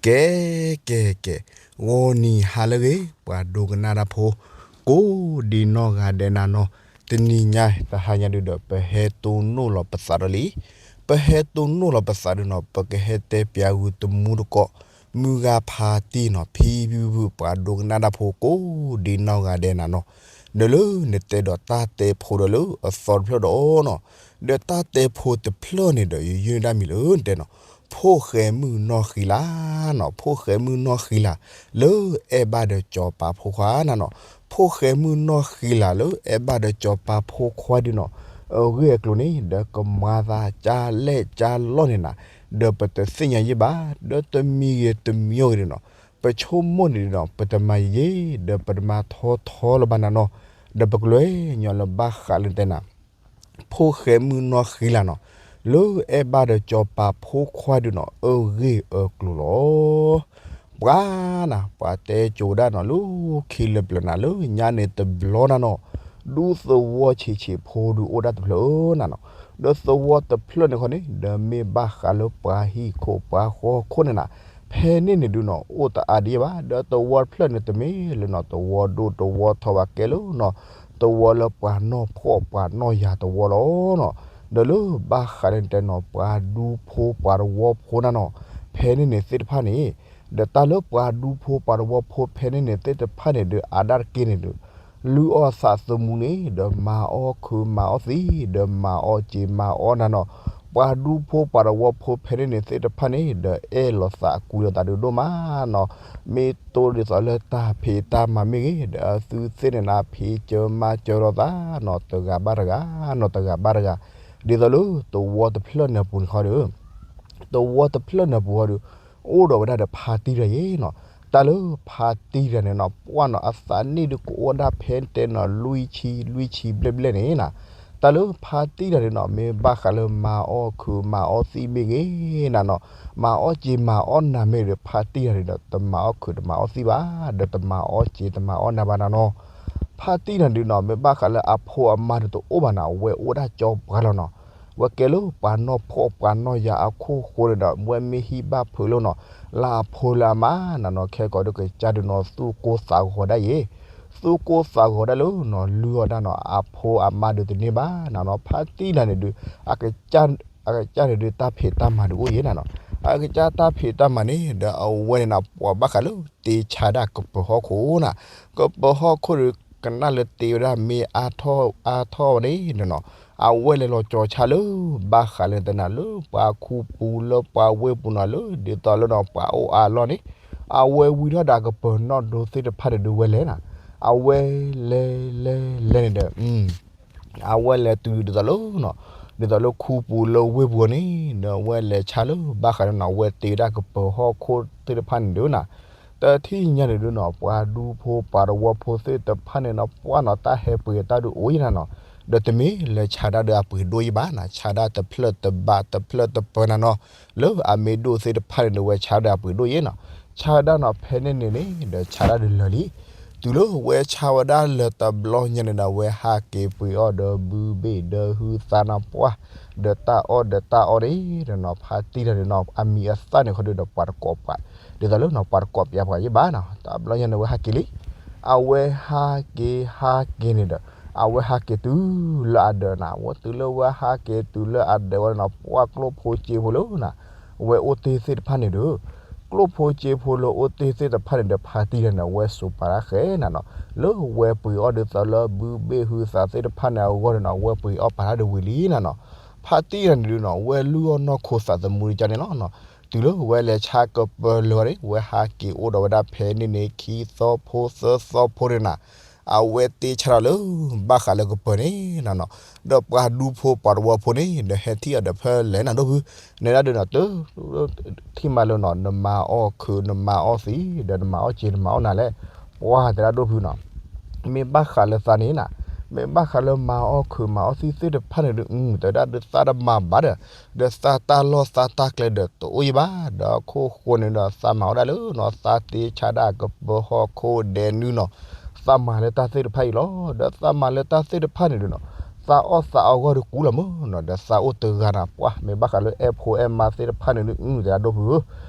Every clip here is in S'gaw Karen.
ကဲ ကဲ ကဲ, ဂီၤနံၤဟါလၢအဂ့ၤ ပှၤဒိကနၣ်တၢ်ဖိ ကိးဒံနီၢ်ဂၤဒဲးနၤနီၤ, တနံၤညါတဟါညါဒုဒီး ပဟဲတိၢ်နီၣ်လီၤပသးဒီးလံ, ပဟဲတိၢ်နီၣ်လီၤပသးဒီးနီၤ ပကဟဲတဲပၠးဂုာ်တမူတကိး မုၢ်ဂၤဖါတံၢ်နီၤ ဖံဖုဖု ပှၤဒိကနၣ်တၢ်ဖိကိးဒံနီၢ်ဂၤဒဲးနၤနီၤ, ဒီးလၢနတဲဒီးတၢ်တဲဖိဒီးလၢအသီတဖျၢၣ်ဒီးနီၤ, ဒီးတၢ်တဲဖိတဖျၢၣ်န့ၣ်ဒီး ယယုၢ်န့ၢ်တၢ်မံၤလၢနတဲနီၤ, ဖိၣ်ဃဲမုၣ်နီၢ်ဃံလၤနီၤ, ဖိၣ်ဃဲမုၣ်နီၢ်ဃံလၤ လၢအဲၣ်ဘၣ်ဒီးစီၤပၤဖိခွါနၤနီၤ, ဖိၣ်ဃဲမုၣ်နီၢ်ဃံလၤလၢအဲၣ်ဘၣ်ဒီးစီၤပၤဖိခွါဒုနီၤ, အဂ့ၢ်အကျိၤန့ၣ် ဒီးကမၤသးကၢ်လဲၢ်ကၢ်လီၢ်န့ၣ်နၤ, ဒီးပတသ့ၣ်ညါယံၣ်ဘၣ်, ဒီးတမံၤဂ့ၤတမံၤဂ့ၤဒုနီၤ, ပဆိကမိၣ်န့ၣ်ဒုနီၤ ပတမၤယံာ်ယံာ် ဒီးပတမၤထီထီလၢၤဘၣ်နၤနီၤ, ဒီးပကလဲၤညီလၢဘၣ်ဃးလၢနတဲနၤ ဖိၣ်ဃဲမုၣ်နီၢ်ဃံလၤနီၤ, လၢအဲၣ်ဘၣ်ဒီးစီၤပၤဖိခွါဒုနီၤ အဂ့ၢ်အကျိၤလီၤ. ပှၤနၤ ပှၤတဲကိၤဒၣ်နီၤ လၢခံလၢပျၢၤနၤ လၢညါန့ၣ်တဘျီနၤနီၤ, ဒူသဝီဆံးဆံးဖိဒုအိၣ်ဒၣ်တဖျၢၣ်ဧၢနၤနီၤ, ဒီးသဝီတဖျၢၣ်န့ၣ်ခီန့ၣ် ဒီးမ့ၢ်ဘၣ်ဃးလၢပှၤဟံၣ်ခိၣ်ပှၤဃီခိၣ်န့ၣ်နၤ, ဖဲန့ၣ်န့ၣ်ဒုနီၤ အိၣ်တအါဒံးဘၣ်, ဒီးသဝီတဖျၢၣ်န့ၣ်တမ့ၢ်လၢနီၤ သဝီဒိၣ်သဝီထီဘၣ်ကဲလၢနီၤ သဝီလၢပှၤနီၢ်ဖှီၣ်ပှၤနီၢ်ယာ်သဝီလီၤနီၤ, ဒီးလၢဘၣ်ဃးလၢနတဲနီၤ ပှၤဒူဖိပှၤတဝီဖိနၤနီၤ, ဖဲန့ၣ်န့ၣ်သ့ၣ်တဖၣ်န့ၣ်, ဒီးတၢ်လၢပှၤဒူဖိပှၤတဝီဖိဖဲန့ၣ်န့ၣ်သ့ၣ်တဖၣ်န့ၣ်ဒီး အါဒၣ်တက့ၢ်န့ၣ်ဒီး လုၢ်အီၣ်သးသမူန့ၣ် ဒီးမၤအီၣ်ခုးမၤအီၣ်သံ ဒီးမၤအီၣ်စ့မၤအီၣ်နၤနီၤ, ပှၤဒူဖိပှၤတဝီဖိဖဲန့ၣ်န့ၣ်သ့ၣ်တဖၣ်န့ၣ် ဒီးအဲၣ်လိာ်သးကွံလိာ်သးဒုးဒိၣ်မးနီၤ, မ့ၢ်တိၢ်ဒ်သိးလၢတၢ်ဖံးတၢ်မၤမ့ၢ်ဂ့ၤ ဒီးအသုသ့ၣ်န့ၣ်နၤ ဖံးစၢၤမၤစၢၤလိာ်သးနီၤ တဂၤဘၣ်တဂၤနီၤ တဂၤဘၣ်တဂၤ, ဒ်သိးလၢသဝီတဖျၢၣ်န့ၣ်အပူၤန့ၣ်ခီဒီး သဝီတဖျၢၣ်န့ၣ်အပူၤဃီဒီး အိၣ်ဒီးဝဲဒၣ်ဒီးဖါတံၢ်တဂၤအံၤနီၤ, တၢ်လၢဖါတံၢ်တဂၤန့ၣ်နီၤ ပှၢ်နီၤ အသးနံၣ်ဒုးကအိၣ်ဒၣ်ဖဲတဲနီၤ လွံၢ်ဆံ လွံၢ်ဆံဘျဲၣ်ဘျဲၣ်န့ၣ်နၤ, တၢ်လၢဖါတံၢ်တဂၤန့ၣ်နီၤ မ့ၢ်ဘၣ်ဃးလၢမၤအီၣ်ခုးမၤအီၣ်သံမ့ၢ်ဂ့ၤနၤနီၤ, မၤအီၣ်စ့မၤအီၣ်နၤမ့ၢ်ဒီး ဖါတံၢ်တဂၤန့ၣ်ဒီး တမၤအီၣ်ခုးတမၤအီၣ်သံဘၣ်, ဒီးတမၤအီၣ်စ့တမၤအီၣ်နၤဘၣ်နၤနီၤ, ဖါတံၢ်တဂၤန့ၣ်ဒုးနီၤ မ့ၢ်ဘၣ်ဃးလၢအဖိအမါဒီးတအိၣ်ဘၣ်နၤ အဝဲအိၣ်ဒၣ်ကၠီပှၤလီၤနီၤ, ဝဲကဲလၢပှၤနီၢ်ဖှီၣ်ပှၤနီၢ်ယာ်အခိၣ်ဃိန့ၣ်ဒီး ဝဲမ့ၢ်ဟံၣ်ဘၣ်ဖုးလီၤနီၤ, လၢအဖိလၢအမါနၤနီၤ ခဲကိာ်ဒုးကစၢ်ဒုးနီၤ သူၣ်ကိၢ်သးဂီၤဒၣ်ယဲ, သူၣ်ကိၢ်သးဂီၤဒၣ်လၢနီၤ လုၢ်အီၣ်ဒၣ်နီၤ အဖိအမါဒုးတန့ၢ်ဘၣ်နၤနီၤ, ဖါတံၢ်တဂၤန့ၣ်ဒုး အကစၢ်န့ၣ်ဒုးတၢ်ဖံးတၢ်မၤဒုးအိၣ်ယဲနၤနီၤ, အကစၢ်တၢ်ဖံးတၢ်မၤန့ၣ်ဒီးအဝဲန့ၣ်နၤ ပှၤဘၣ်ဃးလၢတ့ဆါဒၣ်ကပၢၤဟီၣ်ခိၣ်နၤ, ကပၢၤဟီၣ်ခိၣ်ဒီး ကနၣ်လၢတ့ဝဲဒၣ်မ့ၢ်အါထီၣ်အါထီၣ်ဝဲန့ၣ်နီၤ, အဝဲလဲၤလီၤကၠီၤဆါလၢ ဘၣ်ဃးလၢနတဲနၤ လၢပှၤခူပူၤလၢပှၤဝ့ၢ်ပူၤနီၤ လၢဒ်သိးလၢနီၤ ပှၤအိၣ်အါလီၢ်န့ၣ်, အဝဲဝံထီၣ်ဒၣ်ကပၢၤနီၣ်ဒိသ့ၣ်တဖၣ်န့ၣ်ဒုးဝဲလဲၤနၤ, အဝဲလဲၤလဲၤလဲၤန့ၣ်ဒီး အဝဲလဲၤတုၤဒ်သိးလၢနီၤ, ဒ်သိးလၢခူပူၤလၢဝ့ၢ်ပူၤန့ၣ် ဒီးအဝဲလဲၤဆါလၢဘၣ်ဃးန့ၣ်နီၤ အဝဲတ့ဝဲဒၣ်ကပၢၤဟီၣ်ခိၣ်သ့ၣ်တဖၣ်န့ၣ်ဒုးနၤ, တထံၣ်ညါန့ၣ်ဒုးနီၤ ပှၤဒူဖိပှၤတဝီဖိသ့ၣ်တဖၣ်န့ၣ်နီၤ ပှၢ်နီၤ တၢ်ဟဲပှ့ၤတၢ်ဒုးအိၣ်ယဲနၤနီၤ, ဒီးတမ့ၢ်လၢဆါဒၣ်ဒီးအပှ့ၤဒိၣ်ယဲဘၣ်နၤ, ဆါဒၣ်တဖျၢၣ်တဘးတဖျၢၣ်တပၢၤနၤနီၤ, လၢအမ့ၢ်ဒိၣ်သ့ၣ်တဖၣ်န့ၣ်ဒီး ဝဲဆါဒၣ်ဒီးအပှ့ၤဒိၣ်ယဲနီၤ, ဆါဒၣ်နီၤ ဖဲန့ၣ်န့ၣ်န့ၣ် ဒီးဆါဒၣ်ဒုးလၢာ်လံ တုၤလၢဝဲဆါဝဲဒၣ်လၢာ်တဘျီညါန့ၣ်ဒီး ဝဲဟးက့ၤပှ့ၤအီၣ်ဒီးဘုဘ့ၣ်ဒီးဟုသးနၤပှၢ်, ဒီးတၢ်အီၣ်ဒီးတၢ်အီၣ်န့ၣ်ဒီးနီၤ ဖါတံၢ်တဂၤန့ၣ်နီၤ အမံၤအသၣ်န့ၣ်ခီဒုးဒီးပှၤတကိးပှၤ, ဒ်သိးလၢနီၤ ပှၤတကိးပှၤယဲဘၣ်နီၤ, တဘျီညါန့ၣ်ဝဲဟးက့ၤလံ, အဝဲဟးက့ၤဟးက့ၤန့ၣ်ဒီး အဝဲဟးက့ၤတုၤလၢအဒၢးနၤ, ဝဲတုၤလၢဝဲဟးက့ၤတုၤလၢအဒၢးဝဲန့ၣ်နီၤ ပှၢ်ကျိၣ်ဖိစ့ဖိလၢနၤ ဝဲအိၣ်တ့ၢ်သ့ၣ်တဖၣ်န့ၣ်ဒီး ကျိၣ်ဖိစ့ဖိလၢအိၣ်တ့ၢ်သ့ၣ်တဖၣ်န့ၣ်ဒီး ဖါတံၢ်တဂၤန့ၣ် အဝဲစိာ်ပာ်တၢ်ဃဲနၤနီၤ, လၢဝဲပှ့ၤအီၣ်ဒ်သိးလၢဘုဘ့ၣ်ဟုသးသ့ၣ်တဖၣ်န့ၣ်အဂီၢ်န့ၣ်နီၤ ဝဲပှ့ၤအီၣ်ပာ်တၢ်ဒုးဝံၤလံနၤနီၤ, ဖါတံၢ်တဂၤန့ၣ်ဒုးနီၤ ဝဲလုၢ်အီၣ်နီၢ်ခိသးသမူဒ်ကန့ၣ်လီၤနီၤ, တုၤလၢဝဲလဲၤဆါကပၢၤလၢာ်န့ၣ် ဝဲဟးက့ၤအိၣ်ဒီးဝဲဒၣ်ဖဲန့ၣ်န့ၣ် ခံသီဖိသၢသီဖိန့ၣ်နၤ အဝဲတ့ဆါထီၣ်လၢ ဘၣ်ဃးလၢကပၢၤန့ၣ်နၤနီၤ, ဒီးပှၤဒူဖိပှၤတဝီဖိန့ၣ် ဒီးဟဲထံၣ်အီၤဒီးဖဲလဲၣ်နၤဒိၣ်ဖု, နဲဒၣ်ဒုးနီၤ တထံၣ်မးလၢနီၤ နမၤအီၣ်ခုးနမၤအီၣ်သံ ဒီးနမၤအီၣ်စ့နမၤအီၣ်နၤလဲၣ်, ပှၤတဲဒၣ်ဒိၣ်ဖုနီၤ မ့ၢ်ဘၣ်ဃးလၢသးန့ၣ်နၤ, မ့ၢ်ဘၣ်ဃးလၢမၤအီၣ်ခုးမၤအီၣ်သံသ့ၣ်တဖၣ်န့ၣ်ဒုး တဲဒၣ်ဒုးသးတမၤဘၣ်ဒီး, ဒီးသးတၢ်လီၢ်သးတၢ်ကျဲဒီးတအိၣ်ယံၤဘၣ်, ဒီးခိၣ်ဃိန့ၣ်ဒီးသးမၤဝဲဒၣ်လၢနီၤ သးတ့ဆါဒၣ်ကပၢၤဟီၣ်ခိၣ်ဒဲးနုနီၤ, သးမၤလၢတၢ်သ့ၣ်တဖၣ်အံၤလီၤ, ဒီးသးမၤလၢတၢ်သ့ၣ်တဖၣ်န့ၣ်ဒုးနီၤ, သးအီၣ်သးအီဂီၢ်ဒုးကူလီၤမးနီၤ, ဒီးသးအိၣ်တဂၤနၤ ပှၤမ့ၢ်ဘၣ်ဃးလၢအဲၣ်ဖိအဲၣ်မါသ့ၣ်တဖၣ်န့ၣ်ဒုး တဲဒၣ်ဒိၣ်ဖုဧၢ,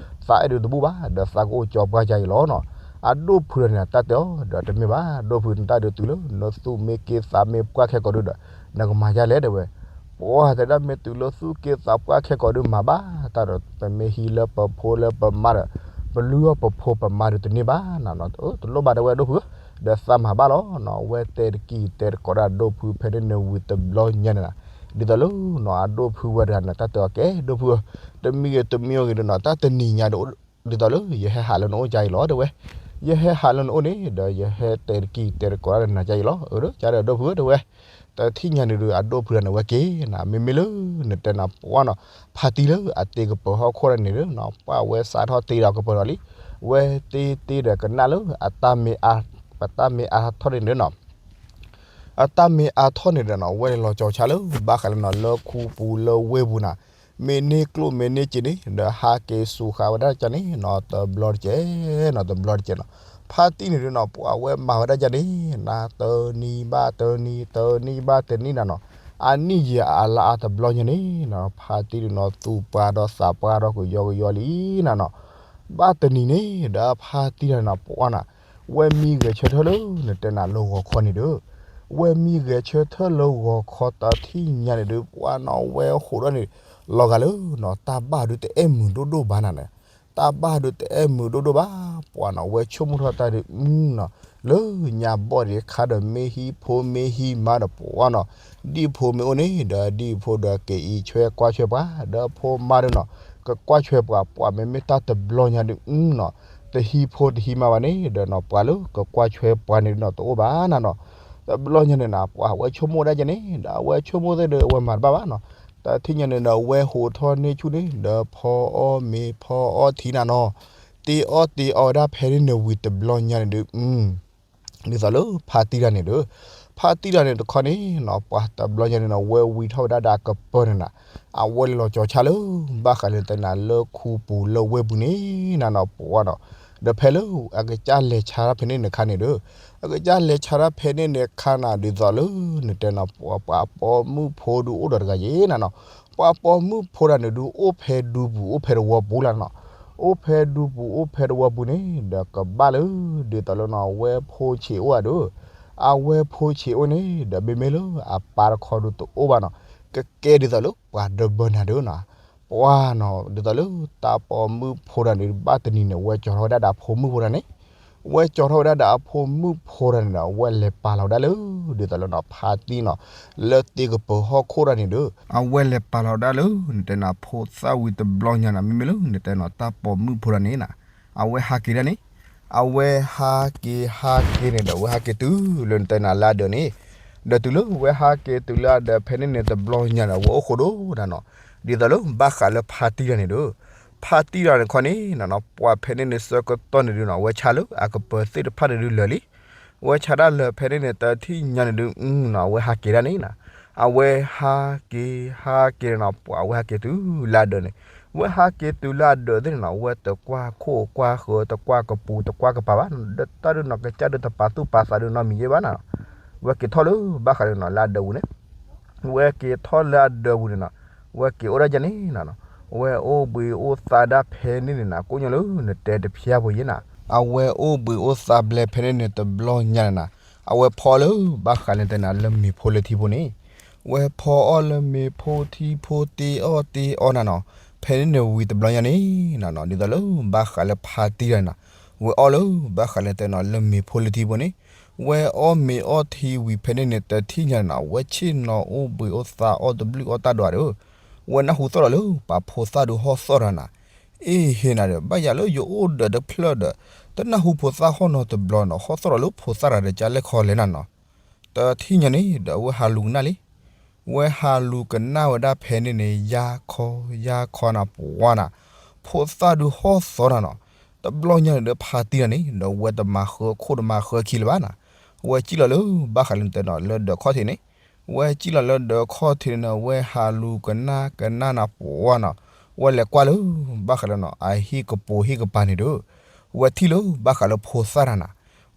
သးအဲၣ်ဒုးတဘူၣ်ဘၣ် ဒီးသးကအိၣ်ကၠီပှၢ်ကါအံၤလီၤနီၤ. အဒိၣ်ဖုဒီးန့ၣ် တၢ်တဲအီၤဒီး တမ့ၢ်ဘၣ် ဒိၣ်ဖု နတၢ်ဒုးတုၤလၢ နသူၣ်မ့ၢ်က့သးမ့ၢ်ပှၢ်ခဲကိာ်ဒုဒီး နကမၤဒ်လဲၣ်တဲဝဲ. ပှၤတဲဒၣ်မ့ၢ်တုၤလၢသူၣ်က့သးပှၢ်ခဲကိာ်ဒုမၤဘၣ်တၢ်ဒီး ပမ့ၢ်ဟံးလၢပဖိလၢပမါဒီး ပလုၢ်အီၣ်ပဖိပမါဒုးတန့ၢ်ဘၣ်နီၤ. တလိၣ်ဘၣ်တဲဝဲဒိၣ်ဖုဧၢ, ဒီးသးမၤဘၣ်လီၤနီၤ. အဝဲတဲတကံၢ်တဲတကိးဒၣ်ဒိၣ်ဖုဖဲန့ၣ်န့ၣ်ဝံၤတဘျီညါန့ၣ်နီၤ. ဒ်သိးလၢနီၤ အဒိၣ်ဖုဝဲတဂၤန့ၣ် တၢ်တဲအီၤကဲဒိၣ်ဖုဧၢ, တမံၤဂ့ၤတမံၤဂ့ၤဒီးနီၤ တၢ်တနံၤညါဒီး ဒ်သိးလၢယဟဲဟးလၢနအိၣ်ကါအံၤလီၤတဲဝဲ. ယဟဲဟးလၢနအိၣ်န့ၣ် ဒီးယဟဲတဲတကံၢ်တဲတကိးဒၣ်နၤကါအံၤလီၤ. အၢ ကါဒီးဒိၣ်ဖုဧၢတဲဝဲ. တထံၣ်ညါန့ၣ်ဒုး အဒိၣ်ဖုတဂၤန့ၣ်ဝဲက့ၤနီၤ. မ့မ့ၢ်လၢနတဲနၤပှၢ်နီၤ ဖါတံၢ်လၢအတ့ကပၢၤဟီၣ်ခိၣ်တဂၤန့ၣ်ဒီးနီၤ ပှၤဝဲစးထီၣ်တ့ဒီးကပၢၤဒီးလံ. ဝဲတ့တ့ဒီးကနၣ်လၢအတၢ်မ့ၢ်အါ ပတၢ်မ့ၢ်အါထီၣ်န့ၣ်ဒီးနီၤ အတၢ်မ့ၢ်အါထီၣ်န့ၣ်ဒီးနီၤ ဝဲလဲၤလီၤကၠီၤဆါလၢ ဘၣ်ဃးလၢနီၤ လၢခူပူၤလၢဝ့ၢ်ပူၤနၤ, မ့ၢ်န့ၢ်ကျိၣ်မ့ၢ်န့ၢ်စ့န့ၣ် ဒီးဟးက့ၤစူၤဃာ်ဝဲဒၣ်ကန့ၣ်နီၤ တဘျီတကဲးနီၤ တဘျီတကဲးနီၤ. ဖါတံၢ်န့ၣ်ဒီးနီၤ ပှၤဝဲမၤဝဲဒၣ်ကန့ၣ် နၤတနံၤဘၣ်တနံၤ တနံၣ်ဘၣ်တနံၣ်နၤနီၤ, အနံၣ်ယံာ်အလါအါတဘျီညါန့ၣ်နီၤ ဖါတံၢ်ဒီးနီၤ သူၣ်ပှၢ်ဒီးသးပှၢ်ဒီးကယီကယီလံနၤနီၤ. ဘၣ်တနံၤန့ၣ်ဒီးဖါတံၢ်တဂၤန့ၣ်နီၤ ပှၤနီၤ ဝဲမံဂဲၤဆၢထၢၣ်လၢနတဲနၤလၢဂီၤခီန့ၣ်ဒီး, ဝဲမံဂဲၤဆၢထၢၣ်လၢဂီၤခီတထံၣ်ညါန့ၣ်ဒီး ပှၤနီၤဝဲဟိးထီၣ်န့ၣ် လီၤဂာ်လၢနီၤ တၢ်ဘၣ်ဒုးတအဲၣ်မုာ်ဒိၣ်ဒိၣ်ဘၣ်နၤန့ၣ်, တၢ်ဘၣ်ဒုးတအဲၣ်မုာ်ဒိၣ်ဒိၣ်ဘၣ်, ပှၤနီၤဝဲဆိကမိၣ်ထီၣ်တၢ်ဒုးနီၤ လၢညါဘီၣ်ဒံးခါဒီးမ့ၢ်ဟံးဖိမ့ၢ်ဟံးမါဒီးပှၤနီၤ, ဒံၣ်ဖိမ့ၢ်အိၣ်န့ၣ်ဒီးဒံၣ်ဖိဒီးကအံးဆွဲကွၢ်ဆွဲပှၤ, ဒီးဖိမါဒုးနီၤ ကကွၢ်ဆွဲပှၤ, ပှၤမ့မ့ၢ်တၢ်တဘျီညါဒုးနီၤ တဟံးဖိတဟံးမါဘၣ်န့ၣ်ဒီးနီၤ ပှၤလၢကကွၢ်ဆွဲပှၤန့ၣ်ဒုးနီၤ တအိၣ်ဘၣ်နၤနီၤ. တဘျီညါန့ၣ်နၤ ပှၤဝဲဆိကမိၣ်ဒၣ်ကန့ၣ် ဒီးအဝဲဆိကမိၣ်သ့ၣ်ဒီးအဝဲမၤတဘၣ်ဘၣ်နီၤ. တထံၣ်ညါန့ၣ်ဒီး အဝဲဟိးထီၣ်န့ၢ်ဆူၣ်န့ၣ် ဒီးဖီအီၣ်မ့ၤဖီအီၣ်ထံနၤနီၤ, တ့အီၣ်တ့အီဝဲဒၣ်ဖဲန့ၣ်န့ၣ်ဝံၤတဘျီညါန့ၣ်ဒုး ဒ်သိးလၢဖါတံၢ်တဂၤန့ၣ်ဒီး, ဖါတံၢ်တဂၤန့ၣ်တခီန့ၣ်နီၤ ပှၤတဘျီညါန့ၣ်နီၤ ဝဲဝံထီၣ်ဝဲဒၣ်ဒီးအကပၢၤန့ၣ်နၤ, အဝဲလဲၤလီၤကၠီၤဆါလၢ ဘၣ်ဃးလၢနတဲနၤလၢခူပူၤလၢဝ့ၢ်ပူၤန့ၣ်နၤနီၤ ပှၤနီၤ, ဒီးဖဲလၢအကစၢ်လဲၤဆါတၢ်ဖဲန့ၣ်န့ၣ်ခါန့ၣ်ဒီး, အကစၢ်လဲၤဆါတၢ်ဖဲန့ၣ်န့ၣ်ခါနၤ ဒ်သိးလၢနတဲနၤ ပှၤပိာ်မုၣ်ဖိဒုးအိၣ်ဒီးတဂၤယ့ၣ်နၤနီၤ, ပှၤပိာ်မုၣ်ဖိတဂၤန့ၣ်ဒုးအိၣ်ဖဲဒူပူၤအိၣ်ဖဲတဝီပူၤလီၤနီၤ, အိၣ်ဖဲဒူပူၤအိၣ်ဖဲတဝီပူၤန့ၣ် ဒီးကဘၣ်လၢ ဒ်သိးလၢနီၤ အဝဲဖိဆံးအိၣ်ဧါဒီး, အဝဲဖိဆံးအိၣ်န့ၣ် ဒီးမ့မ့ၢ်လၢအပၢ်တခီဒုးတအိၣ်ဘၣ်နီၤ, ကကဲဒ်သိးလၢပှၤတဘၢနၤဒီးနီၤ, ပှၤနီၤ ဒ်သိးလၢတၢ်ပိာ်မုၣ်ဖိတဂၤန့ၣ် ဘၣ်တနံၤန့ၣ် ဝဲကၠီၤထီၣ်ဝဲဒၣ်ဒီးအဖိမုၣ်ဖိတဂၤန့ၣ်, ဝဲကၠီၤထီၣ်ဝဲဒၣ်ဒီးအဖိမုၣ်ဖိတဂၤန့ၣ်ဒီး အဝဲလဲၤပာ်လီၤဝဲဒၣ်လၢ ဒ်သိးလၢနီၤ ဖါတံၢ်နီၤ လၢတ့ကပၢၤဟီၣ်ခိၣ်တဂၤန့ၣ်ဒီး, အဝဲလဲၤပာ်လီၤဝဲဒၣ်လၢ နတဲနၤဖိသၣ်ဝံၤတဘျီညါနီၤ မ့မ့ၢ်လၢနတဲနၤ တၢ်ပိာ်မုၣ်ဖိတဂၤန့ၣ်နၤ, အဝဲဟးက့ၤဒၣ်န့ၣ်, အဝဲဟးက့ၤဟးက့ၤန့ၣ်ဒီး အဝဲဟးက့ၤတုၤလၢနတဲနၤလၢအဒၢးန့ၣ်, ဒီးတုၤလၢဝဲဟးက့ၤတုၤလၢအဒၢးဖဲန့ၣ်န့ၣ်တဘျီညါန့ၣ် အဝဲအိၣ်ဃိဒိၣ်ဒၣ်နီၤ, ဒ်သိးလၢဘၣ်ဃးလၢဖါတံၢ်တဂၤန့ၣ်ဒီး, ဖါတံၢ်တဂၤန့ၣ်ခီန့ၣ်နၤနီၤ ပှၤဖဲန့ၣ်န့ၣ်ဆၢကတီၢ်န့ၣ်ဒုးနီၤ အဝဲဆါလၢအကပၢၤသ့ၣ်တဖၣ်န့ၣ်ဒုးလၢာ်လံ ဝဲဆါတၢ်လၢာ်ဖဲန့ၣ်န့ၣ် တထံၣ်ညါန့ၣ်ဒုးနီၤ အဝဲဟးက့ၤဒၣ်န့ၣ်နၤ, အဝဲဟးက့ၤဟးက့ၤန့ၣ်နီၤ ပှၤအဝဲဟးက့ၤတုၤလၢအဒၢးန့ၣ်, ဝဲဟးက့ၤတုၤလၢအဒၢးသ့ၣ်န့ၣ်နီၤ ဝဲတကွၢ်ခိၣ်ကွၢ်ဃၢၤ တကွၢ်ကပူၤတကွၢ်ကပၤဘၣ်, ဒီးတၢ်ဒုးနီၤ ကစၢ်ဒုးတပာ်သူၣ်ပာ်သးဒုးနီတမံၤယဲၢ်ဘၣ်နၤ, ဝဲက့ၤထီၣ်လၢဘၣ်ဃးဒုးနီၤ လၢအဒၢးပူၤန့ၣ် ဝဲက့ၤထီၣ်လၢအဒၢးပူၤန့ၣ်နီၤ, ဝဲက့ၤအိၣ်ဒၣ်ယဲၢ်န့ၣ်နၤနီၤ, ဝဲအိၣ်ဘှံးအိၣ်သါဒၣ်ဖဲန့ၣ်န့ၣ်နၤ ကိးညါလၢနတဲတဖျါဖိယဲၢ်နၤ, အဝဲအိၣ်ဘှံးအိၣ်သါဘျဲဖဲန့ၣ်န့ၣ်တဘျီညါနၤ, အဝဲဖီလၢဘၣ်ဃးလၢနတဲနၤလၢမ့ၤဖိလၢထံဖိန့ၣ်, ဝဲဖီအီၣ်လၢမ့ၤဖိထံဖိတ့အီၣ်တ့အီနၤနီၤ, ဖဲန့ၣ်န့ၣ်ဝံၤတဘျီညါန့ၣ်နၤနီၤ ဒ်သိးလၢဘၣ်ဃးလၢဖါတံၢ်တဂၤန့ၣ်နၤ, ဝဲအီၣ်လၢဘၣ်ဃးလၢနတဲနၤလၢမ့ၤဖိလၢထံဖိန့ၣ် ဝဲအီၣ်မ့ၤအီထံဝံၤဖဲန့ၣ်န့ၣ် တထံၣ်ညါန့ၣ်နီၤ ဝဲဆ့ၣ်နီၤအိၣ်ဘှံးအိၣ်သါအီၣ်တဘျုးအီၣ်တၢ်ဒွးဒီး, ဝဲနၢ်ဟူသီၣ်ဒီးလၢပှၤဖိသၣ်ဒုးဟီၣ်သီၣ်တဂၤနၤ, အ့ၣ်ဟ့ၣ်နၤဒီး ဘၣ်ယၤလၢယအိၣ်ဒၢးတဖျၢၣ်ဒီး တနၢ်ဟူဖိသၣ်ဟီၣ်နီတဘျီနီၤ ဟီၣ်သီၣ်ဒီးလၢဖိသၣ်တဂၤဒီးကလဲၣ်ခီလဲၣ်နၤနီၤ, တထံၣ်ညါန့ၣ်ဒီး အဝဲဟးလူၤကနၣ်လံ ဝဲဟးလူၤကနၣ်ဝဲဒၣ်ဖဲန့ၣ်န့ၣ် ယါခီ ယါခီနၤပှၤနၤ, ဖိသၣ်ဒုးဟီၣ်သီၣ်နၤနီၤ, တဘျီညါန့ၣ်ဒီးဖါတံၢ်တဂၤန့ၣ် ဒီးဝဲတမၤဃၢခိၣ်တမၤဃၢခံလၢၤဘၣ်နၤ, ဝဲစံၣ်လီၤလၢဘၣ်ဃးလၢနတဲနီၤ လၢဒၢးခီၣ်ထံးန့ၣ်, ဝဲစံၣ်လီၤလၢဒၢးခီၣ်ထံးန့ၣ် ဝဲဟးလူၤကနၣ်ကနၣ်နၤပှၤနၤ, ဝဲလဲၤကွၢ်လၢဘၣ်ဃးလၢနီၤ အဟံၣ်ကပိာ်ဟံၣ်ကပၤန့ၣ်ဒီး ဝဲထံၣ်လၢဘၣ်ဃးလၢဖိသၣ်တဂၤနၤ,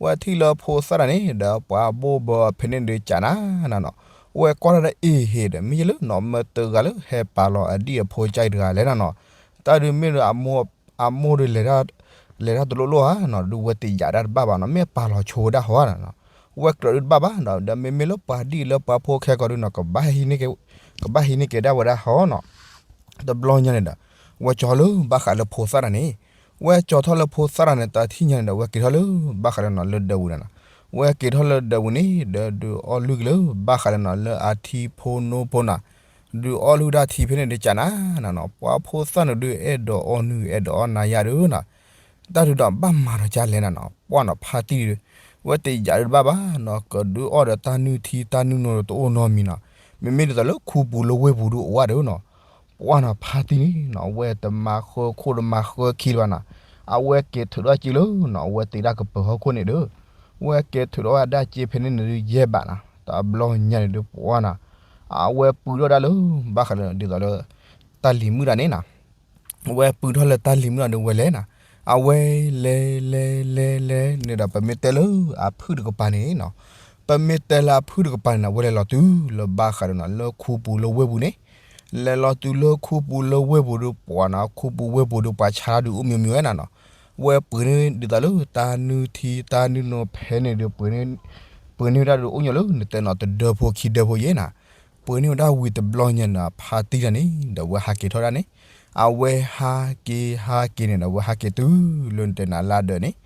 ဝဲထံၣ်လၢဖိသၣ်တဂၤန့ၣ် ဒီးပှၤဘိၣ်ဘၢဖဲန့ၣ်ဒီးကနၤနၤနီၤ, ဝဲကွၢ်ထီၣ်ဒီးအ့ၣ်ဟ့ၣ်ဒီး မ့ၢ်ယဲလၢနီၤ မ့ၢ်တဂၤလၢဟဲပာ်လီၤအဒံၣ်အဖိကၠဲတဂၤလဲၣ်နၤနီၤ, တၢ်ဒုးမ့ၢ်ဒီးအမိၢ် အမိၢ်ဒီး လဲၤတၢ်တလိၣ်လိၣ်ဧါနီၤ, ဒုးဝဲတယာ်ဒၣ်တဘၣ်ဘၣ်နီၤ, မ့ၢ်အပာ်လီၤဆိဝဲဒၣ်ဟီဧါနီၤ, ဝဲကြၢးဒုးတဘၣ်ဘၣ်ဒီး ဒီးမ့မ့ၢ်လၢပှၤဒ်လၢပှၤဖိခဲကီးဒုးနီၤ ကဘၣ်ဟံးန့ၢ်က့ၤဒၣ်ဝဲဒၣ်ဟီနီၤ. တဘျီညါန့ၣ်ဒီး ဝဲကၠီလၢဘၣ်ဃးလၢဖိသၣ်တၢ်န့ၣ်, ဝဲကၠီထီၣ်လၢဖိသၣ်တၢ်န့ၣ် တထံၣ်ညါန့ၣ်ဒီး ဝဲက့ၤထီၣ်လၢဘၣ်ဃးလၢနီၤ လၢဒၢးပူၤန့ၣ်နီၤ, ဝဲက့ၤထီၣ်လၢဒၢးပူၤန့ၣ်ဒီး ဒုးအီၣ်လုၢ်က့ၤလၢဘၣ်ဃးလၢနီၤ လၢအထံဖိနိဖိနီၤ, ဒုးအီၣ်လုၢ်ဒၣ်ထံဖဲန့ၣ်ဒီးကနၤနီၤ, ပှၤဖိသၣ်န့ၣ်ဒုးအဲၣ်ဒိးအီၣ်နုၢ်အဲၣ်ဒိးအီၣ်နါယါဒုးနီၤ, တၢ်ဒုးဒီးဘၣ်မၤဒီးကလဲၣ်နၤနီၤ, ပှၢ်နီၤ ဖါတံၢ်ဒုး ဝဲတယာ်ဒုးတဘၣ်ဘၣ်နီၤ, ကဒုးအီၣ်ဒီးတၢ်နုၢ်ထံတၢ်နုၢ်နိဒီးတအိၣ်နီတမံၤနီၤ, မ့မ့ၢ်ဒ်သိးလၢခူပူၤလၢဝ့ၢ်ပူၤဒုးအိၣ်ဝဲဒုးနီၤ, ပှၢ်နီၤ ဖါတံၢ်န့ၣ်နီၤ ဝဲတမၤဃၢခိၣ်တမၤဃၢခံလၢၤဘၣ်နီၤ, အဝဲက့ၤထုးထီၣ်က့ၤလၢနီၤ အဝဲသ့ၣ်တၢ်ကပၢၤဟီၣ်ခိၣ်န့ၣ်ဒီး ဝဲက့ၤထုးထီၣ်ဝဲဒၣ်က့ၤဖဲန့ၣ်န့ၣ်ဒုးယဲၢ်ဘးနီၤ, တဘျီညါန့ၣ်ဒုးပှၢ်နီၤ, အဝဲပုၢ်ထီၣ်ဒၣ်လၢ ဘၣ်ဃးလၢဒ်သိးလၢ တၢ်လံၤမုၣ်တၢ်န့ၣ်နီၤ ဝဲပုၢ်ထီၣ်လၢတၢ်လံၤမုၣ်တၢ်ဒီးဝဲလဲၤနီၤ, အဝဲလဲၤလဲၤလဲၤလဲၤန့ၣ်ဒီး ပမ့ၢ်တဲလၢအဖုၣ်တကပၤန့ၣ်နီၤ, ပမ့ၢ်တဲလၢအဖုၣ်တကပၤန့ၣ်နီၤ ဝဲလဲၤလီၤတုၤလၢဘၣ်ဃးဒီးနီၤ လၢခူပူၤလၢဝ့ၢ်ပူၤန့ၣ်, လဲၤလီၤတုၤလၢခူပူၤလၢဝ့ၢ်ပူၤဒီးပှၢ်နီၤ ခူပူၤဝ့ၢ်ပူၤဒီးပှၤဆါတၢ်ဒုးအိၣ်မံၤမံၤဝဲနီၤနီၤ, ဝဲပှ့ၤန့ၢ်ဒ်သိးလၢတၢ်နုၢ်ထံတၢ်နုၢ်နိဖဲန့ၣ်ဒီး ပှ့ၤန့ၢ်ဝဲဒၣ်ဒုးအိၣ်ညီလၢနတဲနီၤ တဒၢဖိခံဒၢဖိယဲၢ်နီၤ ပှ့ၤန့ၢ်ဝဲဒၣ်ဝံၤတဘျီညါန့ၣ် ဖါတံၢ်တၢ်န့ၣ် ဒီးဝဲဟးက့ၤထီၣ်ဒၣ်န့ၣ်, အဝဲဟးက့ၤဟးက့ၤန့ၣ်ဒီး ဝဲဟးက့ၤတုၤလၢနတဲနၤလၢအဒၢးန့ၣ်,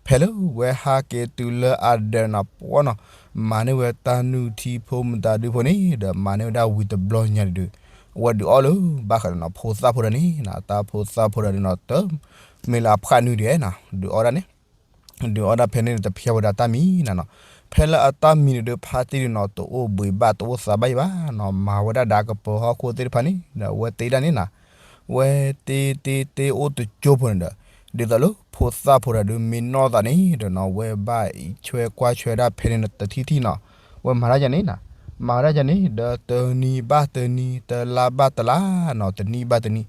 ဖဲလၢဝဲဟးက့ၤတုၤလၢအဒၢးနီၤ ပှၢ်နီၤ, မၤန့ၢ်ဝဲတၢ်နုၢ်ထံဖိမတၤဒုဖိန့ၣ်ဒီး မၤန့ၢ်ဝဲဒၣ်ဝံၤတဘျီညါန့ၣ်ဒီး အဝဲဒုးအီၣ်လၢဘၣ်ဃးဒီးနီၤ ဖိသၣ်ဖိတၢ်န့ၣ်နီၤ, တၢ်ဖိသၣ်ဖိတၢ်ဒုးနီၤ တမ့ၢ်လၢအဖှၣ်နုၢ်ဒံးနီၤ ဒုးအီၣ်ဒၣ်န့ၣ် ဒုးအီၣ်ဒၣ်ဖဲန့ၣ်တဖျဲဝဲဒၣ်တၢ်မံနီၤနီၤ, ဖဲလၢအတၢ်မံန့ၣ်ဒီး ဖါတံၢ်ဒုးနီၤ တအိၣ်ဘှံးဘၣ်တအိၣ်သးဘၣ်ယံၤဘၣ်နီၤ, မၤဝဲဒၣ်ဒီးကပၢၤဟီၣ်ခိၣ်သ့ၣ်တဖၣ်န့ၣ်ဒီး အဝဲတ့ဒၣ်န့ၣ်နီၤ, ဝဲတ့တ့တ့အိၣ်တကၠိဖိန့ၣ်ဒီး ဒ်သိးလၢဖိသၣ်ဖိတၢ်ဒုးမ့ၢ်နီၢ်သးန့ၣ်ဒီးနီၤ ဝဲဘၣ်အံးဆွဲကွၢ်ဆွဲဒၣ်ဖဲန့ၣ်တထံၣ်ထံၣ်နီၤ, ဝဲမၤတၢ်ယါန့ၣ်နီၤ, မၤတၢ်ယါန့ၣ်ဒီး တနံၤဘၣ်တနံၤ တလါဘၣ်တလါနီၤ တနံၣ်ဘၣ်တနံၣ်,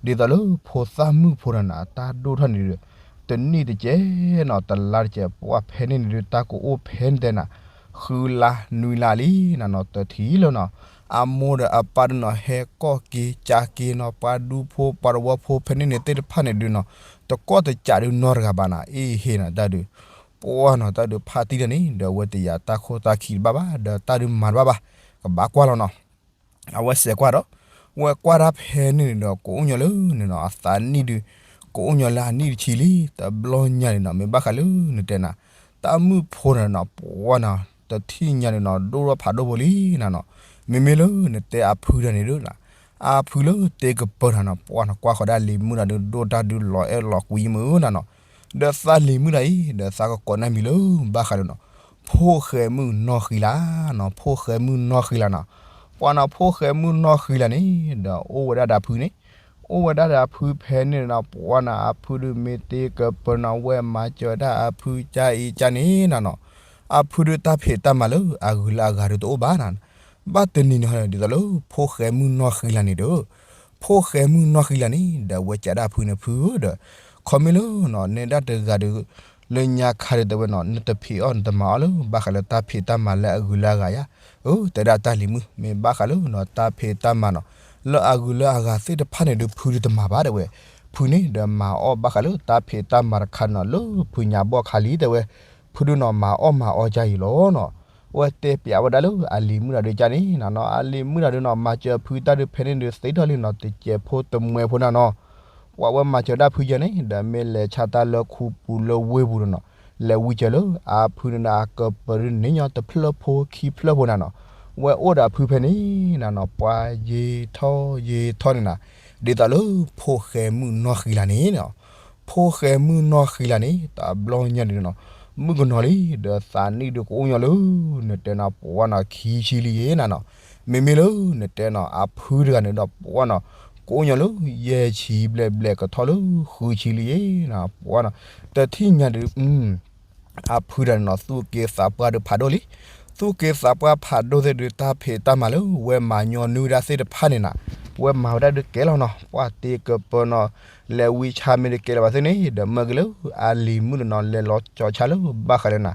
ဒ်သိးလၢဖိသၣ်မုၣ်ဖိတၢ်န့ၣ် တၢ်ဒိၣ်ထီၣ်န့ၣ်ဒီး တနံၣ်တကဲးနီၤ တလါတကဲး ပှၢ်ဖဲန့ၣ်န့ၣ်ဒုး တၢ်ကအိၣ်ဖဲန့ၣ်တဲနၤ ဃုလါနွံလါလံနီၤနီၤ တထံၣ်လၢနီၤ, အမိၢ်ဒီးအပၢ်ဒုးနီၤ ဟဲကီၢ်က့ၤကးက့ၤနီၤ ပှၤဒူဖိပှၤတဝီဖိဖဲန့ၣ်န့ၣ် သ့ၣ်တဖၣ်န့ၣ်ဒုးနီၤ တကီၢ်တကးဒုးနီတဂၤဘၣ်နီၤ အ့ဟ့ၣ်နီၤ တၢ်ဒုး ပှၢ်နီၤ တၢ်ဒုးဖါတံၢ်တၢ်န့ၣ်ဒီး အဝဲတယာ်တၢ်ခိၣ်တၢ်ခံတဘၣ်ဘၣ် ဒီးတၢ်ဒုးမၤတဘၣ်ဘၣ် ကဘၣ်ကွၢ်လီၤနီၤ အဝဲစဲးကွၢ်ဒီး ဝဲကွၢ်တၢ်ဖဲန့ၣ်န့ၣ်ဒီး ကအိၣ်ညီလၢန့ၣ်နီၤ အသးနံၣ်ဒုး ကအိၣ်ညီလၢအနံၣ်တဆံလံ တဘျီညါန့ၣ်နီၤ မ့ၢ်ဘၣ်ဃးလၢနတဲနၤ တၢ်မုၣ်ဖိန့ၣ်နီၤ ပှၢ်နီၤ တထံၣ်ညါန့ၣ်နီၤ ဒိၣ်ထီၣ်ဖးဒိၣ်ဖိလံနီၤနီၤ, မ့မ့ၢ်လၢနတဲအဖုတၢ်န့ၣ်ဒုးနီၤ အဖုလၢတ့ကပၢၤတၢ်နီၤ ပှၢ်နီၤ ကွၢ်ဃီၤဒၣ်လံၤမုၣ်တၢ်ဒုး ဒိၣ်တၢ်ဒုးလီၤအဲၣ်လီၤကွံမုၢ်နီၤနီၤ, ဒီးသးလံၤမုၣ်တၢ်အံၤ ဒီးသးကကိးနၢ်မံၤလၢ ဘၣ်ဃးလၢနီၤ ဖိၣ်ဃဲမုၣ်နီၢ်ဃံလၤနီၤ ဖိၣ်ဃဲမုၣ်နီၢ်ဃံလၤနီၤ, ပှၢ်နီၤ ဖိၣ်ဃဲမုၣ်နီၢ်ဃံလၤန့ၣ် ဒီးအိၣ်ဝဲဒၣ်ဒီးအဖုန့ၣ် အိၣ်ဝဲဒၣ်ဒီးအဖုဖဲန့ၣ်နီၤ ပှၢ်နီၤ အဖုဒုးမ့ၢ်တ့ကပၢၤနီၤ ဝဲမၤစၢၤဒၣ်အဖုကါအံၤကါန့ၣ်နီၤနီၤ, အဖုဒုးတၢ်ဖံးတၢ်မၤလၢအဂုၤလၢအဂၤဒုးတအိၣ်ဘၣ်နီၤ, ဘၣ်တနံၤန့ၣ် ဒ်သိးလၢ ဖိၣ်ဃဲမုၣ်နီၢ်ဃံလၤန့ၣ်ဒီး ဖိၣ်ဃဲမုၣ်နီၢ်ဃံလၤန့ၣ် ဒီးဝဲကးဒၣ်အဖုန့ၣ်ဖုဧၢဒီး ခီမ့ၢ်လၢနီၤ နဲဒၣ်တဂၤဒီး လၢညါခါဒီးတဲဝဲနီၤ နတဖံးအီၣ်နတမၤအီၣ်လၢ ဘၣ်ဃးလၢတၢ်ဖံးတၢ်မၤလၢအဂုၤလၢအဂၤယါ, အၢ တဲဒၣ်တၢ်လံၤမုၣ် မ့ၢ်ဘၣ်ဃးလၢနီၤ တၢ်ဖံးတၢ်မၤနီၤ လၢအဂုၤလၢအဂၤသ့ၣ်တဖၣ်န့ၣ်ဒီး ဖုဒုးတမၤဘၣ်တဲဝဲ, ဖုန့ၣ်ဒီးမၤအီၣ်ဘၣ်ဃးလၢတၢ်ဖံးတၢ်မၤတခါနီၤ လၢဖုညါဘီၣ်ခါလံတဲဝဲ, ဖုဒုးနီၤ မၤအီၣ်မၤအီကါအံၤလီၤနီၤ ဝဲတဲပျးဝဲဒၣ်လၢအလံၤမုၣ်တၢ်ဒုးကါန့ၣ်နီၤနီၤ အလံၤမုၣ်တၢ်ဒုးနီၤ မၤစၢၤဖုတၢ်ဒုးဖဲန့ၣ်ဒုး သ့ထီၣ်လံနီၤ တစဲးဖိတမှဲဖိနီၤနီၤ ပှၤဝဲမၤစၢၤဒၣ်ဖုယဲန့ၣ် ဒီးမ့ၢ်လဲၤဆါတၢ်လၢခူပူၤလၢဝ့ၢ်ပူၤနီၤနီၤ လဲၤဝံကၢၤလၢအဖုန့ၣ်ဒီးအကပၢၤဒုးန့ၣ်ညီတဖျၢၣ်ဖိခံဖျၢၣ်ဖိနီၤနီၤ ဝဲအိၣ်ဒီးအဖုဖဲန့ၣ်နီၤနီၤ ပှၤယံာ်ထီၣ်ယံာ်ထီၣ်န့ၣ်နီၤ ဒ်သိးလၢဖိၣ်ဃဲမုၣ်နီၢ်ဃံလၤန့ၣ်နီၤ ဖိၣ်ဃဲမုၣ်နီၢ်ဃံလၤန့ၣ် တဘျီညါဒုးနီၤ မုၣ်ကနီၤလံ ဒီးသးနံၣ်ဒုးကအိၣ်ညီလၢ နတဲနီၤ ပှၤနီၤ ခံဆံလံယဲနီၤနီၤ မ့မ့ၢ်လၢ နတဲနီၤ အဖုတဂၤန့ၣ်ဒီး ပှၤနီၤ ကအိၣ်ညီလၢ ယဲၢ်ဆံဘျဲၣ်ဘျဲၣ်ကထီၣ်လၢဃုဆံလံယဲနီၤ ပှၤနီၤ တထံၣ်ညါဒုး အဖုတဂၤန့ၣ်နီၤ သူၣ်က့သးပှၢ်ဒုးဖးဒိၣ်လံ သူၣ်က့သးပှၢ်ဖးဒိၣ်သ့ၣ်ဒုး တၢ်ဖံးတၢ်မၤလၢ ဝဲမၤညီနုၢ်ဝဲဒၣ်သ့ၣ်တဖၣ်န့ၣ်နီၤ ဝဲမၤဝဲဒၣ်ဒုးကဲလီၤနီၤ ပှၤတ့ကပၢၤနီၤ လဲၤဝံဆါမ့ၢ်တကဲလၢၤဘၣ်သ့ၣ်န့ၣ် ဒီးမၢက့ၤလၢ အလံၤမုၣ်တနီၤ လဲၤလီၤကၠီၤဆါလၢ ဘၣ်ဃးလၢနၤ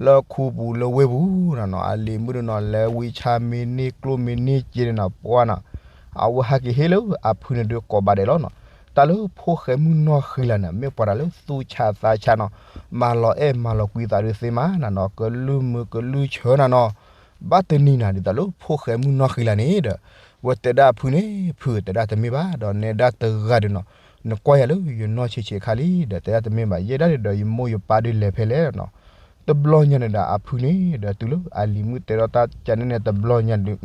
လၢခူပူၤလၢဝ့ၢ်ပူၤနီၤနီၤ အလံၤမုၣ်တနီၤ လဲၤဝံဆါမ့ၢ်န့ၢ်ကျိၣ်မ့ၢ်န့ၢ်စ့န့ၣ်နီၤ ပှၤနီၤ အဝဲဟဲက့ၤဟ့ၣ်လၢအဖုန့ၣ်ဒုးကိးဘၣ်ဒဲးလီၤနီၤ တၢ်လၢဖိၣ်ဃဲမုၢ်နီၢ်ဃံလၤန့ၣ် မ့ၢ်ပှၤတၢ်လၢသူၣ်ဆးသးဆးနီၤ, မၤလီၤအဲၣ်မၤလီၤကွံသးဒုးသ့မးနၤနီၤ, ကလုၢ်မုာ်ကလုၢ်ဆၢနၤနီၤ, ဘၣ်တနံၤနၤဒ်သိးလၢဖိၣ်ဃဲမုၢ်နီၢ်ဃံလၤန့ၣ်ဒီး ဝဲတဲဒၣ်အဖုန့ၣ် ဖုတဲဒၣ်တမ့ၢ်ဘၣ် ဒီးနဲဒၣ်တဂၤဒုးနီၤ, နကွၢ်ယၤလၢယနီၢ်ဆံးဆံးခါလံ ဒီးတဲဒၣ်တမ့ၢ်ဘၣ် ယဲဒၣ်ဒီးယမိၢ်ယပၢ်ဒုးလဲၤဖဲလဲၣ်နီၤ. တဘျီညါန့ၣ်ဒီးအဖုန့ၣ်ဒီးတုၤလၢအလံၤမုၣ်တဲထီၣ်တၢ်ကန့ၣ်န့ၣ် တဘျီညါဒုး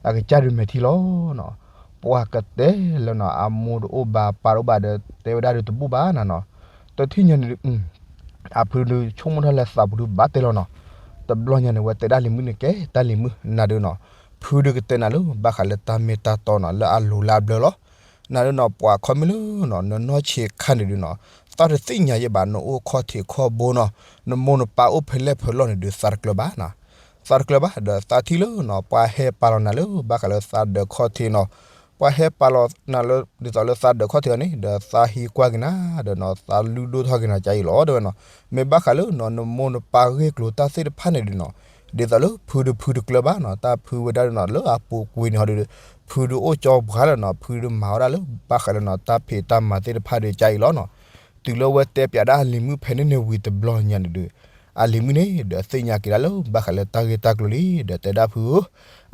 အကစၢ်ဒုးမဲာ်ထံလီၤနီၤ. ပှၤကတဲလၢနီၤ အမိၢ်တအိၣ်ဘၣ်ပၢ်တအိၣ်ဘၣ်ဒီး တဲဝဲဒၣ်ဒုးတဘူၣ်ဘၣ်နၤနီၤ. တထံၣ်ညါန့ၣ်ဒုး အဖုဒုးဆိကမိၣ်ထီၣ်လၢသးပူၤဒုးဘၣ်တဲလီၤနီၤ. တဘျီညါန့ၣ် ဝဲတဲဒၣ်လံၤမုၣ်န့ၣ် ကဲတၢ်လံၤမုၣ်နၤဒုးနီၤ, ဖုဒုးကတဲနၤလၢဘၣ်ဃးလၢတၢ်မ့ၢ်တၢ်တီနီၤ လၢအလိၤလၢအဘျၢလီၤ. နၤဒုးနီၤ ပှၤခီမ့ၢ်လၢနီၤ နနီၢ်ဆံးခါန့ၣ်ဒုးနီၤ, သးတသ့ၣ်ညါယဲဘၣ် နအိၣ်ခီၣ်ထံးခီၣ်ဘိနီၤ, နမိၢ်နပၢ်အိၣ်ဖဲလဲၣ်ဖဲလဲၣ်လီၢ်န့ၣ်ဒုး သးတကျၢၤဘၣ်နီၤ. သးတကျၢၤဘၣ် ဒီးသးထံၣ်လၢနီၤ ပှၤဟဲပာ်လီၤနၤလၢဘၣ်ဃးလၢသးဒၢးခီၣ်ထံးနီၤ, ပှၤဟဲပာ်လီၤနၤလၢ ဒ်သိးလၢသးဒၢးခီၣ်ထံးအီၤန့ၣ် ဒီးသးဟံးကွၢ်က့ၤနၤ ဒီးနီၤ သးလုၢ်ဒိၣ်ထီၣ်က့ၤနၤကါအံၤလီၤ တဲဝဲနီၤ. မ့ၢ်ဘၣ်ဃးလၢနီၤ နမိၢ်နပၢ်ဂ့ၢ်ကျိၤတၢ်သ့ၣ်တဖၣ်န့ၣ်ဒုးနီၤ, ဒ်သိးလၢဖုဒုးဖုတကျၢၤဘၣ်နီၤ, တၢ်ဖုဝဲဒၣ်နီၤ လၢအပူၤကွံာ်န့ၣ်ဟီဒုး ဖုဒုးအိၣ်ကၠီပှၤလၢနီၤ, ဖုဒုးမၤဝဲဒၣ်လၢဘၣ်ဃးလၢနီၤ တၢ်ဖံးတၢ်မၤသ့ၣ်တဖၣ်ဒုးကါအံၤလီၤနီၤ. တုၤလၢဝဲတဲပၠးဒၣ်အလံၤမုၣ်ဖဲန့ၣ်န့ၣ်ဝံၤတဘျီညါန့ၣ်ဒုး အလံၤမုၣ်န့ၣ်ဒီးသ့ၣ်ညါက့ၤဒၣ်လၢဘၣ်ဃးလၢတၢ်ဂ့ၢ်တၢ်ကျိၤလံ ဒီးတဲဒၣ်ဖုဧၢ,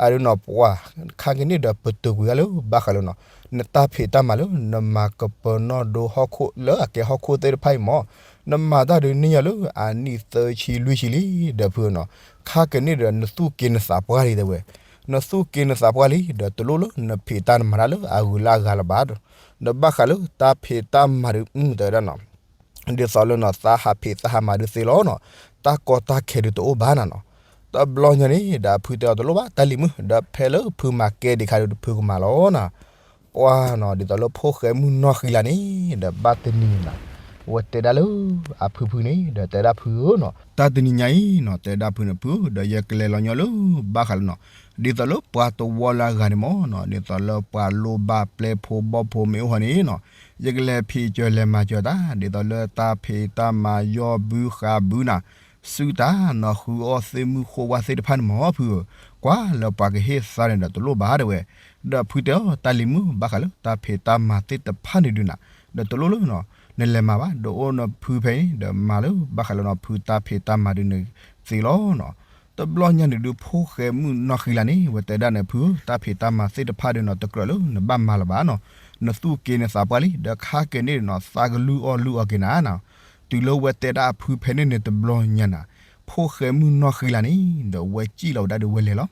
အဒုးနီၤ ပှၤခါက့ၤန့ၣ်ဒီးပတုာ်ကွံာ်အီၤလၢဘၣ်ဃးလၢနီၤ နတၢ်ဖံးတၢ်မၤလၢ နမၤကပၢၤနီၣ်ဒိဟီၣ်ခိၣ်လၢအကဲဟီၣ်ခိၣ်သ့ၣ်တဖၣ်အံၤမၢ်, နမၤတၢ်ဒုးန့ၢ်ယၤလၢအနံၣ်သၢဆံလွံၢ်ဆံလံ ဒီးဖုဧၢနီၤ, ခါက့ၤန့ၣ်ဒီးနသူၣ်က့ၤနသးပှၢ်လံတဲဝဲ, နသူၣ်က့ၤနသးပှၢ်လံ ဒီးတလိၣ်လၢနဖံးတၢ်နမၤတၢ်လၢအဂုၤလၢအဂၤလၢၤဘၣ်, ဒီးဘၣ်ဃးလၢတၢ်ဖံးတၢ်မၤဒုး တဲဝဲဒၣ်နီၤ ဒ်သိးလၢနီၤ သးဟးဖံးသးဟးမၤဒုးသ့လီၤနီၤ, တၢ်ကီတၢ်ခဲဒုးတအိၣ်ဘၣ်နၤနီၤ. တဘျီညါန့ၣ်ဒီးဖုတဲအီၤတလိၣ်ဘၣ် တၢ်လံၤမုၣ် ဒီးဖဲလၢဖုမၤကဲဒံးခါဒုးဖုကမၤလီၤနီၤ. ပှၤနီၤ ဒ်သိးလၢဖိၣ်ဃဲမုၢ်နီၢ်ဃံလၤန့ၣ် ဒီးဘၣ်တနံၤနၤ ဝဲတဲဒၣ်လၢအဖုဖုန့ၣ် ဒီးတဲဒၣ်ဖုဧၢနီၤ, တၢ်တနံၤညါအံၤနီၤ တဲဒၣ်ဖုန့ၣ်ဖု ဒီးယကလဲၤလီၤညီလၢဘၣ်ဃးလၢနီၤ ဒ်သိးလၢပှၤတဝီလၢအဂၤန့ၣ်မၢ်နီၤ, ဒ်သိးလၢပှၤလိၣ်ဘၣ်ပျဲဖိဘီၣ်ဖိမ့ၢ်အိၣ်ဟီန့ၣ်နီၤ, ယကလဲၤဖံးစၢၤလဲၤမၤစၢၤတၢ် ဒ်သိးလၢတၢ်ဖံးတၢ်မၤယီၢ်ဘုဃးဘုနၤ, စုတၢ်နီၤ ဃုအီၣ်သ့ၣ်မုၣ်ဃိဝါသ့ၣ်တဖၣ်န့ၣ်မၢ်ဖုဧၢ, ကွၢ်လၢပှၤကဟ့ၣ်သးန့ၣ်ဒီးတလိၣ်ဘၣ်တဲဝဲ, ဒီးဖုတဲအီၤ တၢ်လံၤမုၣ် ဘၣ်ဃးလၢတၢ်ဖံးတၢ်မၤသ့ၣ်တဖၣ်န့ၣ်ဒုးနၤ, ဒီးတလိၣ်လၢနီၤ နလဲၤမၤဘၣ် ဒီးအိၣ်နဖုဖဲအံၤ ဒီးမၤလၢဘၣ်ဃးလၢနီၤ ဖုတၢ်ဖံးတၢ်မၤဒုးန့ၣ်သ့လီၤနီၤ. တဘျီညါန့ၣ်ဒုးဖိၣ်ဃဲမုၢ်နီၢ်ဃံလၤန့ၣ် ဝဲတဲဒၣ်န့ၣ် ဖု တၢ်ဖံးတၢ်မၤသ့ၣ်တဖၣ်ဒုးနီၤ တကြၢးလၢနဘၣ်မၤလၢၤဘၣ်နီၤ, နသူၣ်က့ၤနသးပှၢ်လံ ဒီးခါက့ၤန့ၣ်နီၤ သးကလုၢ်အီၣ်လုၢ်အီက့ၤနၤနီၤ. တုၤလၢဝဲတဲဒၣ်အဖုဖဲန့ၣ်န့ၣ်တဘျီညါနၤ, ဖိၣ်ဃဲမုၢ်နီၢ်ဃံလၤန့ၣ် ဒီးဝဲစံၣ်လီၤဝဲဒၣ်ဒီးဝဲလဲၤလီၤ.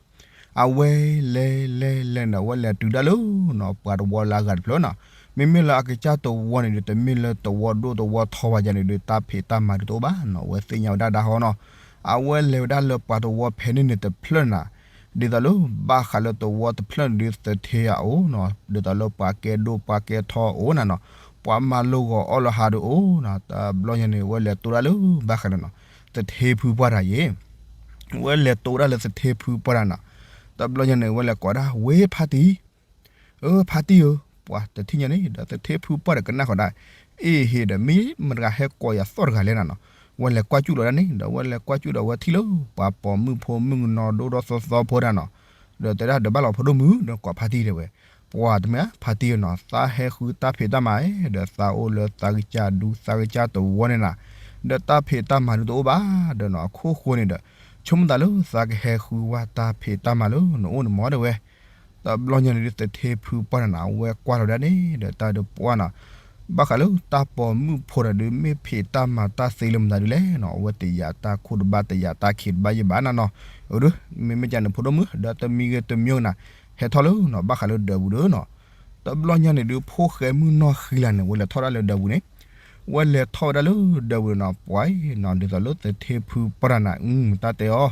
အဝဲလဲၤလဲၤလဲၤန့ၣ် ဝဲလဲၤတုၤဒၣ်လၢနီၤ ပှၤတဝီလၢအဂၤတဖျၢၣ်နီၤ, မ့မ့ၢ်လၢအကစၢ်တဝီန့ၣ်ဒုး တမ့ၢ်လၢတဝီဒိၣ်တဝီထီဘၣ်ယၤန့ၣ်ဒုး တၢ်ဖံးတၢ်မၤဒုးတအိၣ်ဘၣ်နီၤ, ဝဲသ့ၣ်ညါဝဲဒၣ်ဒၣ်ဟီနီၤ. အဝဲလဲၤဝဲဒၣ်လၢပှၤတဝီဖဲန့ၣ်န့ၣ်တဖျၢၣ်နၤ, ဒ်သိးလၢဘၣ်ဃးလၢတဝီတဖျၢၣ်န့ၣ်ဒုး သထ့အအိၣ်နီၤ, ဒ်သိးလၢပှၤကဲဒိၣ်ပှၤကဲထီအအိၣ်နၤနီၤ, ပှၤမၤလိဂီၤအီၣ်လီၤဟးဒုးအိၣ်နီၤ. တဘျီညါန့ၣ် ဝဲလဲၤတိၢ်ဒၣ်လၢဘၣ်ဃးလၢနီၤ သထ့ဖုပှၢ်တၢ်ယဲၢ်, ဝဲလဲၤတိၢ်ဒၣ်လၢသထ့ဖုပှၢ်တၢ်နၤ. တဘျီညါန့ၣ် ဝဲလဲၤကိးဒၣ် ဝ့ၢ်ဖါတံၢ် အၢ ဖါတံၢ်ဧၢ, ပှၤတထ့ဖုပှၢ်ဒီးကနၣ်ဃီၤဒၣ်, အ့ဟ့ဒီး မ့ၢ်မတၤတဂၤဟဲကိးယၤသီၣ်တဂၤလဲၣ်နၤနီၤ. ဝဲလဲၤကွၢ်ကူၣ်လီၤဒၣ်န့ၣ် ဒီးဝဲလဲၤကွၢ်ကူၣ်ဒီးဝဲထံၣ်လၢ ပှၤပိာ်မုၣ်ဖိမုၣ်ကနီၤဒိၣ်ဒီးသီသီဖိဒၣ်နီၤ, ဒီးတဲဒၣ်ဒီးဘၣ်လီၤဖိဒိၣ်မုၣ် ဒီးကိးဖါတံၢ်တဲဝဲ, ပှၤတမ့ၢ်ဧါ ဖါတံၢ်ဧၢနီၤ, သးဟဲဃုတၢ်ဖံးတၢ်မၤဧါ, ဒီးသးအိၣ်လၢသးကစၢ်ဒူသးကစၢ်တဝီန့ၣ်နၤ, ဒီးတၢ်ဖံးတၢ်မၤဒုးတအိၣ်ဘၣ်ဒီးနီၤ, အခိၣ်ဃိန့ၣ်ဒီး ဆိကမိၣ်သးလၢသးကဟဲဃုဝဲတၢ်ဖံးတၢ်မၤလၢနအိၣ်န့ၣ်မၢ်တဲဝဲ. တဘျီညါန့ၣ်ဒုး သထ့ဖုပှၢ်တၢ်နၤ ဝဲကွၢ်လီၤဒၣ်န့ၣ် ဒီးတၢ်ဒုးပှၢ်နီၤ, ဘၣ်ဃးလၢတၢ်ပိာ်မုၣ်ဖိတၢ်ဒုး မ့ၢ်ဖံးတၢ်မၤတၢ်သ့လၢမတၤဒုးလဲၣ်နီၤ, အဝဲတယာ်တၢ်ခိၣ်တဘၣ် တယာ်တၢ်ခံးတဘၣ်ယဲၢ်ဘၣ်နၤနီၤ. အဒုး မ့မ့ၢ်ကန့ၣ်ဖိဒိၣ်မုၣ် ဒီးတမံၤဂ့ၤတမံၤဂ့ၤနၤ ဟဲထီၣ်လၢနီၤ ဘၣ်ဃးလၢဒၢးပူၤဒီးနီၤ. တဘျီညါန့ၣ်ဒုး ဖိၣ်ဃဲမုၢ်နီၢ်ဃံလၤန့ၣ် ဝဲလဲၤထီၣ်ဒၣ်လၢဒၢးပူၤန့ၣ်, ဝဲလဲၤထီၣ်ဝဲဒၣ်လၢဒၢးပူၤန့ၣ်နီၤ ပှၤအံၤနီၤ ဒ်သိးလၢသထ့ဖုပှၢ်တၢ်နၤ အတၢ်တဲအီၤ,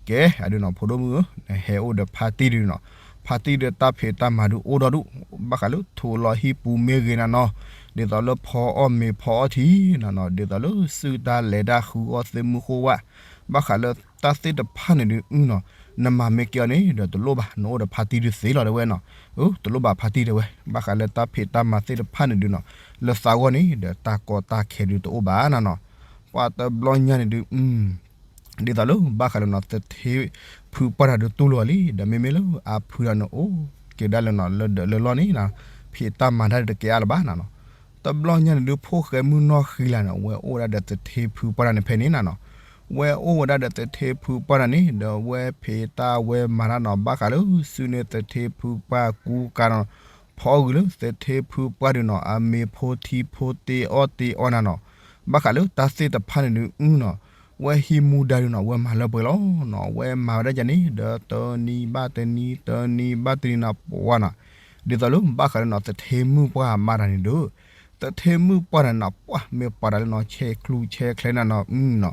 ကဲ အဒုးနီၤ ဖိဒိၣ်မုၣ်ဧၢ, နဟဲအိၣ်ဒီးဖါတံၢ်ဒုးနီၤ, ဖါတံၢ်ဒီးတၢ်ဖံးတၢ်မၤဒုးအိၣ်ဒီဒူၣ်, ဘၣ်ဃးလၢထိးလီၤဟံၣ်ပူၤမ့ၢ်ဂ့ၤနၤနီၤ, ဒ်သိးလၢဖီအီၣ်မ့ၤဖီအီၣ်ထံနၤနီၤ, ဒ်သိးလၢစုတၢ်လဲၤတၢ်ဃုအီၣ်သ့ၣ်မုၢ်ဃိဝၣ်, ဘၣ်ဃးလၢတၢ်သ့ၣ်တဖၣ်န့ၣ်ဒုးနီၤ, နမၤမ့ၢ်ကဲအီၤန့ၣ်ဒီး တလိၣ်ဘၣ် နအိၣ်ဒီးဖါတံၢ်ဒုးသ့လီၤတဲဝဲနီၤ. အၢ တလိၣ်ဘၣ်ဖါတံၢ်တဲဝဲ, ဘၣ်ဃးလၢတၢ်ဖံးတၢ်မၤသ့ၣ်တဖၣ်န့ၣ်ဒုးနီၤ, လၢသးဂီၢ်န့ၣ်ဒီးတၢ်ကီတၢ်ခဲဒုးတအိၣ်ဘၣ်နၤနီၤ. ပှၤတဘျီညါန့ၣ်ဒုး ဒ်သိးလၢဘၣ်ဃးလၢနီၤ သထ့ဖုပှၢ်တၢ်ဒုးတူၢ်လိာ်အီၤလံ, ဒီးမ့မ့ၢ်လၢအဖုတၢ်န့ၣ်အိၣ်က့ၤဒၣ်လၢနီၤ လၢဒၢးလၢလီၢ်န့ၣ်နၤ, ဖံးတၢ်မၤတၢ်ဒုးတကဲအါလၢၤဘၣ်နၤနီၤ. တဘျီညါန့ၣ်ဒုး ဖိၣ်ဃဲမုၣ်နီၢ်ဃံလၤန့ၣ် ဝဲအိၣ်ဝဲဒၣ်ဒီးသထ့ဖုပှၢ်တၢ်န့ၣ်ဖဲန့ၣ်နၤနီၤ. ဝဲအိၣ်ဝဲဒၣ်ဒီးသထ့ဖုပှၢ်တၢ်န့ၣ် ဒီးဝဲဖံးတၢ်ဝဲမၤတၢ်နီၤ ဘၣ်ဃးလၢစုန့ၢ်သထ့ဖုပှၢ်ကူကၤနီၤ, ဖီအီၣ်ဂုာ်လၢသထ့ဖုပှၢ်ဒုးနီၤ အမ့ၤဖိထံဖိတ့အီၣ်တ့အီနၤနီၤ. ဘၣ်ဃးလၢတၢ်သ့ၣ်တဖၣ်န့ၣ်ဒုးအုနီၤ ဝဲဟံးမူဒါဒုးနီၤ ဝဲမၤလၢပှဲၤလီၤနီၤ. ဝဲမၤဝဲဒၣ်ယၤန့ၣ် ဒီးတနံၤဘၣ်တနံၤ တနံၤဘၣ်တနံၤနီၤ ပှၢ်နီၤ. ဒ်သိးလၢဘၣ်ဃးလၢနီၤ သထ့မုၣ်ပှၢ်မၤတၢ်န့ၣ်ဒုး သထ့မုၣ်ပှၢ်န့ၣ်နီၤ ပှၢ်မ့ၢ်ပှၤတၢ်လၢနီၤ ဆဲးကျူဆဲးချဲနၤနီၤ အုနီၤ.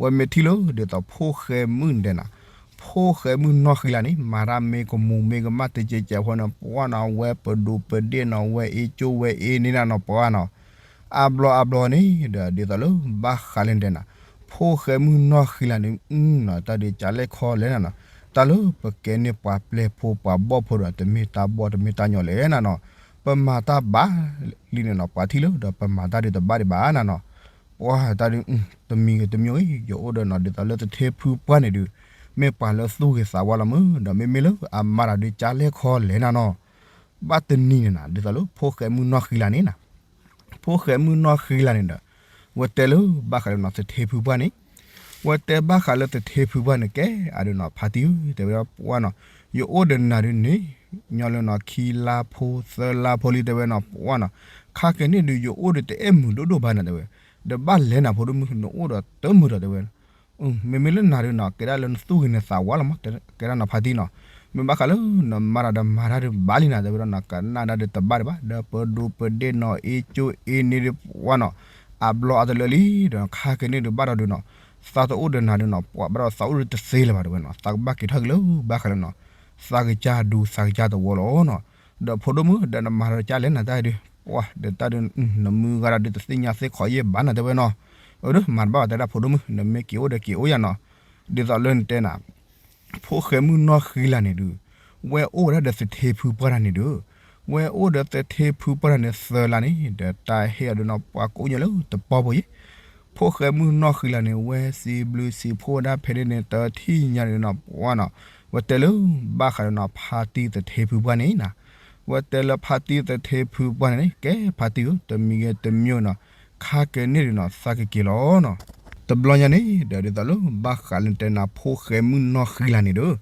ဝဲမ့ၢ်ထံၣ်လၢဒ်သိးဖိၣ်ဃဲမုၣ်ဒဲးနၤ ဖိၣ်ဃဲမုၣ်နီၢ်ဃံလၤန့ၣ် မၤတၢ်မ့ၢ်ကမူၤမ့ၢ်ကမၣ်တကဲးကဲးဖိန့ၣ် ပှၢ်နီၤ ဝဲပဒိးပဒ့ၣ်နီၤ ဝဲအ့ကၠိဝဲအ့န့ၣ်နၤနီၤ ပှၢ်နီၤ. အါဘျီအါဘျီန့ၣ်ဒီး ဒ်သိးလၢဘၣ်ဃးလၢဒဲးနၤ ဖိၣ်ဃဲမုၣ်နီၢ်ဃံလၤန့ၣ် အုနီၤ တၢ်ဒုးကလဲၣ်ခီလဲၣ်နၤနီၤ. တၢ်လၢပကဲန့ၢ်ပှၤပျဲၢ်ဖိပှၤဘီၣ်ဖိဒီး တမ့ၢ်တၢ်ဘီၣ်တမ့ၢ်တၢ်ညီလဲၣ်နၤနီၤ. ပမၤတၢ်ဘၣ်လံန့ၣ်နီၤ ပှၤထံၣ်လၢဒီးပမၤတၢ်ဒုးတဘၣ်ဒံးဘၣ်နၤနီၤ. ပှၢ်တၢ်ဒုး တမံၤဂ့ၤတမံၤဂ့ၤ ယအိၣ်ဒီးနီၤ ဒ်သိးလၢသထ့ဖုပှၢ်န့ၣ်ဒုး မ့ၢ်ပှၤလၢသူၣ်ဂ့ၤသးဝါလီၤမုၢ် ဒီးမ့မ့ၢ်လၢအမၤတၢ်ဒုးကလဲၣ်ခီလဲၣ်နၤနီၤ. ဘၣ်တနံၤန့ၣ်နၤ ဒ်သိးလၢဖိၣ်ဃဲမုၣ်နီၢ်ဃံလၤန့ၣ်နၤ ဖိၣ်ဃဲမုၣ်နီၢ်ဃံလၤန့ၣ်ဒီး ဝဲတဲလၢဘၣ်ဃးလၢနီၤ သထ့ဖုပှၢ်န့ၣ် ဝဲတဲဘၣ်ဃးလၢသထ့ဖုပှၢ်န့ၣ် ကဲအဒုးနီၤ ဖါတံၢ်ဧၢ တဲဝဲဒၣ်ပှၢ်နီၤ ယအိၣ်ဒီးနၤဒုးန့ၣ် ညီလၢနီၤ ခံလါဖိသၢလါဖိလံ တဲဝဲနီၤ ပှၢ်နီၤ ခါကဲန့ၣ်ဒုး ယအိၣ်ဒီးတအဲၣ်မုာ်ဒိၣ်ဒိၣ်ဘၣ်နၤ တဲဝဲ ဒီးဘၣ်လဲၤနၤဖိဒိၣ်မုၣ် နအိၣ်ဒီးတမုာ်ဒီး တဲဝဲ မ့မ့ၢ်လၢနၤဒုးနီၤ ကဲဒၣ်လၢနသူၣ်ဂ့ၤနသးဝါလီၤမး ကဲဒၣ်နီၤ ဖါတံၢ်နီၤ မ့ၢ်ဘၣ်ဃးလၢနမၤတၢ်ဒီးမၤတၢ်ဒုးဘၣ်လံနၤ တဲဝဲဒၣ်နီၤ ကနၣ်ဒၣ်ဒုးတဘၣ်ဒံးဘၣ် ဒီးပဒိးပဒ့ၣ်နီၤ အ့ကၠိအ့န့ၣ်ဒုးပှၢ်နီၤ အါဘျီအါတလၢလံ ဒီးခါကဲန့ၣ်ဒုးဘၣ်ဒီးဒုးနီၤ သးတအိၣ်ဒီးနၤဒုးနီၤ ပှၤဘၣ်ဒီးသးအိၣ်ဒုးတသ့လၢၤဘၣ် တဲဝဲနီၤ သးကဘၣ်က့ၤထီၣ်က့ၤလၢဘၣ်ဃးလၢနီၤ သးကစၢ်ဒူသးကစၢ်သဝီလီၤနီၤ ဒီးဖိဒိၣ်မုၣ် ဒီးနမၤဒီးကလဲၣ်နၤတၢ်ဒုး ပှၢ်ဒီးတၢ်ဒုး နမုၢ်ဂၤဒီးဒုးတသ့ၣ်ညါသ့ၣ်ခီယဲၢ်ဘၣ်နၤ တဲဝဲနီၤ အၢ မၤတဘၣ်ဘၣ် တဲဒၣ်ဖိဒိၣ်မုၣ် နမ့ၢ်က့ၤအိၣ်ဒီးက့ၤအိၣ်ယၤနီၤ ဒ်သိးလၢနတဲနၤ ဖိၣ်ဃဲမုၣ်နီၢ်ဃံလၤန့ၣ်ဒုး ဝဲအိၣ်ဝဲဒၣ်ဒီးသထ့ဖုပှၢ်တၢ်န့ၣ်ဒုး ဝဲအိၣ်ဒီးသထ့ဖုပှၢ်တၢ်န့ၣ်သၢလါန့ၣ် ဒီးတၢ်ဟ့ၣ်အီၤဒုးနီၤ ပှၤကိးညါလၢတပီၢ်ဖိယဲၢ် ဖိၣ်ဃဲမုၣ်နီၢ်ဃံလၤန့ၣ် ဝဲစံးဘျုးစံးဖှိၣ်ဝဲဒၣ်ဖဲန့ၣ်န့ၣ် တထံၣ်ညါန့ၣ်နီၤ ပှၢ်နီၤ ဝဲတဲလၢဘၣ်ဃးဒီးနီၤ ဖါတံၢ်သထ့ဖုပှၢ်န့ၣ်နၤ ဝဲတဲလၢဖါတံၢ်သထ့ဖုပှၢ်န့ၣ်န့ၣ် ကဲဖါတံၢ်ဧၢ တမံၤဂ့ၤတမံၤနီၤ ခါကဲန့ၣ်ဒုးနီၤ သးကက့ၤလီၤနီၤ တဘျီညါန့ၣ်ဒီး ဒ်သိးလၢဘၣ်ဃးလၢတဲနၤ ဖိၣ်ဃဲမုၣ်နီၢ်ဃံလၤန့ၣ်ဒီး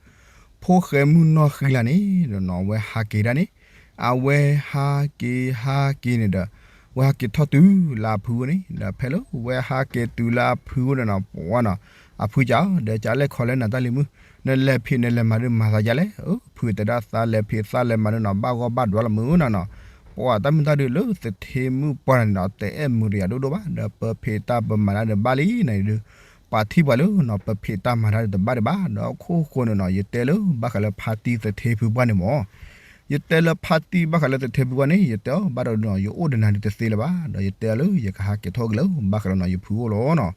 ဖိၣ်ဃဲမုၣ်နီၢ်ဃံလၤန့ၣ်ဒီးနီၤ အဝဲဟးက့ၤဒၣ်န့ၣ် အဝဲဟးက့ၤဟးက့ၤန့ၣ်ဒီး ဝဲဟးက့ၤထီၣ်တုၤလၢအဖုအိၣ်န့ၣ် ဒီးဖဲလၢဝဲဟးက့ၤတုၤလၢအဖုအိၣ်န့ၣ်နီၤ ပှၢ်နီၤ အဖုကး ဒီးကလဲၣ်ခီလဲၣ်နၤတၢ်လံၤမုၣ် နလဲၤဖံးနလဲၤမၤဒုးမၤသးကလဲၣ် အဖုတဲဒၣ်သးလဲၤဖံးသးလဲၤမၤဒုးနီၤ ဘၣ်ဂီၢ်ဘၣ်ဒွးလီၤမုၢ်နၤနီၤ ပှၢ်တၢ်မုၢ်တၢ်ဒုးလၢသထ့မုၣ်ပှၢ်န့ၣ်ဒီး တအဲၣ်မုာ်တယၤဒိၣ်ဒိၣ်ဘၣ် ဒီးပဖံးတၢ်ပမၤတၢ်ဒုးဘၣ်လံန့ၣ်ဒုး ပှၤထံၣ်ပှၤလၢနီၤ ပဖံးတၢ်မၤတၢ်ဒုးတဘၣ်ဒံးဘၣ် ဒီးခိၣ်ဃိန့ၣ်နီၤ ယတဲလၢဘၣ်ဃးလၢဖါတံၢ်သထ့ဖုပှၢ်န့ၣ်မ့ၢ် ယတဲလၢဖါတံၢ်ဘၣ်ဃးလၢသထ့ဖုပှၢ်န့ၣ် ယတဲအီၤဘၣ်ဒီးနီၤ ယအိၣ်ဒီးနၤဒုးတသ့လၢၤဘၣ် ဒီးယတဲအီၤလၢယကဟးက့ၤထီၣ်က့ၤလၢဘၣ်ဃးလၢနီၤ ယဖုအိၣ်လီၤနီၤ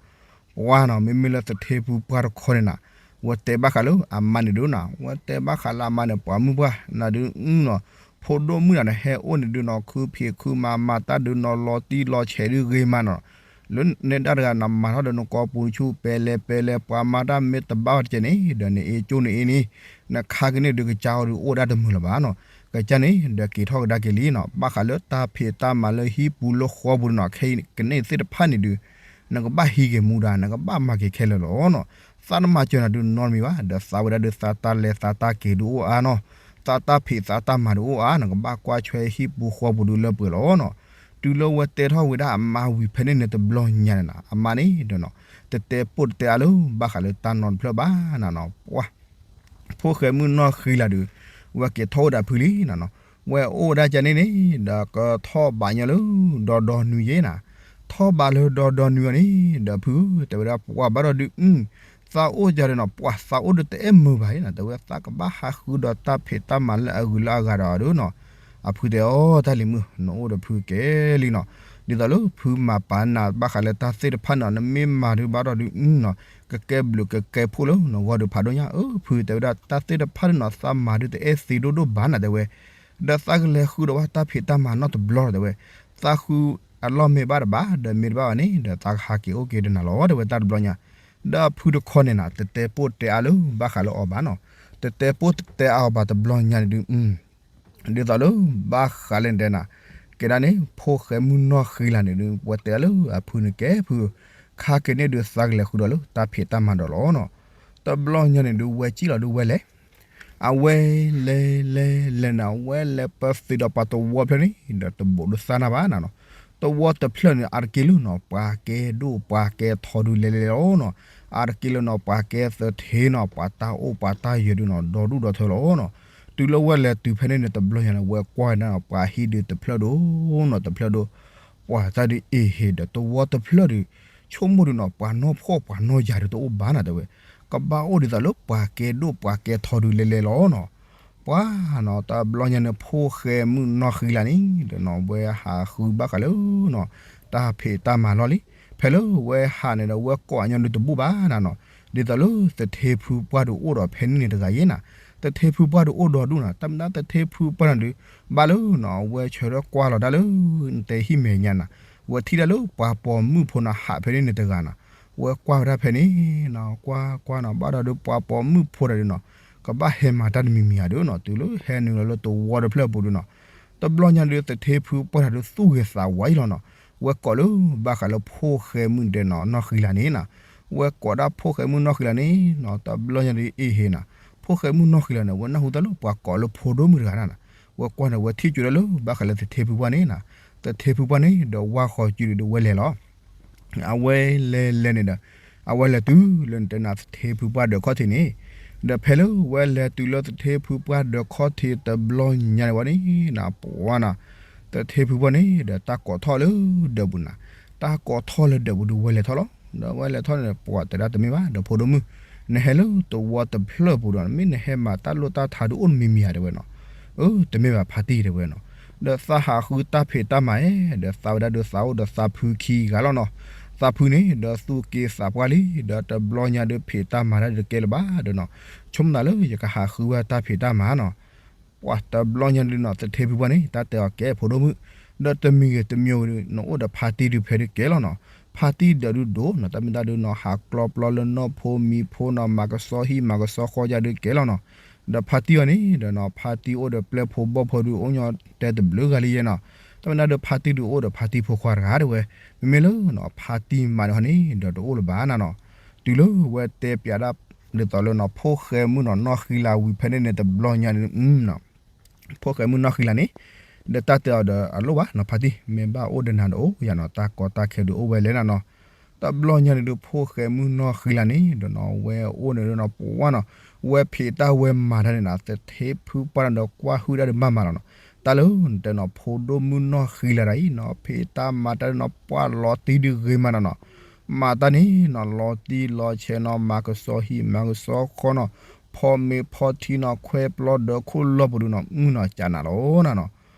ပှၢ်နီၤ မ့မ့ၢ်လၢသထ့ဖုပှၢ်တခီန့ၣ်နၤ ဝဲတဲဘၣ်ဃးလၢအမါန့ၣ်ဒုးနီၤ ဝဲတဲဘၣ်ဃးလၢအမါန့ၣ် ပှၤမုၣ်ပှၢ်နၤဒုးနီၤ ဖိဒိၣ်မုၣ်နၤန့ၣ် ဟဲအိၣ်န့ၣ်ဒုးနီၤ ခုဖံးခုမၤ မၤတၢ်ဒုးနီၤ လီၤတံၢ်လီၤဆဲးဒုးဂ့ၤမးနီၤ လၢနဲဒၣ်တဂၤနမၤထီၣ်ဒီးနကိာ်ပူၤဆူၣ် ပဲလဲၤပဲလဲၤ ပှၤမၤတၢ်မ့ၢ်တဘၣ်ဝဲတကဲန့ၣ် ဒီးနအ့ကၠိနအ့န့ၣ် နခါကန့ၣ်ဒုးကစၢ်အီၤဒုးအိၣ်ဒၣ်တမုာ်လၢၤဘၣ်နီၤ ကစၢ်န့ၣ် ဒီးက့ၤထီၣ်ကဒါက့ၤလံနီၤ ဘၣ်ဃးလၢတၢ်ဖံးတၢ်မၤလၢဟံၣ်ပူၤလၢဃီပူၤဒုးနီၤ ခဲအံၤကန့ၣ်သ့ၣ်တဖၣ်န့ၣ်ဒုး နကဘၣ်ဟံးက့ၤမူဒါ နကဘၣ်မၤက့ၤခဲလၢာ်လီၤနီၤ သးတမၤစၢၤနၤဒုးနီတမံၤဘၣ် ဒီးသးဝဲဒၣ်ဒုးသးတၢ်လဲၤသးတၢ်က့ၤဒုးအိၣ်အါနီၤ သးတၢ်ဖံးသးတၢ်မၤဒုးအိၣ်အါ နကဘၣ်ကွၢ်ဆွဲဟံၣ်ပူၤဃီပူၤဒုးလၢပှဲၤလီၤနီၤ တုၤလၢဝဲတဲထီၣ်ဝဲဒၣ်အမါဝံၤဖဲန့ၣ်န့ၣ်တဘျီညါန့ၣ်နၤ အမါန့ၣ်ဒီးနီၤ တတဲပိၢ်တတဲအါလၢဘၣ်ဃးလၢတၢ်နီတဖျၢၣ်ဘၣ်နၤနီၤ ပှၢ် ဖိၣ်ဃဲမုၣ်နီၢ်ဃံလၤဒုး ဝဲက့ၤထီၣ်ဝဲဒၣ်ဖုလံနၤနီၤ ဝဲအိၣ်ဝဲဒၣ်ကန့ၣ်န့ၣ် ဒီးကထီၣ်ဘးညီလၢ ဒီဒီနွံယဲၢ်နၤ ထီၣ်ဘးလၢဒီဒီနွံအီၤန့ၣ် ဒီးဖု တဲဝဲဒၣ်ပှၤဘၣ်ဒီးဒုး သးအိၣ်ကဒီးနီၤ ပှၤသးအိၣ်ဒုးတအဲၣ်မုာ်ဘၣ်နီၤ တဲဝဲသးကဘၣ်ဟးဃုဒီးတၢ်ဖံးတၢ်မၤလၢအဂုၤလၢအဂၤဒီးဒုးနီၤ အဖုတဲအီၤ တၢ်လံၤမုၣ် နအိၣ်ဒီးဖုကဲလံနီၤ ဒ်သိးလၢဖုမၤပာ်နၤဘၣ်ဃးလၢတၢ်သ့ၣ်တဖၣ်န့ၣ် နမ့ၢ်မၤဒုးဘၣ်ဒီးဒုးနီၤ ကကဲဘျုးကကဲဖှိၣ်လၢနဂီၢ်ဒုးဖးဒိၣ်ညါ အၢ ဖုတဲဝဲဒၣ် တၢ်သ့ၣ်တဖၣ်န့ၣ်နီၤသးမၤဒုးတအဲၣ်သ့ဒိၣ်ဒိၣ်ဘၣ်နၤတဲဝဲ ဒီးသးကလဲၤဃုဒီးဘၣ်တၢ်ဖံးတၢ်မၤနီတဘျီတဲဝဲ သးဃုအလီၢ်မ့ၢ်ဘၣ်တဘၣ် ဒီးမ့ၢ်တဘၣ်ဘၣ်န့ၣ် ဒီးသးကဟးက့ၤအိၣ်က့ၤဒီးနၤလီၤတဲဝဲတၢ်တဘျီညါ ဒီးဖုတခီန့ၣ်နၤ တတဲပိၢ်တဲအါလၢဘၣ်ဃးလၢအီၤဘၣ်နီၤ တတဲပိၢ်တတဲအါအီၤဘၣ်တဘျီညါန့ၣ်ဒုး ဒ်သိးလၢဘၣ်ဃးလၢနတဲနၤ ကဲဒၣ်န့ၣ် ဖိၣ်ဃဲမုၣ်နီၢ်ဃံလၤန့ၣ်ဒုး ဝဲတဲဒၣ်လၢအဖုန့ၣ်ကဲဖု, ခါက့ၤန့ၣ်ဒုးသးကလဲၤဃုာ်ဒီးလၢတၢ်ဖံးတၢ်မၤဒီးလီၤနီၤ. တဘျီညါန့ၣ်ဒုး ဝဲစံၣ်လီၤဒုးဝဲလဲၤ အဝဲလဲၤလဲၤလဲၤန့ၣ် အဝဲလဲၤပသံးဒီးပှၤသဝီဖျၢၣ်န့ၣ် ဒီးတဘူးဒုးသးနၢ်ဘၣ်နၤနီၤ. သဝီတဖျၢၣ်န့ၣ် အါတက့ၢ်လၢနီၤ ပှၤကဲဒိၣ်ပှၤကဲထီဒုးလဲၤလဲၤလီၤနီၤ. အါတက့ၢ်လၢနီၤ ပှၤကဲသထ့နီၤ ပှၤတၢ်အိၣ်ပှၤတၢ်ယၢၤဒုးနီၤ ဒီဒူၣ်ဒီထၢလီၤနီၤ. တုၤလၢဝဲလဲၤတုၤဖဲန့ၣ်န့ၣ် တဘျီညါန့ၣ် ဝဲကွၢ်ဝဲဒၣ်နီၤ ပှၤဟံၣ်ဒုးတဖျၢၣ်ဒိၣ်နီၤ တဖျၢၣ်ဒိၣ် ပှၤတၢ်ဒုးအ့ၣ်ဟ့ၣ်ဒီးသဝီတဖျၢၣ်ဒုး ဆိကမိၣ်ဒုးနီၤ ပှၤနီၢ်ဖှီၣ်ပှၤနီၢ်ယၤဒုးတအိၣ်ဘၣ်နၤတဲဝဲ, ကဘၣ်အိၣ်ဒ်သိးလၢပှၤကဲဒိၣ်ပှၤကဲထီဒုးလဲၤလဲၤလီၤနီၤ. ပှၤနီၤ တဘျီညါန့ၣ် ဖိၣ်ဃဲမုၣ်နီၢ်ဃံလၤန့ၣ် ဒီးနီၤ ဝဲဟးဃုဘၣ်ဃးလၢနီၤ တၢ်ဖံးတၢ်မၤလီၢ်လံ. ဖဲလၢဝဲဟးန့ၣ်ဒီး ဝဲကိးအညီဒုးတဘူးဘၣ်နၤနီၤ. ဒ်သိးလၢသထ့ဖုပှၢ်ဒုးအိၣ်ဒီးဖဲန့ၣ်န့ၣ်တဂၤယဲနၤ, သထ့ဖုပှၢ်ဒုးအိၣ်ဒီးဒူၣ်နၤ, တၢ်မ့ၢ်ဒၣ်သထ့ဖုပှၢ်န့ၣ်ဒုး ဘၣ်လၢနီၤ အဝဲဆၢထၢၣ်ကွၢ်လီၤဒၣ်လၢ နတဲဟံၣ်မဲာ်ညါနၤ, ဝဲထံၣ်ဒၣ်လၢပှၤပိာ်မုၣ်ဖိနီၤ ဟးဖဲန့ၣ်န့ၣ်တဂၤနၤ, ဝဲကွၢ်ဝဲဒၣ်ဖဲန့ၣ်နီၤ ကွၢ်ကွၢ်နီၤ ဘၣ်ဒီးဒုးပှၤပိာ်မုၣ်ဖိတဂၤဒုးနီၤ ကဘၣ်ဟဲမၤတၢ်တမံၤမံၤဧါဒုးနီၤ, တုၤလၢဟဲနုာ်လီၤလၢသဝီတဖျၢၣ်အပူၤဒုးနီၤ, တဘျီညါဒုး သထ့ဖုပှၢ်တဂၤဒုးသူၣ်ဂ့ၤသးဝါအံၤလီၤနီၤ, ဝဲကိးလၢဘၣ်ဃးလၢဖိၣ်ဃဲမုၣ်ဒဲးနီၤ နီၢ်ဃံလၤန့ၣ်နၤ, ဝဲကိးဒၣ်ဖိၣ်ဃဲမုၣ်နီၢ်ဃံလၤန့ၣ်နီၤ တဘျီညါဒုးအ့ၣ်ဟ့ၣ်နၤ, ဖိၣ်ဃဲမုၣ်နီၢ်ဃံလၤန့ၣ် ဝဲနၢ်ဟူတၢ်လၢပှၤကိးလၢဖိဒိၣ်မုၣ်တဂၤနၤ, ဝဲကွၢ်န့ၣ် ဝဲထံၣ်ကွံာ်ဒၣ်လၢဘၣ်ဃးလၢသထ့ဖုပှၢ်န့ၣ်နၤ, သထ့ဖုပှၢ်န့ၣ်ဒီးဝၢ်ဃီၤစုဒုးဝဲလဲၤလီၤ အဝဲလဲၤလဲၤန့ၣ်ဒီး အဝဲလဲၤတုၤလၢနတဲနၤသထ့ဖုပှၢ်ဒၢးခီၣ်ထံးန့ၣ်, ဒီးဖဲလၢဝဲလဲၤတုၤလၢသထ့ဖုပှၢ်ဒၢးခီၣ်ထံးတဘျီညါန့ၣ်ဝဲန့ၣ်နၤ ပှၤနၤ, သထ့ဖုပှၢ်န့ၣ်ဒီးတၢ်ကိးထီၣ်လၢဒၢးပူၤနၤ, တၢ်ကိးထီၣ်လၢဒၢးပူၤဒုးဝဲလဲၤထီၣ်လီၤ, ဒီးဝဲလဲၤထီၣ်န့ၣ် ပှၤတဲဒၣ်တမ့ၢ်ဘၣ် ဒီးဖိဒိၣ်မုၣ်, နဟဲလၢသဝီတဖျၢၣ်ပူၤဒီး မ့ၢ်နဟဲမၤတၢ်လိၣ်တၢ်ထါဒုးအိၣ်တမံၤမံၤဧါတဲဝဲနီၤ, အၢ တမ့ၢ်ဘၣ်ဖါတံၢ်တဲဝဲနီၤ, ဒီးသးဟးဃုတၢ်ဖံးတၢ်မၤဧဲ, ဒီးသးဝဲဒၣ်ဒုးသးအိၣ်ဒီးသးဖုခံဂၤလီၤနီၤ, သးဖုန့ၣ်ဒီးသူၣ်က့သးပှၢ်လံ, ဒီးတဘျီညါဒုးဖံးတၢ်မၤတၢ်ဒုးတကဲလၢၤဘၣ်ဒီးနီၤ, ဆိကမိၣ်သးလၢယကဟးဃုဝဲတၢ်ဖံးတၢ်မၤနီၤ, ပှၤတဘျီညါဒုးနီၤ သထ့ဖုပှၢ်န့ၣ် တၢ်တဲအီၤကဲဖိဒိၣ်မုၣ်, ဒီးတမံၤဂ့ၤတမံၤဂ့ၤဒုး နအိၣ်ဒီးဖါတံၢ်ဒုးဖဲဒုးကဲလီၤနီၤ, ဖါတံၢ်ဒီးဒုးဒိၣ်နီၤ တၢ်မ့ၢ်တၢ်ဒုးနီၤ ဟးကျီပျီလၢနီၢ်ဖိမံၤဖိနီၤ မၤကဆှီဟံၣ်မၤကဆှီဃီယါဒုးကဲလီၤနီၤ, ဒီးဖါတံၢ်အီၤန့ၣ်ဒီးနီၤ ဖါတံၢ်အိၣ်ဒီးပျဲၢ်ဖိဘီၣ်ဖိဒုးအိၣ်ညီတဲတဘျုးဂၤလံယဲနီၤ, တၢ်မ့ၢ်တၢ်ဒုးဖါတံၢ်ဒုးအိၣ်ဒီးဖါတံၢ်ဖိခွါတဂၤတဲဝဲ, မ့မ့ၢ်လၢနီၤ ဖါတံၢ်မါန့ၣ်ဟီန့ၣ်ဒီးတအိၣ်လၢၤဘၣ်နၤနီၤ, တုၤလၢဝဲတဲပၠးဒၣ် ဒ်သိးလၢနီၤ ဖိၣ်ဃဲမုၣ်နီၤ နီၢ်ဃံလၤဝံၤဖဲန့ၣ်န့ၣ် တဘျီညါန့ၣ် ဖိၣ်ဃဲမုၣ်နီၢ်ဃံလၤန့ၣ် ဒီးတၢ်တဲအီၤဒီးအလိၣ်ဘၣ်နီၤ ဖါတံၢ် မ့ၢ်ဘၣ်အိၣ်ဒီးနၤဒီးအိၣ်ယၤနီၤ တၢ်ကီတၢ်ခဲဒုးအိၣ်ဝဲလဲၣ်နၤနီၤ, တဘျီညါန့ၣ်ဒုး ဖိၣ်ဃဲမုၣ်နီၢ်ဃံလၤန့ၣ်ဒီးနီၤ ဝဲအိၣ်န့ၣ်ဒီးနီၤ ပှၤနီၤ ဝဲဖံးတၢ်ဝဲမၤတၢ်န့ၣ်နီၤ သထ့ဖုပှၢ်န့ၣ်ဒီးကွၢ်ဟုၣ်တၢ်ဒုးဘၣ်မးလီၤနီၤ, တၢ်လၢနတဲနီၤ ဖိဒိၣ်မုၣ်နီၢ်ဃံလၤတဂၤအံၤနီၤ ဖံးတၢ်မၤတၢ်ဒုးနီၤ ပှၤလီၤတံၢ်ဒုးဂ့ၤမးနီၤနီၤ မၤတၢ်န့ၣ်နီၤ လီၤတံၢ်လီၤဆဲးနီၤ မၤကဆှီဟံၣ်မၤကဆှီဃီနီၤ, ဖီမ့ၤဖီထံနီၤ ခွဲပျီဒၢးခိၣ်လီၢ်ပူၤဒုးနီၤ မုၢ်နီၤ ကနးလီၤနၤနီၤ,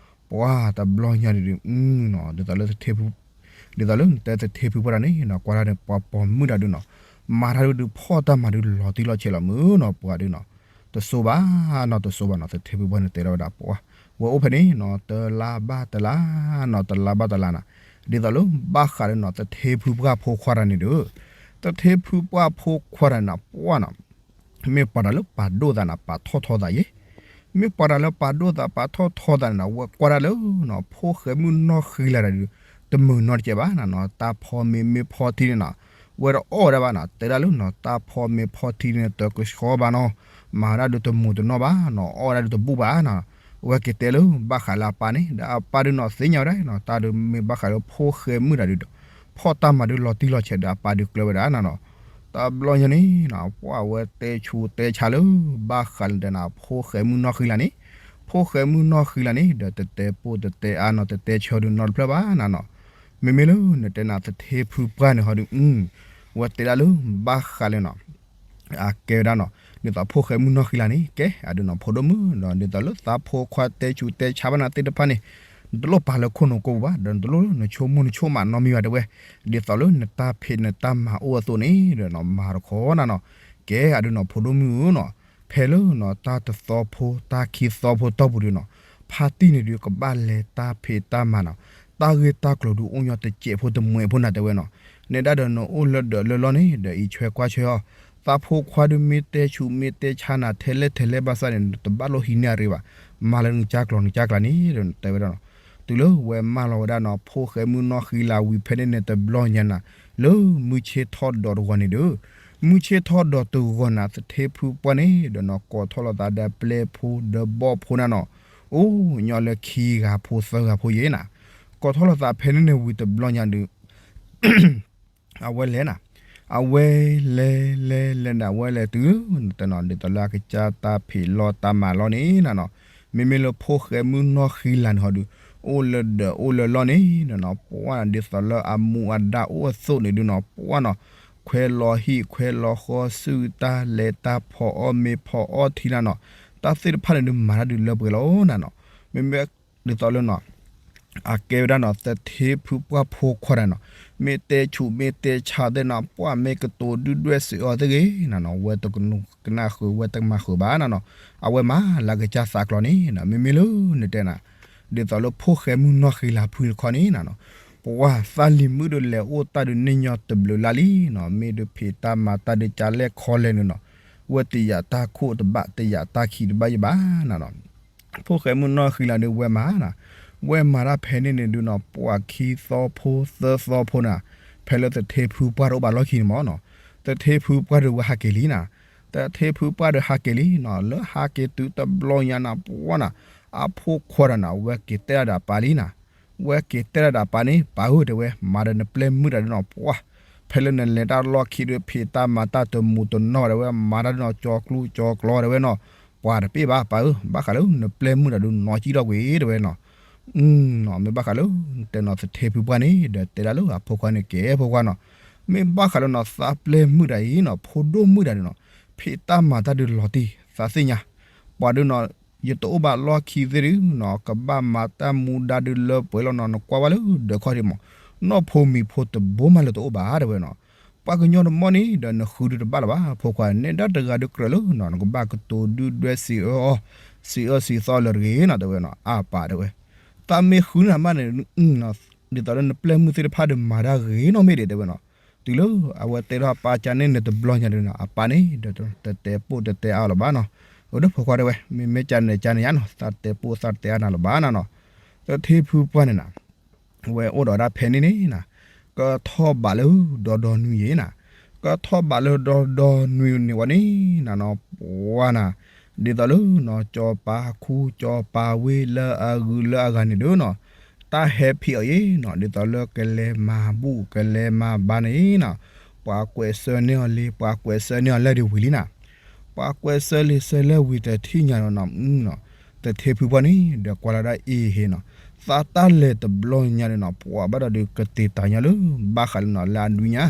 ပှၤတဘျီညါဒုး မုၢ်နီၤ ဒ်သိးလၢသထ့ဖု ဒ်သိးလၢနတဲသထ့ဖုပှၢ်တဂၤန့ၣ်နီၤ ကွၢ်တၢ်န့ၣ် ပှၤပိာ်မုၣ်တၢ်ဒုးနီၤ မၤတၢ်ဒုးဒုးဖီၣ်တၢ်မၤဒုးလီၤတံၢ်လီၤဆဲးလီၤမုၢ်နီၤ ပှၤဒုးနီၤ, တစိၤဘၣ်နီၤ တစိၤဘၣ်နီၤ သထ့ဖုပှၢ်န့ၣ်တဲလီၤဝဲဒၣ်ပှၤ ဝဲအိၣ်ဖဲန့ၣ်နီၤ တလါဘၣ်တလါနီၤ တလါဘၣ်တလါနီၤ, ဒ်သိးလၢဘၣ်ဃးလၢနီၤ သထ့ဖုပှၢ်ဖိခွါတဂၤန့ၣ်ဒီး သထ့ဖုပှၢ်ဖိခွါတဂၤန့ၣ် ပှၤနီၤ မ့ၢ်ပှၤတၢ်လၢပာ်ဒိၣ်သးနီၤ ပာ်ထီၣ်ထီသးယဲ, မ့ၢ်ပှၤတၢ်လၢပာ်ဒိၣ်သးပာ်ထီၣ်ထီသးန့ၣ်နီၤ ဝဲကွၢ်ဒၣ်လၢနီၤ ဖိၣ်ဃဲမုၣ်နီၢ်ဃံလၤတဂၤဒီး တမုာ်နီတစဲးဘၣ်နၤနီၤ တၢ်ဖီမ့ၤမ့ၢ်ဖီထံန့ၣ်နီၤ ဝဲတအီၣ်ဝဲဒၣ်ဘၣ်နီၤ တဲဒၣ်လၢနီၤ တၢ်ဖီမ့ၤဖီထံန့ၣ် တကဆှီဘၣ်နီၤ, မၤဒၣ်ဒုးတမုာ်တနီၢ်ဘၣ်နီၤ အီၣ်ဝဲဒၣ်ဒုးတဘူးဘၣ်နီၤ, ဝဲက့ၤတဲလၢဘၣ်ဃးလၢအပၢ်န့ၣ် ဒီးအပၢ်ဒုးနီၤသ့ၣ်ညါဝဲဒၣ်နီၤ တၢ်ဒုးမ့ၢ်ဘၣ်ဃးလၢဖိၣ်ဃဲမုၣ်တဂၤဒီး ဖီၣ်တၢ်မၤဒုးလီၤတံၢ်လီၤဆဲးဒီးအပၢ်ဒုးကျၢၤဝဲဒၣ်နၤနီၤ, တဘျီညါန့ၣ်နီၤ ပှၤဝဲတဲဆူးတဲဆါလၢ ဘၣ်ဃးလၢနတဲနၤ ဖိၣ်ဃဲမုၣ်နီၢ်ဃံလၤန့ၣ်, ဖိၣ်ဃဲမုၣ်နီၢ်ဃံလၤန့ၣ် ဒီးတတဲပိၢ်တတဲအါနီၤ တတဲဆၢဒုးနီတဖျၢၣ်ဘၣ်နၤနီၤ, မ့မ့ၢ်လၢနတဲနၤသထ့ဖုပှၢ်န့ၣ်ဟီဒုး ဝဲတဲဒၣ်လၢ ဘၣ်ဃးလၢနီၤ အကဲဝဲဒၣ်နီၤ ဒ်သိးဖိၣ်ဃဲမုၣ်နီၢ်ဃံလၤန့ၣ် ကဲအဒုးနီၤ ဖိဒိၣ်မုၣ်ဒီး ဒ်သိးလၢသးဖိခွါတဲဆူးတဲဆါဘၣ်နၤသ့ၣ်တဖၣ်န့ၣ် နတလိၣ်ပာ်လၢခိၣ်နူာ်ကိးပူၤဘၣ် ဒီးနတလိၣ်လၢနဆိကမိၣ်နဆိကမးနီတမံၤဘၣ်တဲဝဲ, ဒ်သိးလၢနတၢ်ဖံးနတၢ်မၤအိၣ်အသိးန့ၣ်ဒီးနီၤ မၤတခီနၤနီၤ, ကဲအဒုးနီၤ ဖိဒိၣ်မုၣ်ဧၢနီၤ, ဖဲလၢနီၤ တၢ်တသီဖိတၢ်ခံသီဖိတီၢ်ပူၤဒုးနီၤ ဖါတံၢ်န့ၣ်ဒုးကဘၣ်လဲၤတၢ်ဖံးတၢ်မၤနီၤ, တၢ်ဂ့ၢ်တၢ်ကျိၤဒုးအိၣ်ညီတစဲးဖိတမှဲးဖိနၤတဲဝဲနီၤ, နဲဒၣ်ဒီးနအိၣ်လၢဒၢးလၢလီၢ်န့ၣ် ဒီးအံးဆွဲကွၢ်ဆွဲအီၤ, သးဖိခွါဒုးမ့ၢ်တဲဆူးမ့ၢ်တဲဆါနၤထဲလဲၣ်ထဲလဲၣ်ဘၣ်ဆၣ်န့ၣ် တဘၣ်လိၣ်ဟံးန့ၢ်အရ့ဘၣ်, မၤလၢနကစၢ်ကျိၤနကစၢ်ကျါန့ၣ်ဒီးတဲဝဲဒၣ်နီၤ, တုၤလၢဝဲမၢလီၤဝဲဒၣ်နီၤ ဖိၣ်ဃဲမုၢ်နီၢ်ဃံလၤဝံၤဖဲန့ၣ်န့ၣ်တဘျီညါနၤ, လၢမုၢ်ဆ့ၣ်ထီၣ်ဒီးတဂီၤန့ၣ်ဒီး, မုၢ်ဆ့ၣ်ထီၣ်ဒီးတဂီၤနၤ သထ့ဖုပှၢ်န့ၣ်ဒီးနီၤ ကိးထီၣ်လိာ်သးဒီးပျဲၢ်ဖိဒီးဘီၣ်ဖိနၤနီၤ, အိၣ်ညီလၢခံဂၤဖိသၢဂၤဖိယဲနၤ, ကိးထီၣ်လိာ်သးဖဲန့ၣ်န့ၣ်ဝံၤတဘျီညါဒီး အဝဲလဲၤနၤ, အဝဲလဲၤလဲၤလဲၤနၤ အဝဲလဲၤတုၤနတဲနီၤ ဒ်သိးလၢအကစၢ်တၢ်ဖံးလီၢ်တၢ်မၤလီၢ်န့ၣ်နၤနီၤ, မ့မ့ၢ်လၢဖိၣ်ဃဲမုၢ်နီၢ်ဃံလၤန့ၣ်ဟီဒီး, အိၣ်လၢဒၢးအိၣ်လၢလီၢ်န့ၣ်နၤနီၤ ပှၢ်နၤ ဒ်သိးလၢအမူအဒါအိၣ်အသိးန့ၣ်ဒုးနီၤ ပှၢ်နီၤ, ခွဲးလီၤဟံၣ်ခွဲးလီၤဃီ စုၣ်တၢ်လဲၤတၢ်ဖီအီၣ်မ့ၤဖီအီၣ်ထံနၤနီၤ, တၢ်သ့ၣ်တဖၣ်န့ၣ်ဒုးမၤတၢ်ဒုးလၢပှဲၤလီၤနၤနီၤ, မ့မ့ၢ်ဒ်သိးလၢနီၤ အကဲဝဲဒၣ်နီၤ သထ့ဖုပှၢ်ဖိခွါတဂၤနီၤ, မ့ၢ်တဲဆူးမ့ၢ်တဲဆါသ့ၣ်နီၤ ပှၢ်မ့ၢ်ကတိၤဒုၣ်ဒွဲၣ်စံးအီၤသ့ၣ်ဂ့ၤနၤနီၤ ဝဲတကနၣ်ဃုာ်ဝဲတမၤဃုာ်ဘၣ်နၤနီၤ, အဝဲမၤလၢအကစၢ်သးကျီန့ၣ်နီၤ မ့မ့ၢ်လၢနတဲနၤ, ဒ်သိးလၢဖိၣ်ဃဲမုၢ်နီၢ်ဃံလၤဖုတခီန့ၣ်နၤနီၤ, ပှၢ်သးလံၤမုၣ်ဒုးလဲၤအိၣ်တၢ်ဒုးန့ၢ်ညီတဘျုးလါလံနီၤ မ့ၢ်ဒုးဖံးတၢ်မၤတၢ်ဒုးကလဲၣ်ခီလဲၣ်န့ၣ်နီၤ, ဝဲတယာ်တၢ်ခိၣ်တဘၣ် တယာ်တၢ်ခံးတဘၣ်ယဘၣ်နၤနီၤ ဖိၣ်ဃဲမုၢ်နီၢ်ဃံလၤဒုးဝဲမၤနၤ, ဝဲမၤတၢ်ဖဲန့ၣ်န့ၣ်ဒုးနီၤ ပှၢ်ခံသီဖိသၢသီဖိနၤ, ဖဲလၢသထ့ဖုပှၢ်တအိၣ်ဘၣ်လီၢ်ခံန့ၣ်မ့ၢ်နီၤ, သထ့ဖုပှၢ်ဒုးဝဲဟးက့ၤလံနၤ, သထ့ဖုပှၢ်ဒုးဟးက့ၤလံနီၤ လၢဟးက့ၤတုၤတဘျီညါနၤ ပှၢ်နၤ, အဖိခွါတဂၤနၤ ဝဲက့ၤတဲဒၣ်ဒီးအပၢ်လံနၤ ဝဲက့ၤတဲဒၣ်ဒီးအပၢ်န့ၣ် ပၢ်ဧၢ တဲဝဲ မၤဒီးနပျဲၢ်မုၣ်တဂၤဒုးနီၤ ပှၢ်, ဖဲလၢနလဲၤတၢ်လီၢ်ခံဒုး ဖံးတၢ်မၤတၢ်တမူးတနီၢ်ဘၣ်တဲဝဲ မၤတၢ်ဒုးနီၤ ကၠီကျူကၠီကျီတဲဝဲနီၤ, ပှၢ်တပ့ၢ်ဘၣ် ပၢ်ဧၢ ဘၣ်ဃးလၢနပျဲၢ်မုၣ်တဂၤဒုးနီၤကံထီၣ်ကွံာ်တဲဝဲနီၤ, မ့ၢ်ဘၣ်ဃးလၢ တဲနီၤသထ့ဖုပှၢ်န့ၣ် ဒီးတဲဒၣ်လၢအဖိခွါန့ၣ် ကဲဖိခွါနီၤ, မ့ၢ်ဘၣ်ဃးလၢနီၤ သးပျဲၢ်မုၣ်တဂၤအံၤနီၤ ဖိဒိၣ်မုၣ်တဂၤဒုးနီၤ ဖံးတၢ်မၤတၢ်ဒုးလီၤတံၢ် သးသ့ၣ်ညါ ပှၤဒုးနီၤ ယတအိၣ်ဘၣ်လီၢ်ခံသ့ၣ်ဒုးနီၤ ကဘၣ်မၤတၢ်မူဒါဒုးလၢပှဲၤလီၤနီၤ နကွၢ်ဝဲလၢဒၢးခီၣ်ထံးမး နီၢ်ဖိမံၤဖိတဘိမးလၢတအိၣ်ဘၣ်တဲဝဲနီၤ, ပှၤကညီတမီၢ်န့ၣ် ဒီးနဃုဒုးတဘၣ်လၢၤဘၣ် ဖိခွါ နဲဒၣ်တဂၤဒုးကြၢးလၢနီၤ နကဘၣ်ကတိၤဒုၣ်ဒွဲၣ်စံးအၢအီၤ စံးအၢစံးသီလၢၤတဂ့ၤနီၤ တဲဝဲနီၤ အပၢ်တဲဝဲ, သးမ့ၢ်ဃုနၤမးန့ၣ် ဒ်သိးလၢနပျဲၢ်မုၣ်သ့ၣ်တဖၣ်ဒီးမၤတၢ်ဂ့ၤနီၢ်မ့ၢ်ဒံးတဲဝဲနီၤ, တုၤလၢအဝဲတဲထီၣ်အပၢ်ကန့ၣ်န့ၣ်တဘျီညါဒုးနီၤ အပၢ်န့ၣ်ဒီးတတဲပိၢ်တတဲအါလၢၤဘၣ်နီၤ, အိၣ်ဒီးဖိခွါတဲဝဲ မ့မ့ၢ်ကန့ၣ်ကန့ၣ်ယါနီၤ သးတဲပိၢ်သးတဲအါနၤလၢၤဘၣ်နၤနီၤ, သထ့ဖုပှၢ်န့ၣ်နၤ ဝဲအိၣ်ဒီးဒၣ်ဖဲန့ၣ်န့ၣ်နၤ, ကထီၣ်ဘးလၢဒီဒီနွံယဲနၤ, ကထီၣ်ဘးလၢဒီဒီနွံန့ၣ်ဝဲန့ၣ်နၤနီၤ ပှၢ်နၤ, ဒ်သိးလၢနီၤ ကၠီၤပၤခူ ကၠီၤပၤဝ့ၢ်လၢအဂုၤလၢအဂၤန့ၣ်ဒုးနီၤ, တၢ်ဟဲဖံးအီၤယဲနီၤ ဒ်သိးလၢကလဲၤမၤဘူၣ်ကလဲၤမၤဘါန့ၣ်နၤ, ပှၤကွဲးဆၢန့ၢ်အီၤလံ ပှၤကွဲးဆၢန့ၢ်အီၤလၢဒ်ဝံၤလံနၤ ပှၤကွဲးဆၢလံာ်ဆၢလၢဝံၤတထံၣ်ညါနီၤ သထ့ဖုပှၢ်န့ၣ် ဒီးကွၢ်လီၤဒၣ်အ့ၣ်ဟ့နီၤ, သးတၢ်လဲၤတဘျီညါန့ၣ်နီၤ ပှၤဘၣ်ဒီးဒုးကတ့ၤတၢ်ညီလၢ ဘၣ်ဃးလၢနီၤ လၢအဒုညါ,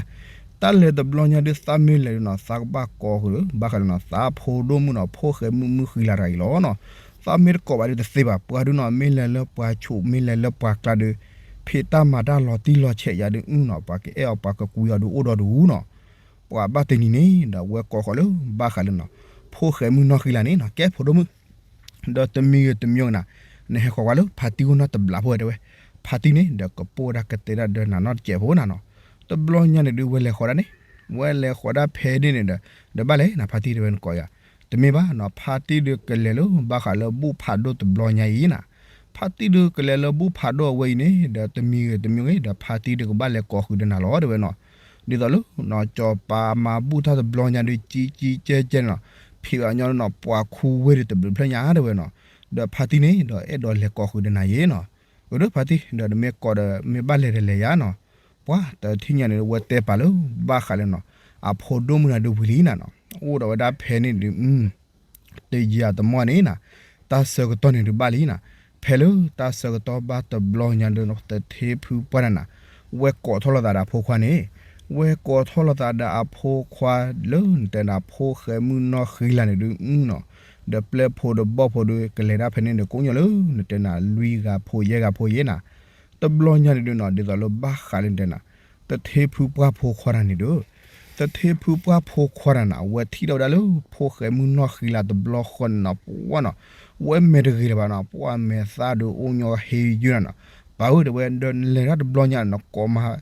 တၢ်လဲၤတဘျီညါဒုးသးမ့ၢ်လဲၤဒုးနီၤ သးကဘၣ်ကိးဃုာ်လၢ ဘၣ်ဃးလၢနီၤ သးဖိဒိၣ်မုၣ်နီၤ ဖိၣ်ဃဲမုၣ်မုၣ်ဃံလၤတဂၤအံၤလီၤနီၤ, သးမ့ၢ်တကိးဘၣ်ဒုးတသ့ဘၣ် ပှၤဒုးနီၤ မ့ၢ်လဲၤလၢပှၤဆူး မ့ၢ်လဲၤလၢပှၤကျါဒုး ဖံးတၢ်မၤတၢ်လီၤတံၢ်လီၤဆဲးယၤဒုးနီၤ ပှၤကအဲၣ်အီၤပှၤကကွံအီၤဒုးအိၣ်ဒီးဒုးနီၤ, ပှၤဘၣ်တနံၤန့ၣ် ဒီးဝဲကိးဃီၤလၢ ဘၣ်ဃးလၢနီၤ ဖိၣ်ဃဲမုၣ်နီၢ်ဃံလၤန့ၣ်နီၤ ကဲဖိဒိၣ်မုၣ် ဒီးတမံၤဂ့ၤတမံၤဂ့ၤနၤ, နဟဲဃီၤကွၢ်လၢဖါတံၢ်အိၣ်နီတဘျီဖိတဲဝဲ, ဖါတံၢ်န့ၣ် ဒီးကပိၢ်ဝဲဒၣ်ကတဲဒၣ်ဒီးနၤနီတစဲးဖိနၤနီၤ, တဘျီညါန့ၣ်ဒုးဝဲလဲၤဃီၤဒၣ်န့ၣ်, ဝဲလဲၤဃီၤဒၣ်ဖဲန့ၣ်န့ၣ်ဒီး, ဒီးဘၣ်လဲၣ်နၤဖါတံၢ်တဲဝဲနကိးယၤ, တမ့ၢ်ဘၣ်နီၤ ဖါတံၢ်ဒုးကလဲၤလၢဘၣ်ဃးလၢဘူၣ်ဖးဒိၣ်တဘျီညါအံၤနၤ, ဖါတံၢ်ဒုးကလဲၤလၢဘူၣ်ဖးဒိၣ်အဝဲအံၤန့ၣ် ဒီးတမံၤဂ့ၤတမံၤဂ့ၤ ဒီးဖါတံၢ်ဒုးကဘၣ်လဲၤကိးဃုာ်ဒီးနၤလီၤတဲဝဲနီၤ, ဒ်သိးလၢနီၤ ကၠီၤပၤမၤဘူၣ်တၢ်တဘျီညါဒုး ကံကံကဲကဲန့ၣ်နီၤ, ဖံးဘၣ်ညီနီၤ ပှၤခူဝ့ၢ်ဒုးတဘျုးဖျၢၣ်ညါတဲဝဲနီၤ, ဒီးဖါတံၢ်န့ၣ် ဒီးအဲၣ်ဒိးလဲၤကိးဃုာ်ဒီးနၤယဲနီၤ, အိၣ်ဒီးဖါတံၢ် ဒီးနမ့ၢ်ကိးဒီးမ့ၢ်ဘၣ်လဲၤဒီးလဲၤယါနီၤ, ပှၤတထံၣ်ညါန့ၣ် ဝဲတဲပာ်လၢ ဘၣ်ဃးလၢနီၤ အဖိဒိၣ်မုၣ်နၤဒုးဝံၤလံနၤနီၤ, အိၣ်ဒီးဝဲဒၣ်ဖဲန့ၣ်ဒုး တယံာ်အတမီၢ်န့ၣ်နၤ, တၢ်ဆၢကတီၢ်န့ၣ်ဒုးဘၣ်လံနၤ, ဖဲလၢတၢ်ဆၢကတီၢ်ဘၣ်တဘျီညါဒီး သထ့ဖုပှၢ်နၤနၤ, ဝဲကိးထီၣ်လိာ်သးဒီးအဖိခွါန့ၣ်, ဝဲကိးထီၣ်လိာ်သးဒီးအဖိခွါလၢနတဲနၤ ဖိၣ်ဃဲမုၣ်နီၢ်ဃံလၤန့ၣ်ဒုးနီၤ, ဒီးပျဲၢ်ဖိဒီးဘီၣ်ဖိဒုး ကလဲၤဒၣ်ဖဲန့ၣ်ဒီးကိးညီလၢ နတဲနၤ လွံၢ်ဂၤဖိယဲၢ်ဂၤဖိယဲၢ်နၤ တဘျီညါန့ၣ်ဒုးနီၤ ဒ်သိးလၢဘၣ်ဃးလၢနတဲနၤ, သထ့ဖုပှၢ်ဖိခွါတဂၤန့ၣ်ဒီး, သထ့ဖုပှၢ်ဖိခွါတဂၤနၤ အဝဲထံၣ်ထီၣ်ဝဲဒၣ်လၢဖိၣ်ဃဲမုၣ်နီၢ်ဃံလၤတဘျီဃီန့ၣ်နီၤ ပှၢ်နီၤ, ဝဲမဲာ်တဂ့ၤလၢၤဘၣ်နီၤ ပှၢ်မဲာ်သၣ်ဒုးအိၣ်ညီဟ့ယုၢ်နၤနီၤ, ပၢ်ဧၢ တဲဝဲ ဒီးနလဲၤတၢ်တဘျီညါနီၤ ကိးမး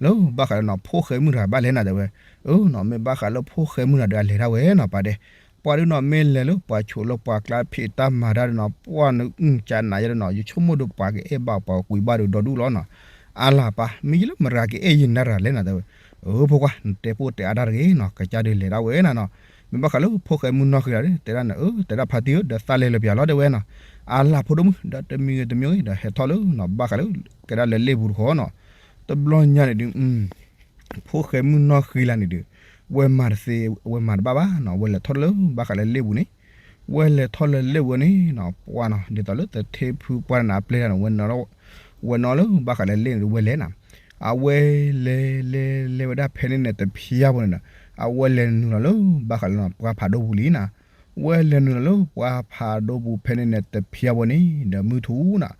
လၢဘၣ်ဃးလၢနီၤ ဖိၣ်ဃဲမုၣ်တဂၤဘၣ်လဲၣ်နၤ တဲဝဲ, အၢနီၤ မ့ၢ်ဘၣ်ဃးလၢဖိၣ်ဃဲမုၣ်တဂၤဒီးအလဲၤတၢ်ဝဲနီၤ ပၢ်တဲ, ပ ပှၤဒုးနီၤ မ့ၢ်လဲၤလၢပှၤဆိးလၢပှၤကျါဖံးတၢ်မၤတၢ်ဒုးနီၤ ပှၢ်နကၣ်နးယဲဒုးနီၤ ယဆိကမိၣ်ဒီးပှၤကအဲၣ်ဘၣ်ပှၤကကွံာ်ဘၣ်ဒီးဒီဒူၣ်လီၤနီၤ. အါလၢ်ပၢ် မ့ၢ်ယလၢမရၤကအဲၣ်ယနၤရၤလဲၣ်နီၤ တဲဝဲ. အၢ ဖိခွါ နတဲပိၢ်တဲအါတၢ်တဂ့ၤနီၤ ကစၢ်ဒုးလဲၤဒၣ်ဝဲနၤနီၤ. မ့ၢ်ဘၣ်ဃးလၢဖိၣ်ဃဲမုၢ်နီၢ်ဃံလၤဒီး တဲဒၣ်နၤ အၢ တဲဒၣ်ဖါတံၢ်ဧၢ ဒီးသးလဲၤလၢပျၢၤလီၤတဲဝဲနီၤ. အါလၢ်ဖိဒိၣ်မုၣ် ဒီးတမံၤဂ့ၤတမံၤဂ့ၤ ဒီးဟဲထီၣ်လၢနီၤ ဘၣ်ဃးလၢ ကဲဒၣ်လၢလ့ၣ်ပူၤတခီနီၤ. တဘျီညါန့ၣ်ဒုး ဖိၣ်ဃဲမုၢ်နီၢ်ဃံလၤန့ၣ်ဒုး ဝဲမၤတသ့ ဝဲမၤတဘၣ်ဘၣ်နီၤ ဝဲလဲၤထီၣ်လၢဘၣ်ဃးလၢလ့ၣ်ပူၤန့ၣ် ဝဲလဲၤထီၣ်လၢလ့ၣ်ပူၤန့ၣ်နီၤ ပှၢ်နီၤ ဒ်သိးလၢသထ့ဖုပှၢ်န့ၣ် အပျဲၢ်တၢ်န့ၣ် ဝဲနီၤလၢဘၣ်ဃးလၢလ့ၣ်န့ၣ်ဒုး ဝဲလဲၤနၤ အဝဲလဲၤလဲၤလဲၤဝဲဒၣ်ဖဲန့ၣ်န့ၣ် တဖျါဘိန့ၣ်နီၤ အဝဲလဲၤနုာ်လီၤလၢဘၣ်ဃးလၢနီၤ ပှၢ်ဖးဒိၣ်ပူၤလံနၤ. ဝဲလဲၤနုာ်လီၤလၢပှၢ်ဖးဒိၣ်ပူၤဖဲန့ၣ်န့ၣ် တဖျါဘိန့ၣ် ဒီးမုၢ်ထူနီၤ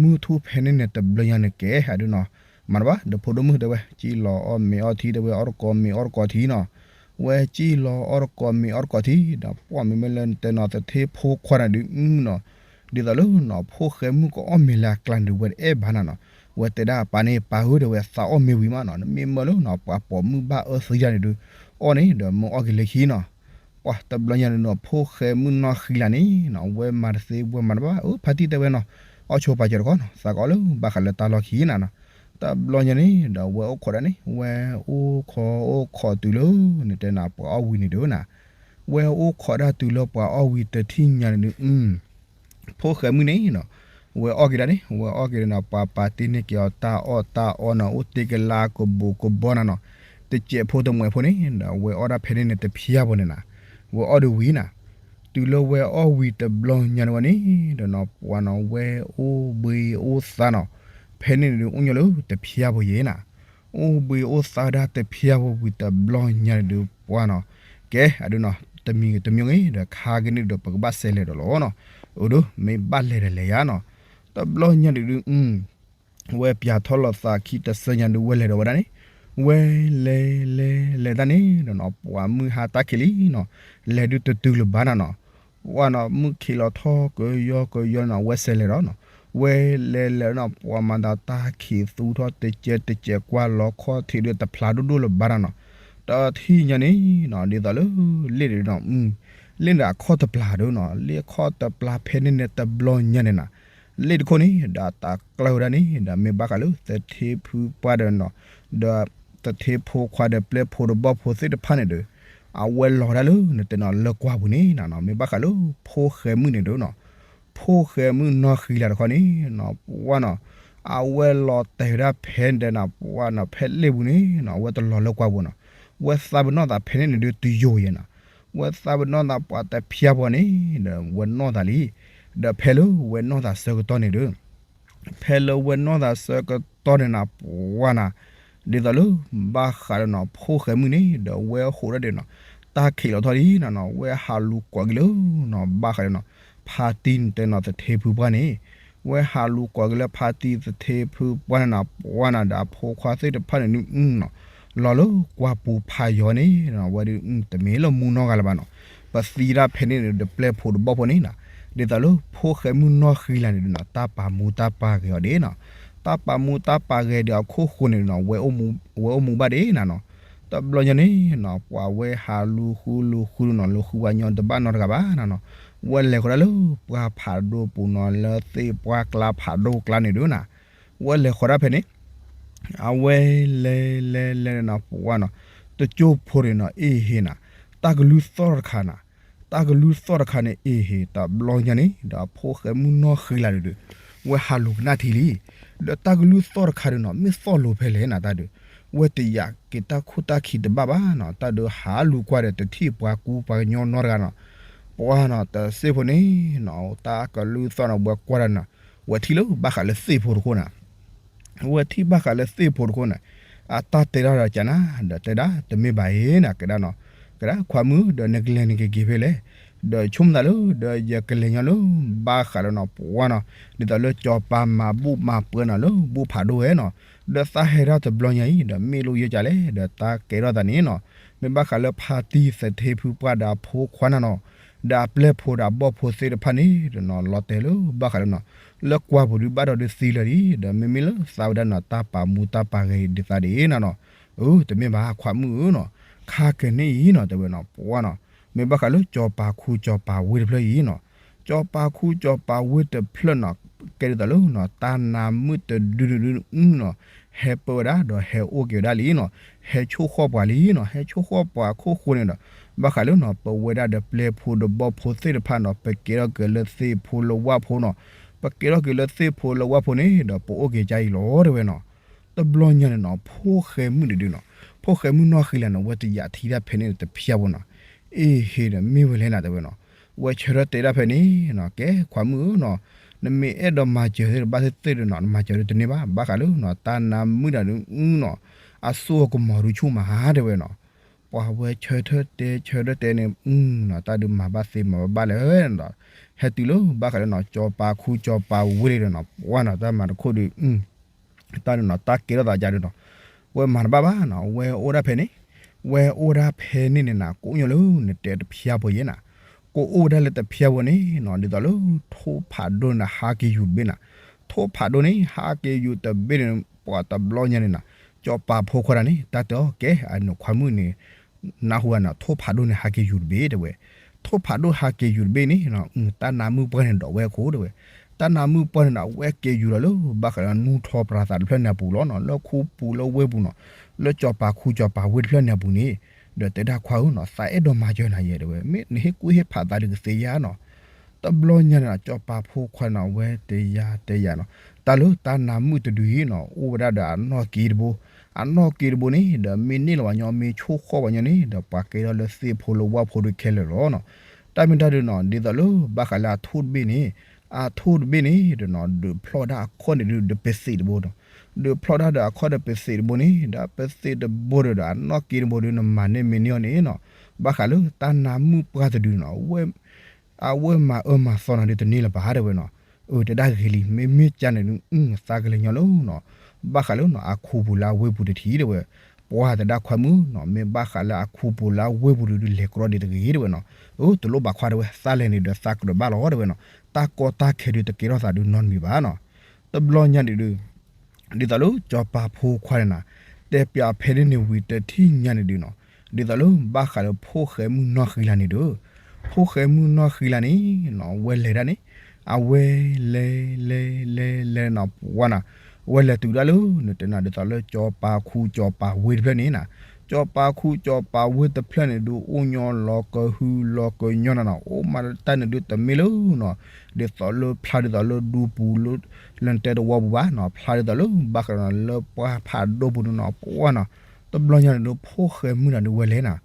မုၢ်ထူဖဲန့ၣ်န့ၣ် တဘျီညါန့ၣ်ကဲ အဒုးနီၤ မၤတဘၣ် ဒီးဖိဒိၣ်မုၣ်တဲဝဲ စံၣ်လီၤအီၣ်မ့ၤအီထံ တဲဝဲ အီၣ်တကိးမ့ၤအီၣ်တကိးထံနီၤ. ဝဲစံၣ်လီၤအီၣ်တကိးမ့ၤအီၣ်တကိးထံ ဒီးပှၢ်မ့မ့ၢ်လၢနတဲနီၤ သထ့ဖိခွါန့ၣ်ဒုးနီၤ ဒ်သိးလၢနီၤ ဖိၣ်ဃဲမုၣ်ကအီၣ်မ့ၤလၢအကျါန့ၣ်ဒုး ဝဲတအဲၣ်ဘၣ်နၤနီၤ. ဝဲတဲဒၣ်ပၢ်န့ၣ် ပၢ်ဧၢ တဲဝဲ သးအီၣ်မ့ၤဝံၤမးနီၤ နမ့ၢ်မၢလၢနီၤ ပှၤပိာ်မုၣ်ဘၣ်အၢသံယၤန့ၣ်ဒုး အီၣ်န့ၣ် ဒီးမ့ၢ်အီၣ်က့ၤလၢခံနီၤ. ပှၢ်တဘျီညါန့ၣ်နီၤ ဖိၣ်ဃဲမုၢ်နီၢ်ဃံလၤန့ၣ်နီၤ ဝဲမၤတသ့ ဝဲမၤတဘၣ် အၢ ဖါတံၢ်တဲဝဲနီၤ အီၣ်ဆိပာ်စၢၤတခီနီၤ သးကအီၣ်လၢဘၣ်ဃးလၢတၢ်လီၢ်ခံနၤနီၤ. တဘျီညါန့ၣ်ဒီး ဝဲအိၣ်ခိးဒၣ်န့ၣ် ဝဲအိၣ်ခိးအိၣ်ခိးတုၤလၢ နတဲနၤ ပှၤအီၣ်ဝံၤန့ၣ်ဒုးနၤ ဝဲအိၣ်ခိးဒၣ်တုၤလၢပှၤအီၣ်ဝံၤတထံၣ်ညါန့ၣ်ဒုး ဖိၣ်ဃဲမုၣ်န့ၣ်နီၤ ဝဲအီၣ်က့ၤဒၣ်န့ၣ် ဝဲအီၣ်က့ၤဒီးနီၤ ပှၤပာ်တ့ၢ်န့ၢ်က့ၤအီၤတၢ်အီၣ်တၢ်အီနီၤ အိၣ်တ့ၢ်ကလါကဘိးကဘီနၤနီၤ တစဲးဖိတမှဲးဖိန့ၣ်ဒီး ဝဲအီၣ်ဒၣ်ဖဲန့ၣ်န့ၣ် တဖျါဘိန့ၣ်နၤ ဝဲအီၣ်ဒုးဝံၤနၤ တုၤလၢဝဲအီၣ်ဝံၤတဘျီညါန့ၣ်ဝဲန့ၣ်ဒီးနီၤ ပှၢ်နီၤ ဝဲအိၣ်ဘှံးအိၣ်သါနီၤ ဖဲန့ၣ်န့ၣ်ဒုး အိၣ်ညီလၢတဖျါဘိယဲနၤ အိၣ်ဘှံးအိၣ်သါဒၣ်တဖျါဘိဝံၤတဘျီညါန့ၣ်ဒုး ပှၢ်နီၤ ကဲ အဒုးနီၤ တမံၤဂ့ၤတမံၤဂ့ၤ ဒီးခါက့ၤန့ၣ်ဒီး ပကဘၣ်စဲးလဲၤဒီးလီၤနီၤ. အိၣ်ဒုး မ့ၢ်ဘၣ်လဲၤဒီးလဲၤယါနီၤ. တဘျီညါဒုးဒုး ဝဲပၠးထီၣ်လိာ်သးခံတဆၢညါဒုး ဝဲလဲၤဒီးဝဲဒၣ်န့ၣ် ဝဲလဲၤလဲၤလဲၤတၢ်န့ၣ်ဒီးနီၤ ပှၢ်မုၢ်ဟါတၢ်ခံးလံနီၤ လဲၤဒုးတတုၤလၢၤဘၣ်နၤနီၤ ပှၢ်နီၤ မုၢ်ခံးလီၤထီၣ်ကယီကယီနီၤ ဝဲစဲးလဲၤဒီးနီၤ ဝဲလဲၤလဲၤနီၤ ပှၢ်မၤသးတၢ်ခံးသူထီၣ်တစဲးတစဲး ကွၢ်လီၤခီၣ်ထံးဒုးတဖျါဒိၣ်ဒိၣ်လၢၤဘၣ်နၤနီၤ. တထံၣ်ညါန့ၣ်နီၤ ဒ်သိးလၢ လ့ၣ်န့ၣ်နီၤ လ့ၣ်န့ၣ်ဒီးအခီၣ်တပျၢ်ဒုးနီၤ လ့ၣ်အခီၣ်တပျၢ်ဖဲန့ၣ်န့ၣ် တဘျီညါန့ၣ်နၤ လ့ၣ်တခိၣ်န့ၣ်ဒီးတၢ်ကျၢၢ်ဝဲဒၣ်န့ၣ်ဒီး မ့ၢ်ဘၣ်ဃးလၢသထ့ဖုပှၢ်ဒီးနီၤ ဒီးသထ့ဖိခွါဒီးပျဲၢ်ဖိဒီးဘီၣ်ဖိသ့ၣ်တဖၣ်န့ၣ်ဒီး အဝဲလီၤဒၣ်လၢနတဲနီၤ လၢကွၢ်ပူၤန့ၣ်နၤနီၤ မ့ၢ်ဘၣ်ဃးလၢဖိၣ်ဃဲမုၣ်န့ၣ်ဒုးနီၤ ဖိၣ်ဃဲမုၣ်နီၢ်ဃံလၤတခီန့ၣ်နီၤ ပှၢ်နီၤ အဝဲလီၤတဲာ်ဝဲဒၣ်ဖဲဒဲးနၤ ပှၢ်နီၤ ဖဲလ့ၣ်ပူၤန့ၣ်နီၤ အဝဲတလီၤလၢကွၢ်ပူၤနီၤ ဝဲသးပ့ၤနီၣ်သးဖဲန့ၣ်န့ၣ်ဒုးတယိာ်ယဲနၤ ဝဲသးပ့ၤနီၣ်သးပှၤတဖျါဘိန့ၣ်ဒီး ဝဲနီၣ်သးလံ ဒီးဖဲလၢဝဲနီၣ်သးဆၢကတီၢ်န့ၣ်ဒုး ဖဲလၢဝဲနီၣ်သးဆၢကတီၢ်န့ၣ်နၤ ပှၢ်နၤ ဒ်သိးလၢ ဘၣ်ဃးဒီးနီၤ ဖိၣ်ဃဲမုၣ်န့ၣ်ဒီး ဝဲဟးထီၣ်ဒီးနီၤ တၢ်ခံးလီၤထီၣ်လံနၤနီၤ ဝဲဟးလူၤကွၢ်က့ၤလၢနီၤ ဘၣ်ဃးဒီးနီၤ ဖါတံၢ်နတဲနီၤ သထ့ဖုပှၢ်န့ၣ် ဝဲဟးလူၤကွၢ်က့ၤလၢဖါတံၢ်သထ့ဖုပှၢ်န့ၣ်နၤ ပှၢ်နၤဒီးအဖိခွါသ့ၣ်တဖၣ်န့ၣ်ဒုးနီၤ လီၤလၢကွၢ်ပူၤဖးယံၤန့ၣ် ဝဲဒုးတမ့ၢ်လၢမူနီၢ်ဂၤလၢၤဘၣ်နီၤ ပသံဒၣ်ဖဲန့ၣ်ဒီးပျဲၢ်ဖိဒီးဘီၣ်ဖိန့ၣ်နၤ ဒ်သိးလၢဖိၣ်ဃဲမုၣ်နီၢ်ဃံလၤန့ၣ်ဒုးနီၤ တၢ်ပာ်မူတၢ်ပာ်ဂဲၤအီၤဒၣ်နီၤ တၢ်ပာ်မူတၢ်ပာ်ဂဲၤဒီးအခိၣ်ဃိန့ၣ်နီၤ ဝဲအိၣ်မူဘၣ်ဒၣ်နၤနီၤ တဘျီညါန့ၣ်နီၤ ပှၤဝဲဟးလူၤဃုလူၤဃုနီၤ လူၤဃုဝဲညီတဘၣ်နီတဂၤဘၣ်နၤနီၤ ဝဲလဲၤဃီၤဒၣ်လၢပှၢ်ဖးဒိၣ်ပူၤနီၤ လၢသ့ၣ်ပှၢ်ကျါဖးဒိၣ်ကျါန့ၣ်ဒုးနၤ ဝဲလဲၤဃီၤဒၣ်ဖဲန့ၣ် အဝဲလဲၤလဲၤလဲၤနၤ ပှၢ်နၤ တကၠိဖိန့ၣ်နီၤ အ့ၣ်ဟ့ၣ်နၤ တၢ်ကလုၢ်သီၣ်တခါနၤ တၢ်ကလုၢ်သီၣ်တခါန့ၣ် အ့ၣ်ဟ့ၣ် တဘျီညါန့ၣ် ဒီးဖိၣ်ဃဲမုၣ်နီၢ်ဃံလၤဒုး ဝဲဟးလူၤကနၣ်ထံလံ ဒီးတၢ်ကလုၢ်သီၣ်တခါဒုးနီၤ မ့ၢ်သီၣ်လိၤဖဲလဲၣ်နၤတၢ်ဒုး ဝဲတယာ်က့ၤတၢ်ခိၣ်တၢ်ခံတဘၣ်ဘၣ်နီၤ တၢ်ဒုးဟးလူၤကွၢ်ဒီးတထံၣ်ပှၤကူပှၤကညီနီတဂၤနီၤ ပှၢ်နီၤ တစ့ၢ်ဖိန့ၣ်နီၤ တၢ်ကလုၢ်သီၣ်နီၤ ဝဲကွၢ်ဒီးနီၤ ဝဲထံၣ်လၢဘၣ်ဃးလၢသ့ၣ်ဖိတခိၣ်နၤ ဝဲထံၣ်ဘၣ်ဃးလၢသ့ၣ်ဖိတခိၣ်န့ၣ် အတၢ်တဲဒၣ်ဒီးကနၤ ဒီးတဲဒၣ် တမ့ၢ်ဘၣ်အံၤနၤ ကဲဒၣ်နီၤ ကဲဒၣ်ခွါမုၣ် ဒီးနကလဲၤနကက့ၤဖဲလဲၣ် ဒီးဆိကမိၣ်သးလၢ ဒီးယကလဲၤညီလၢ ဘၣ်ဃးလၢနီၤ ပှၢ်နီၤ ဒ်သိးလၢစီၤပၤမၤဘူၣ်မၤပှၢ်နီၤလၢဘူၣ်ဖးဒိၣ်ဝဲနီၤ ဒီးသးဟဲဒၣ်တဘျီညါအံၤ ဒီးမ့ၢ်လိယဲကလဲၣ် ဒီးတၢ်ကဲထီၣ်သးန့ၣ်နီၤ မ့ၢ်ဘၣ်ဃးလၢဖါတံၢ်သထ့ဖုပှၢ်ဒီးအဖိခွါနၤနီၤ ဒီးအပျဲၢ်ဖိဒီးအဘီၣ်ဖိသ့ၣ်တဖၣ်န့ၣ် ဒီးနီၤ လီၤတဲာ်လၢဘၣ်ဃးလၢနီၤ လၢကွၢ်ပူၤဒုးဘၣ်ဒီးဒုးသံလၢာ်လံ ဒီးမ့မ့ၢ်လၢသးဝဲဒၣ်နီၤ တၢ်ပာ်မူတၢ်ပာ်ဂဲၤဒ်သးဒ်အံၤနၤနီၤ အၢ တမ့ၢ်ဘၣ်ခွါမုၣ်ဧၢနီၤ ခါကဲန့ၣ်အံၤနီၤ တဲဝဲနီၤ ပှၢ်နီၤ မ့ၢ်ဘၣ်ဃးလၢစီၤပၤခူစီၤပၤဝ့တဖျၢၣ်အံၤနီၤ, စီၤပၤခူစီၤပၤဝ့တဖျၢၣ်နီၤ, ကဲဒ်သိးလၢနီၤ တၢ်နါမုၣ်တဒုန့ၣ်ဒုနီၤ, ဟဲပၢၢ်ဝဲဒၣ်ဒီးဟဲအိၣ်က့ၤဝဲဒၣ်လံနီၤ, ဟဲဆိၣ်ဃီၣ်ပှၤလံနီၤ, ဟဲဆိၣ်ဃီၣ်ပှၤခိၣ်ဃိန့ၣ်ဒီး ဘၣ်ဃးလၢနီၤ ပဝဲဒၣ်ဒီးပျဲၢ်ဖိဒီးဘီၣ်ဖိသ့ၣ်တဖၣ်နီၤ ပကဲထီၣ်က့ၤလၢသ့ၣ်ဖိလၢဝၣ်ဖိနီၤ, ပကဲထီၣ်က့ၤလၢသ့ၣ်ဖိလၢဝၣ်ဖိန့ၣ်ဒီး ပအိၣ်က့ၤကါအံၤလီၤတဲဝဲနီၤ. တဘျီညါန့ၣ်နီၤ ဖိၣ်ဃဲမုၣ်န့ၣ်ဒုနီၤ, ဖိၣ်ဃဲမုၣ်နီၢ်ဃံလၤန့ၣ် ဝဲတယာ်ထံတၢ်ဖဲန့ၣ်တဖျၢၣ်ဖိနီၤ, အ့ဟ့ဒီးမ့ၢ်ဝဲလဲၣ်နၤတဲဝဲနီၤ, ဝဲဆၢထၢၣ်တဲဒၣ်ဖဲန့ၣ်နီၤ, ကဲခွါမုၣ်ဧၢနီၤ, နမ့ၢ်အဲၣ်ဒိးမၤစၢၤသ့ၣ်တဘၣ်သ့ၣ်သ့ၣ်ဒီးနီၤ နမၤစၢၤဒုတန့ၢ်ဘၣ်, ဘၣ်ဃးလၢနီၤ တၢ်နါမုၣ်တဒုနီၤ, အစိအကမီၤဒုဆူၣ်မးတဲဝဲနီၤ. ပှၤဝဲဆၢထၢၣ်တဲဆၢထၢၣ်တဲန့ၣ်နီၤ, တၢ်ဒုးမၤဘၣ်သ့မၤဘၣ်လၢၤဒီး ဟဲတုၤလၢဘၣ်ဃးလၢနီၤ စီၤပၤခူစီၤပၤဝ့လံဒီးနီၤ ပှၤနီၤ တၢ်မၤတခိၣ်ဒု တၢ်ဒုနီၤ တၢ်ကဲထီၣ်သးကါဒုနီၤ, ဝဲမၤတဘၣ်ဘၣ်နီၤ, ဝဲအိၣ်ဒၣ်ဖဲန့ၣ်, ဝဲအိၣ်ဒၣ်ဖဲန့ၣ်န့ၣ်နၤ ကိးညိလၢနတဲတဖျၢၣ်ဖိယဲနၤ, ကိးအိၣ်ဝဲဒၣ်လၢတဖျၢၣ်ဖိန့ၣ်နီၤ, ဒ်သိးလၢထိၣ်ဖးဒိၣ်န့ၣ် ဟးက့ၤယူၤတဘ့ၣ်နၤ, ထိၣ်ဖးဒိၣ်န့ၣ် ဟးက့ၤယူၤတဘ့ၣ်န့ၣ် ပှၤတဘျီညါန့ၣ်နၤ, စီၤပၤဖိခွါတဂၤန့ၣ် တၢ်တဲအီၤ ကဲ အနခွါမုၣ်န့ၣ် နၢ်ဟူဧါနီၤ, ထိၣ်ဖးဒိၣ်န့ၣ် ဟးက့ၤယူၤတဘ့ၣ်တဲဝဲ, ထိၣ်ဖးဒိၣ်ဟးက့ၤယူၤတဘ့ၣ်န့ၣ် တၢ်နါမုၣ်ပှၢ်န့ၣ်ဒီးဝဲအခိၣ်တဲဝဲ, တၢ်နါမုၣ်ပှၢ်န့ၣ်ဒီး အဝဲက့ၤယူၤလီၤလၢ ဘၣ်ဃးလၢနူထီပရၤသးတဖျၢၣ်န့ၣ်အပူၤလီၤနီၤ, လၢခူပူၤလၢဝ့ၢ်ပူၤနီၤ, လၢစီၤပၤခူစီၤပၤဝ့တဖျၢၣ်န့ၣ်အပူၤန့ၣ်, ဒီးတဲဒၣ်ခွါဧၢနီၤ, သးအဲၣ်ဒိးမၤစၢၤနၤယဲတဲဝဲ, မ့ၢ်နဟ့ၣ်ကူၣ်ဟ့ၣ်ဖးသးဒုးကသ့ဧါနီၤ. တဘျီညါန့ၣ်နီၤ စီၤပၤဖိခွါန့ၣ်နီၤ အဝဲတယာ်တယာ်နီၤ, တၢ်လၢတၢ်နါမုၣ်တဒုအံၤနီၤ အိၣ်ဝဲဒၣ်ဒီးအနီၢ်က့တဘိ, အနီၢ်က့တဘိန့ၣ် ဒီးမ့ၢ်န့ၢ်လီၤပှၤညီ မ့ၢ်ဆိၣ်ဃီၣ်ပှၤညီန့ၣ် ဒီးပှၤကဲထီၣ်လၢသ့ၣ်ဖိလၢဝၣ်ဖိဒုခဲလၢာ်လီၤနီၤ. တၢ်မ့ၢ်တၢ်ဒုနီၤ ဒ်သိးလၢဘၣ်ဃးလၢအထိၣ်တဘ့ၣ်န့ၣ်, အထိၣ်တဘ့ၣ်န့ၣ်ဒီးနီၤ ဒုးဖျီၣ်ဒၣ်အခီၣ်န့ၣ်ဒုးဒီးပသံးတဘိနီၤ, ဒုးဖျီၣ်ဒၣ်ဒီးအခီၣ်ဒီးပသံးတဘိန့ၣ် ဒီးပသံးတဘိဒီး ဒီးအနီၢ်က့တဘိဒီး နမၤန့ၢ်မ့ၢ်န့ၢ်အီၤန့ၣ်နီၤ, ဘၣ်ဃးလၢတၢ်နါမုၣ်ပှၢ်တဒုနီၤ အဝဲမၤအၢမၤသီနၤဒုးတန့ၢ်လၢၤဘၣ်တဲဝဲနီၤ. အၢ တဲဒၣ်ဂ့ၤလံ မ့မ့ၢ်ကန့ၣ်ဒုး သးကလဲၤညီလီၤနီၤ, ဘၣ်ဃးလၢနီၤ အခူပူၤလၢအဝ့ၢ်ပူၤတထံးတဲဝဲ, ပှၤတဲဒၣ်ခွါမုၣ်နီၤ မ့ၢ်ဘၣ်ဃးလၢအခူပူၤလၢအဝ့ၢ်ပူၤဒုး လဲၤကြီဒံးတဂ့ၤတဲဝဲနီၤ. အၢ တလိၣ်ဘၣ်ခွါတဲဝဲ သးလဲၤန့ၣ်ဒီးသးကြၢးဘၣ်လီၤတဲဝဲနီၤ, တၢ်ကီတၢ်ခဲဒုးတကဲထီၣ်သးဒုးနီတမံၤဘၣ်နီၤ. တဘျီညါန့ၣ်ဒုး ဒ်သိးလၢစီၤပၤဖိခွါန့ၣ်နီၤ, တဲပၠးဖဲန့ၣ်န့ၣ်ဝံၤတထံၣ်ညါန့ၣ်ဒုးနီၤ, ဒ်သိးလၢဘၣ်ဃးလၢဖိၣ်ဃဲမုၣ်နီၢ်ဃံလၤန့ၣ်ဒီး, ဖိၣ်ဃဲမုၣ်နီၢ်ဃံလၤန့ၣ်နီၤ ဝဲလဲၤဒၣ်န့ၣ်, အဝဲလဲၤလဲၤလဲၤလဲၤနီၤ ပှၤနီၤ, ဝဲလဲၤတုၤဒၣ်လၢ နတဲနီၤ ဒ်သိးလၢစီၤပၤခူစီၤပၤဝ့ၢ်တဖျၢၣ်န့ၣ်နီၤ, စီၤပၤခူစီၤပၤဝ့ၢ်တဖျၢၣ်န့ၣ်ဒုး အိၣ်ညီလီၤကဟုလီၤကညီနၤနီၤ, အိၣ်မးတၢ်န့ၣ်ဒုးတမ့ၢ်လၢနီၤ ဒ်သိးလၢဖျါဒ်သိးလၢဒူပူၤလၢ လၢနတဲတဝီပူၤဘၣ်နီၤ, ဖျါဒ်သိးလၢဘၣ်ဃးနီၤ လၢပှၢ်ဖးဒိၣ်ပူၤန့ၣ်နီၤ ပှၤနီၤ. တဘျီညါန့ၣ်ဒုး ဖိၣ်ဃဲမုၣ်နၤဒုးဝဲလဲၤနီၤ,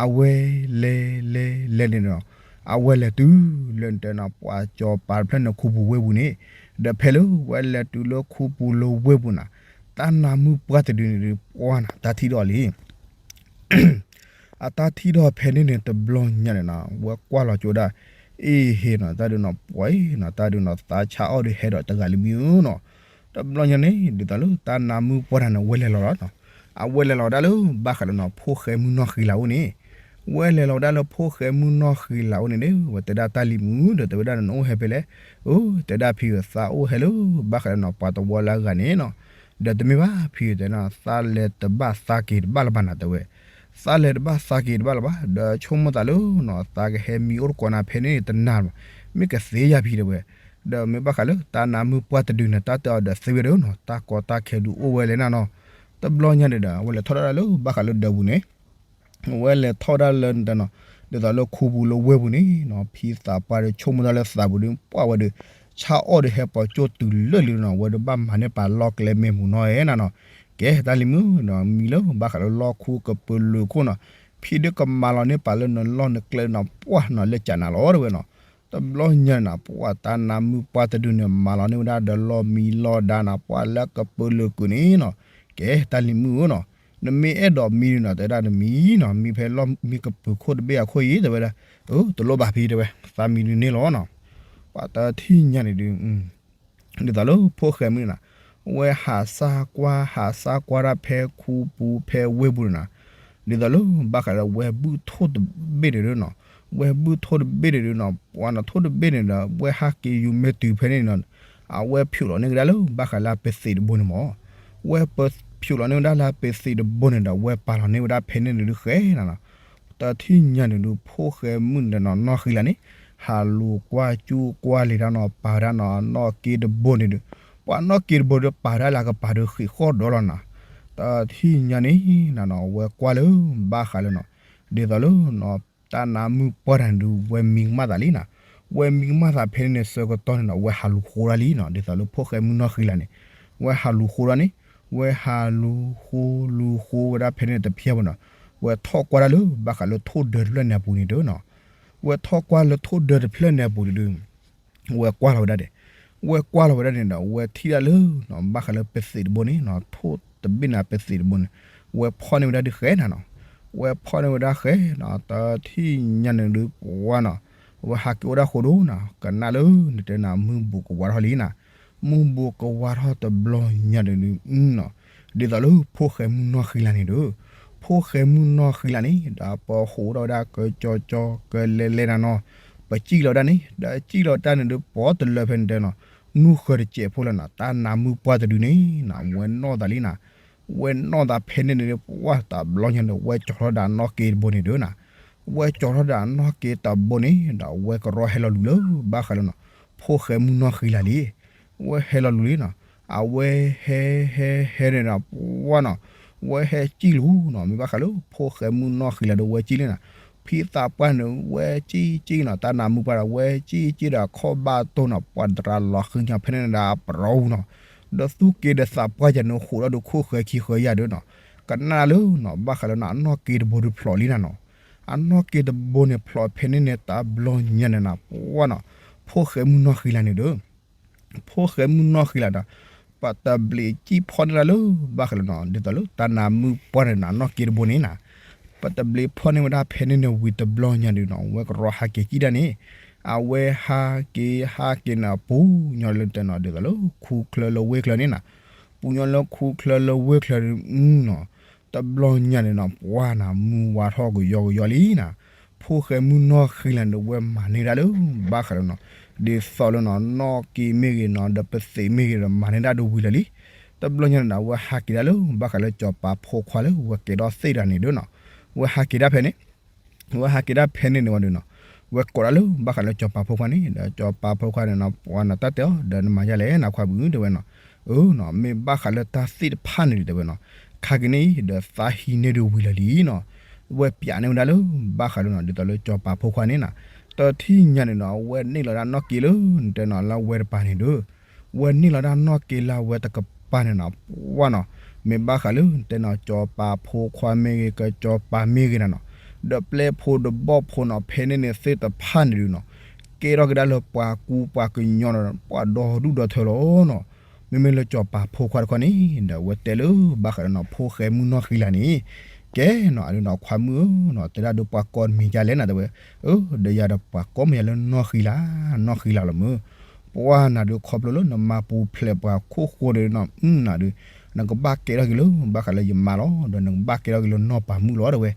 အဝဲလဲၤလဲၤလဲၤန့ၣ်နီၤ, အဝဲလဲၤတုၤလၢနတဲနီၤ ပှၤစီၤပၤတဖျၢၣ်န့ၣ်ခူပူၤဝ့ၢ်ပူၤန့ၣ်, ဒီးဖဲလၢဝဲလဲၤတုၤလၢခူပူၤလၢဝ့ၢ်ပူၤနီၤ, တၢ်နါမုၣ်ပှၢ်တဒုန့ၣ်ဒုး ပှၤနီၤ တၢ်ထံၣ်ဒီးလံ အတၢ်ထံၣ်ထီၣ်ဖဲန့ၣ်န့ၣ် တဘျီညါန့ၣ်နီၤ ဝဲကွၢ်လီၤကၠိဒၣ်, အ့ဟ့နီၤ တၢ်ဒုးနီၤ ပှၤအံၤနီၤ တၢ်ဒုးနီၤ သးဆါအီၣ်ဒုးဟဲဒီးတဂၤလံမံၤဧၢနီၤ. တဘျီညါန့ၣ် ဒ်သိးလၢတၢ်နါမုၣ်ပှၢ်တဂၤန့ၣ် ဝဲလဲၤလီၤလီၤနီၤ, အဝဲလဲၤလီၤဒၣ်လၢဘၣ်ဃးလၢနီၤ ဖိၣ်ဃဲမုၣ်နီၢ်ဃံလၤအိၣ်န့ၣ်, ဝဲလဲၤလီၤဒၣ်လၢဖိၣ်ဃဲမုၣ်နီၢ်ဃံလၤအိၣ်န့ၣ်ဒီး ဝဲတဲဒၣ်တၢ်လံၤမုၣ်ဒီး တဲဝဲဒၣ်နအိၣ်ဟဲဖဲလဲၣ်, အိၣ် တဲဒၣ်ဖံဧၢ သးအိၣ်ဟဲလၢ ဘၣ်ဃးလၢနီၤ ပှၤတဝီလၢအဂၤန့ၣ်နီၤ, ဒီးတမ့ၢ်ဘၣ်ဖံဧၢ တဲနီၤ သးလဲၤတဘၣ်သးက့ၤတဘၣ်လၢၤဘၣ်နၤတဲဝဲ, သးလဲၤတဘၣ်သးက့ၤတဘၣ်လၢၤဘၣ်, ဒီးဆိကမိၣ်သးလၢနီၤ သးကဟဲမံအိၣ်တကိးနၤဖဲန့ၣ်တနၤလၢၤဘၣ်, မ့ၢ်ကသ့ယၤဖံတဲဝဲ, ဒီးမ့ၢ်ဘၣ်ဃးလၢတၢ်နါမုၣ်ပှၢ်တဒုန့ၣ် တၢ်တဲအီၤဒီးသ့ဝဲဒၣ်နီၤ တၢ်ကီတၢ်ခဲဒုးအိၣ်ဝဲလဲၣ်နၤနီၤ. တဘျီညါန့ၣ်ဒီး အဝဲလဲၤထီၣ်ဒၣ်လၢဘၣ်ဃးလၢဒၢးပူၤန့ၣ် အဝဲလဲၤထီၣ်ဒၣ်လၢနတဲနီၤ ဒ်သိးလၢခူပူၤလၢဝ့ၢ်ပူၤန့ၣ်နီၤ ဖံသးပှၢ်ဒီးဆိကမိၣ်တၢ်လၢသးပူၤဒီး ပှၢ်ဝဲဒီး ဆါအီၣ်ဒီးဟဲပိာ်ကၠိတုၤလၢာ်လံနီၤ ဝဲဒီးဘၣ်မၤန့ၢ်ပှၤလီၢ်ကျဲမ့ၢ်ပူၤနီၤဧဲနၤနီၤ. ကဲ တၢ်လံၤမုၣ်နီၤ မံလၢဘၣ်ဃးလၢလီၢ်ခူကပၢၤလၢာ်ခိၣ်နီၤ ဖံဒုးကမၤလီၤန့ၢ်ပှၤလၢနလီၢ်နကျဲနီၤ ပှၢ်နီၤ လၢကနၤလီၤတဲဝဲနီၤ. တဘျီညါန့ၣ်နီၤ ပှၢ်တၢ်နါမုၣ်ပှၢ်တဒုန့ၣ် မၤလီၤန့ၢ်ဝဲဒၣ်ဒီးလီၢ်မံလီၢ်ဒါနီၤ ပှၢ်လၢကပၢၤလၢာ်ခိၣ်န့ၣ်နီၤ. ကဲ တၢ်လံၤမုၣ်ဧၢနီၤ နမ့ၢ်အဲၣ်ဒိးမံန့ၣ်နီၤ တဲဒၣ်နမံနီၤ မံဖဲလီၢ်မံကပၢၤခိၣ်တဘ့ၣ်အခိၣ်အံၤတဲဝဲဒၣ်, အၢ တလိၣ်ဘၣ်ဖံတဲဝဲ သးမံဒုးန့ၢ်လီၤနီၤ. ပှၤတထံၣ်ညါန့ၣ်ဒုး ဒ်သိးလၢဖိၣ်ဃဲမုၣ်န့ၣ်နီၤ ဝဲဟးစၢ်ကွၢ် ဟးစၢ်ကွၢ်ဒၣ်ဖဲခူပူၤဖဲဝ့ၢ်ပူၤန့ၣ်နီၤ, ဒ်သိးလၢဘၣ်ဃးဒီးဝဲဘုၣ်ထိၣ်တဘ့ၣ်န့ၣ်ဒုးနီၤ, ဝဲဘုၣ်ထိၣ်တဘ့ၣ်န့ၣ်ဒုးနီၤ ပှၤနီၤထိၣ်တဘ့ၣ်န့ၣ်ဒီး ဝဲဟးက့ၤယူၤမ့ၢ်တုၤဖဲန့ၣ်နီၤ, အဝဲဖျိးလီၤန့ၢ်ကဒါလၢဘၣ်ဃးလၢအပသံးတဘိန့ၣ်မး, ဝဲဖျိးလီၤန့ၢ်ဝဲဒၣ်လၢအပသံးတဘိန့ၣ်ဒီး ဝဲပာ်လီၤန့ၢ်ဝဲဒၣ်ဖဲန့ၣ်ဒုးဃဲနၤနီၤ. တထံၣ်ညါန့ၣ်ဒုး ဖိၣ်ဃဲမုၣ်န့ၣ်နီၤ နီၢ်ဃံလၤန့ၣ် ဟးလူၤကွၢ်ကၠူကွၢ်လံၤတၢ်နီၤ ပာ်ဝဲဒၣ်နီၤ အနီၢ်က့တဘိန့ၣ်ဒုး ပှၤနီၢ်က့တဘိဒီး ပာ်ဝဲဒၣ်လၢအကပၤဒီးဃံးဃီၣ်ဒီလီၤနီၤ. တထံၣ်ညါန့ၣ်နီၤ အဝဲကွၢ်လၢ ဘၣ်ဃးလၢနီၤ ဒ်သိးလၢ တၢ်နါမုၣ်ပှၢ်တၢ်န့ၣ်ဒုး ဝဲမံကမၣ်သးလံနီၤ. ဝဲမံကမၣ်သးဖဲန့ၣ်န့ၣ် ဆၢကတီၢ်န့ၣ်နီၤ ဝဲဟးလူၤဃိဒၣ်လံနီၤ ဒ်သိးလၢဖိၣ်ဃဲမုၣ်နီၢ်ဃံလၤန့ၣ် ဝဲဟးလူၤဃိဒၣ်န့ၣ် ဝဲဟးလူၤဃိလူၤဃိဝဲဒၣ်ဖဲန့ၣ်တဖျဲၣ်ဘၣ်နီၤ. ဝဲထီၣ်ကွၢ်ဒၣ်လၢ ဘၣ်ဃးလၢထိၣ်ဒၢတဖျၢၣ်န့ၣ်အပူၤန့ၣ်ဒုးနီၤ. ဝဲထီၣ်ကွၢ်လၢထိၣ်ဒၢတဖျၢၣ်န့ၣ်အပူၤန့ၣ်ဒုး ဝဲကွၢ်လီၤဝဲဒၣ်ဒဲး ဝဲကွၢ်လီၤဝဲဒၣ်န့ၣ်ဒီး ဝဲထံၣ်ဒၣ်လၢနီၤ ဘၣ်ဃးလၢပသံးတဘိန့ၣ်နီၤ ထိၣ်တဘ့ၣ်န့ၣ်ပသံးတဘိန့ၣ် ဝဲဖီၣ်န့ၢ်ဝဲဒၣ်ဒုးဃဲနၤနီၤ. ဝဲဖီၣ်န့ၢ်ဝဲဒၣ်ဃဲနီၤ တထံၣ်ညါန့ၣ်ဒုးပှၢ်နီၤ ဝဲဟးက့ၤအိၣ်ဒၣ်ဃိဒိၣ်နီၤ ကနၣ်လၢနတဲနၤ မုၢ်ဘူးကဝါထီၣ်လံနီၤ. မုၢ်ဘူးကဝါထီၣ်တဘျီညါန့ၣ်ဒုးနီၤ ဒ်သိးလၢဖိၣ်ဃဲမုၣ်နီၢ်ဃံလၤန့ၣ်ဒီး ဖိၣ်ဃဲမုၣ်နီၢ်ဃံလၤန့ၣ် ဒီးပဟိးထီၣ်ဝဲဒၣ်ကကၠီကၠီကလဲၤလဲၤနၤနီၤ ပစံၣ်လီၤဒၣ်န့ၣ် ဒီးစံၣ်လီၤတၢ်န့ၣ်ဒုး ပီတလၢဖဲန့ၣ်တဲနီၤ နူၢ်ဃၢၤတစဲးဖိလၢနီၤ တၢ်နါမုၣ်ပှၢ်တဒုန့ၣ်နီၤ ဝဲနီၣ်သးလံနီၤ. ဝဲနီၣ်သးဖဲန့ၣ်န့ၣ်ဒုး ပှၢ်တဘျီညါန့ၣ် ဝဲကၠီထီၣ်ဒၣ်အနီၢ်က့တဘိန့ၣ်ဒုးနီၤ ဝဲကၠီထီၣ်ဒၣ်အနီၢ်က့တဘိန့ၣ်ဒီး ဝဲကရီဟဲလီၤလူၤလၢဘၣ်ဃးလၢနီၤ ဖိၣ်ဃဲမုၣ်နီၢ်ဃံလၤလံ ဝဲဟဲလီၤလူၤလံနီၤ. အဝဲဟဲဟဲဟဲန့ၣ်ဒီး ပှၢ်နီၤ ဝဲဟဲစံၣ်လူၤနီၤ မ့ၢ်ဘၣ်ဃးလၢ ဖိၣ်ဃဲမုၣ်နီၢ်ဃံလၤဒီးဝဲစံၣ်လံနီၤ. ဖံသးပှၢ်န့ၣ် ဝဲစံၣ်စံၣ်နီၤ တၢ်နါမုၣ်ပှၢ်ဒီး ဝဲစံၣ်စံၣ်ဒီးခီၣ်ဘၣ်တိၢ်နီၤ ပှၢ်တရၤလီၤဃံညီဖဲန့ၣ်ဒၣ်အပရီပူၤနီၤ. ဒီးသူၣ်က့ဒီးသးပှၢ်ယၤန့ၣ် ဟိးထီၣ်ဒီးခိၣ်ဃၢၤခံဃၢၤယၤဒီးနီၤ ကနၣ်လၢနီၤ ဘၣ်ဃးလၢနီၤ အနီၢ်က့တဘိဒီးဖျိးလံနၤနီၤ. အနီၢ်က့တဘိန့ၣ်ဖျိးဖဲန့ၣ်န့ၣ် တဘျီညါန့ၣ်နီၤ ပှၢ်နီၤ ဖိၣ်ဃဲမုၣ်နီၢ်ဃံလၤန့ၣ်ဒီး ဖိၣ်ဃဲမုၣ်နီၢ်ဃံလၤဒီး ပတဘျံးစံၣ်ဖီၣ်န့ၢ်ဒၣ်လၢ ဘၣ်ဃးလၢနီၤ ဒ်သိးလၢတၢ်နါမုၣ်ပှၢ်န့ၣ်နီၤ အနီၢ်က့တဘိန့ၣ်နီၤ ပတဘျံးဖီၣ်န့ၢ်ဝဲဒၣ်ဖဲန့ၣ်န့ၣ်ဝံၤတဘျီညါဒီးနီၤ ဝဲကရီဟးက့ၤစံၣ်ဒၣ်န့ၣ် အဝဲဟးက့ၤဟးက့ၤန့ၣ် ပူၤညီလၢတဲနီၤ ဒ်သိးလၢခူချၢလၢဝ့ၢ်ချၢန့ၣ်နီၤ ပူၤညီလၢခူချၢလၢဝ့ၢ်ချၢနီၤ တဘျီညါန့ၣ်နီၤ ပှၢ်နီၤ မုၢ်ဝါထီၣ်ကယီကယီလံနီၤ ဖိၣ်ဃဲမုၣ်နီၢ်ဃံလၤန့ၣ် ဝဲမၤန့ၢ်ဒၣ်လၢ ဘၣ်ဃးလၢနီၤ ဒ်သိးလၢနီၤ နီၢ်က့မ့ၢ်ဂ့ၤနီၤ ဒီးပသံးမ့ၢ်ဂ့ၤဒီး မၤန့ၢ်ဒၣ်ဒ်ဝံၤလၢာ်လံ. တဘျီညါန့ၣ်နီၤ ဝဲဟးက့ၤဒၣ်လၢ ဘၣ်ဃးလၢစီၤပၤဖိခွါလၢ ဝဲကဲထီၣ်သ့ၣ်တဂၤန့ၣ်ဒီးနီၤ ဝဲဟးက့ၤဒၣ်ဖဲန့ၣ် ဝဲဟးက့ၤဒၣ်ဖဲန့ၣ်န့ၣ်ဝံၤဒီးနီၤ ဝဲကိးဒၣ်လၢ ဘၣ်ဃးလၢစီၤပၤဖိခွါန့ၣ် ဒီးစီၤပၤဖိခွါန့ၣ်နီၤ ပှၢ်နီၤ တၢ်တဲအီၤ ဒီးနမၤယါလဲၣ် နခွါဘုး တဲဝဲနီၤ. အၢနီၤ မ့ၢ်ဘၣ်ဃးလၢတၢ်သ့ၣ်တဖၣ်န့ၣ်ဒုး တဲဝဲနီၤ ခါက့ၤန့ၣ် ဒီးသးဟံးန့ၢ်ဒ်ဝံၤလၢာ်လံနီၤ ဝဲပျးန့ၢ်ဝဲဒၣ်လၢ ဘၣ်ဃးလၢနီၤ ဒ်သိးလၢစီၤပၤဖိခွါန့ၣ်နီၤ တထံၣ်ညါန့ၣ်နီၤ ဝဲန့ၢ်လီၤဒၣ်နီၢ်က့လၢ နတဲနီၤ လၢဝဲတပၤန့ၣ်ဒီး ဝဲန့ၢ်လီၤဒၣ်နီၢ်က့လၢဝဲတကပၤန့ၣ်နီၤ ပှၢ်နီၤ မ့ၢ်ဘၣ်ဃးလၢ နတဲနီၤ စီၤပၤဖိခွါမ့ၢ်ဂ့ၤ ကစီၤပၤမ့ၢ်ဂ့ၤနၤနီၤ ဒီးပျဲၢ်ဖိဒီးဘီၣ်ဖိနီၤ ဖဲန့ၣ်န့ၣ်သ့ၣ်တဖၣ်န့ၣ်ဒုးနီၤ ကဲထီၣ်က့ၤဒၣ်လၢပှၤကူပှၤကညီနီၤ ပှၤဒီဒူၣ်ဒီထၢလီၤနီၤ. မ့မ့ၢ်လၢစီၤပၤဖိခွါတခီန့ၣ် ဒီးဝဲတဲလၢ ဘၣ်ဃးလၢနီၤ ဖိၣ်ဃဲမုၣ်နီၢ်ဃံလၤန့ၣ် ကဲနီၤ အဒုးနီၤ ခွါမုၣ်ဧၢနီၤ တဲဒၣ်ဒီးပှၤကိးတမံၤဒ်လဲၣ်နၤ တဲဝဲ အၢ ဒီးယၤဒီးပှၤကိးမ့ၢ်ယၤလၢနီၢ်ဃံလၤ နီၢ်ဃံလၤလီၤမုၢ် ပှၢ်နၤဒုး ခီဖျိလၢနမၤပူၤဖျဲးပှၤခိၣ်ဃိန့ၣ်နီၤ နၤဒုး နကဘၣ်ကဲထီၣ်က့ၤလၢ ဘၣ်ဃးလၢယမါလီၤ ဒီးနကဘၣ်ကဲထီၣ်က့ၤလၢနီၢ်ပၤမုၣ်လီၤ တဲဝဲ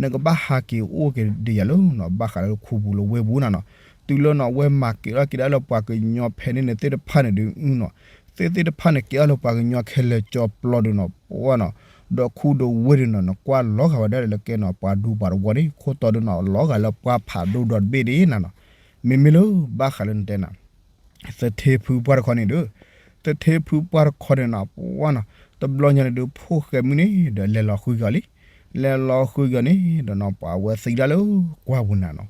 နကဘၣ်ဟးက့ၤအိၣ်က့ၤဒီးယၤလၢနီၤ ဘၣ်ဃးလၢခိပူၤလၢဝ့ၢ်ပူၤနၤနီၤ. တုၤလၢနီၤ ဝဲမၤကဲထီၣ်က့ၤဒၣ်လၢပှၤကညီဖဲန့ၣ်န့ၣ်သ့ၣ်တဖၣ်န့ၣ်ဒုးနီၤ သ့ၣ်သ့ၣ်တဖၣ်န့ၣ် ကဲထီၣ်လၢပှၤကညီခဲလၢာ်ကၠီပျီဒုးနီၤ ပှၢ်နီၤ ဒီးခူဒီးဝ့ၢ်ဒုးနီၤ နကွၢ်လီၤဂာ်ဝဲဒၣ်လၢကဲနီၤ ပှၤဒူပှၤတဝီန့ၣ် ခိၣ်တီဒုးနီၤ လီၤဂာ်လၢပှၢ်ဖးဒိၣ်ဒီတဘ့ၣ်ဒ်နၤနီၤ. မ့မ့ၢ်လၢဘၣ်ဃးလၢနတဲနၤ သထ့ဖုပှၢ်တခီန့ၣ်ဒီး သထ့ဖုပှၢ်တခီန့ၣ်နီၤ ပှၢ်နီၤ တဘျီညါန့ၣ်ဒုး ဖိၣ်ဃဲမုၣ်န့ၣ်ဒီး လဲၤလီၤဃုကီၤလံ. လဲၤလီၤဃုကီၤန့ၣ်ဒီးနီၤ ပှၢ်ဝဲသံဒၣ်လၢကွၢ်ပူၤနၤနီၤ.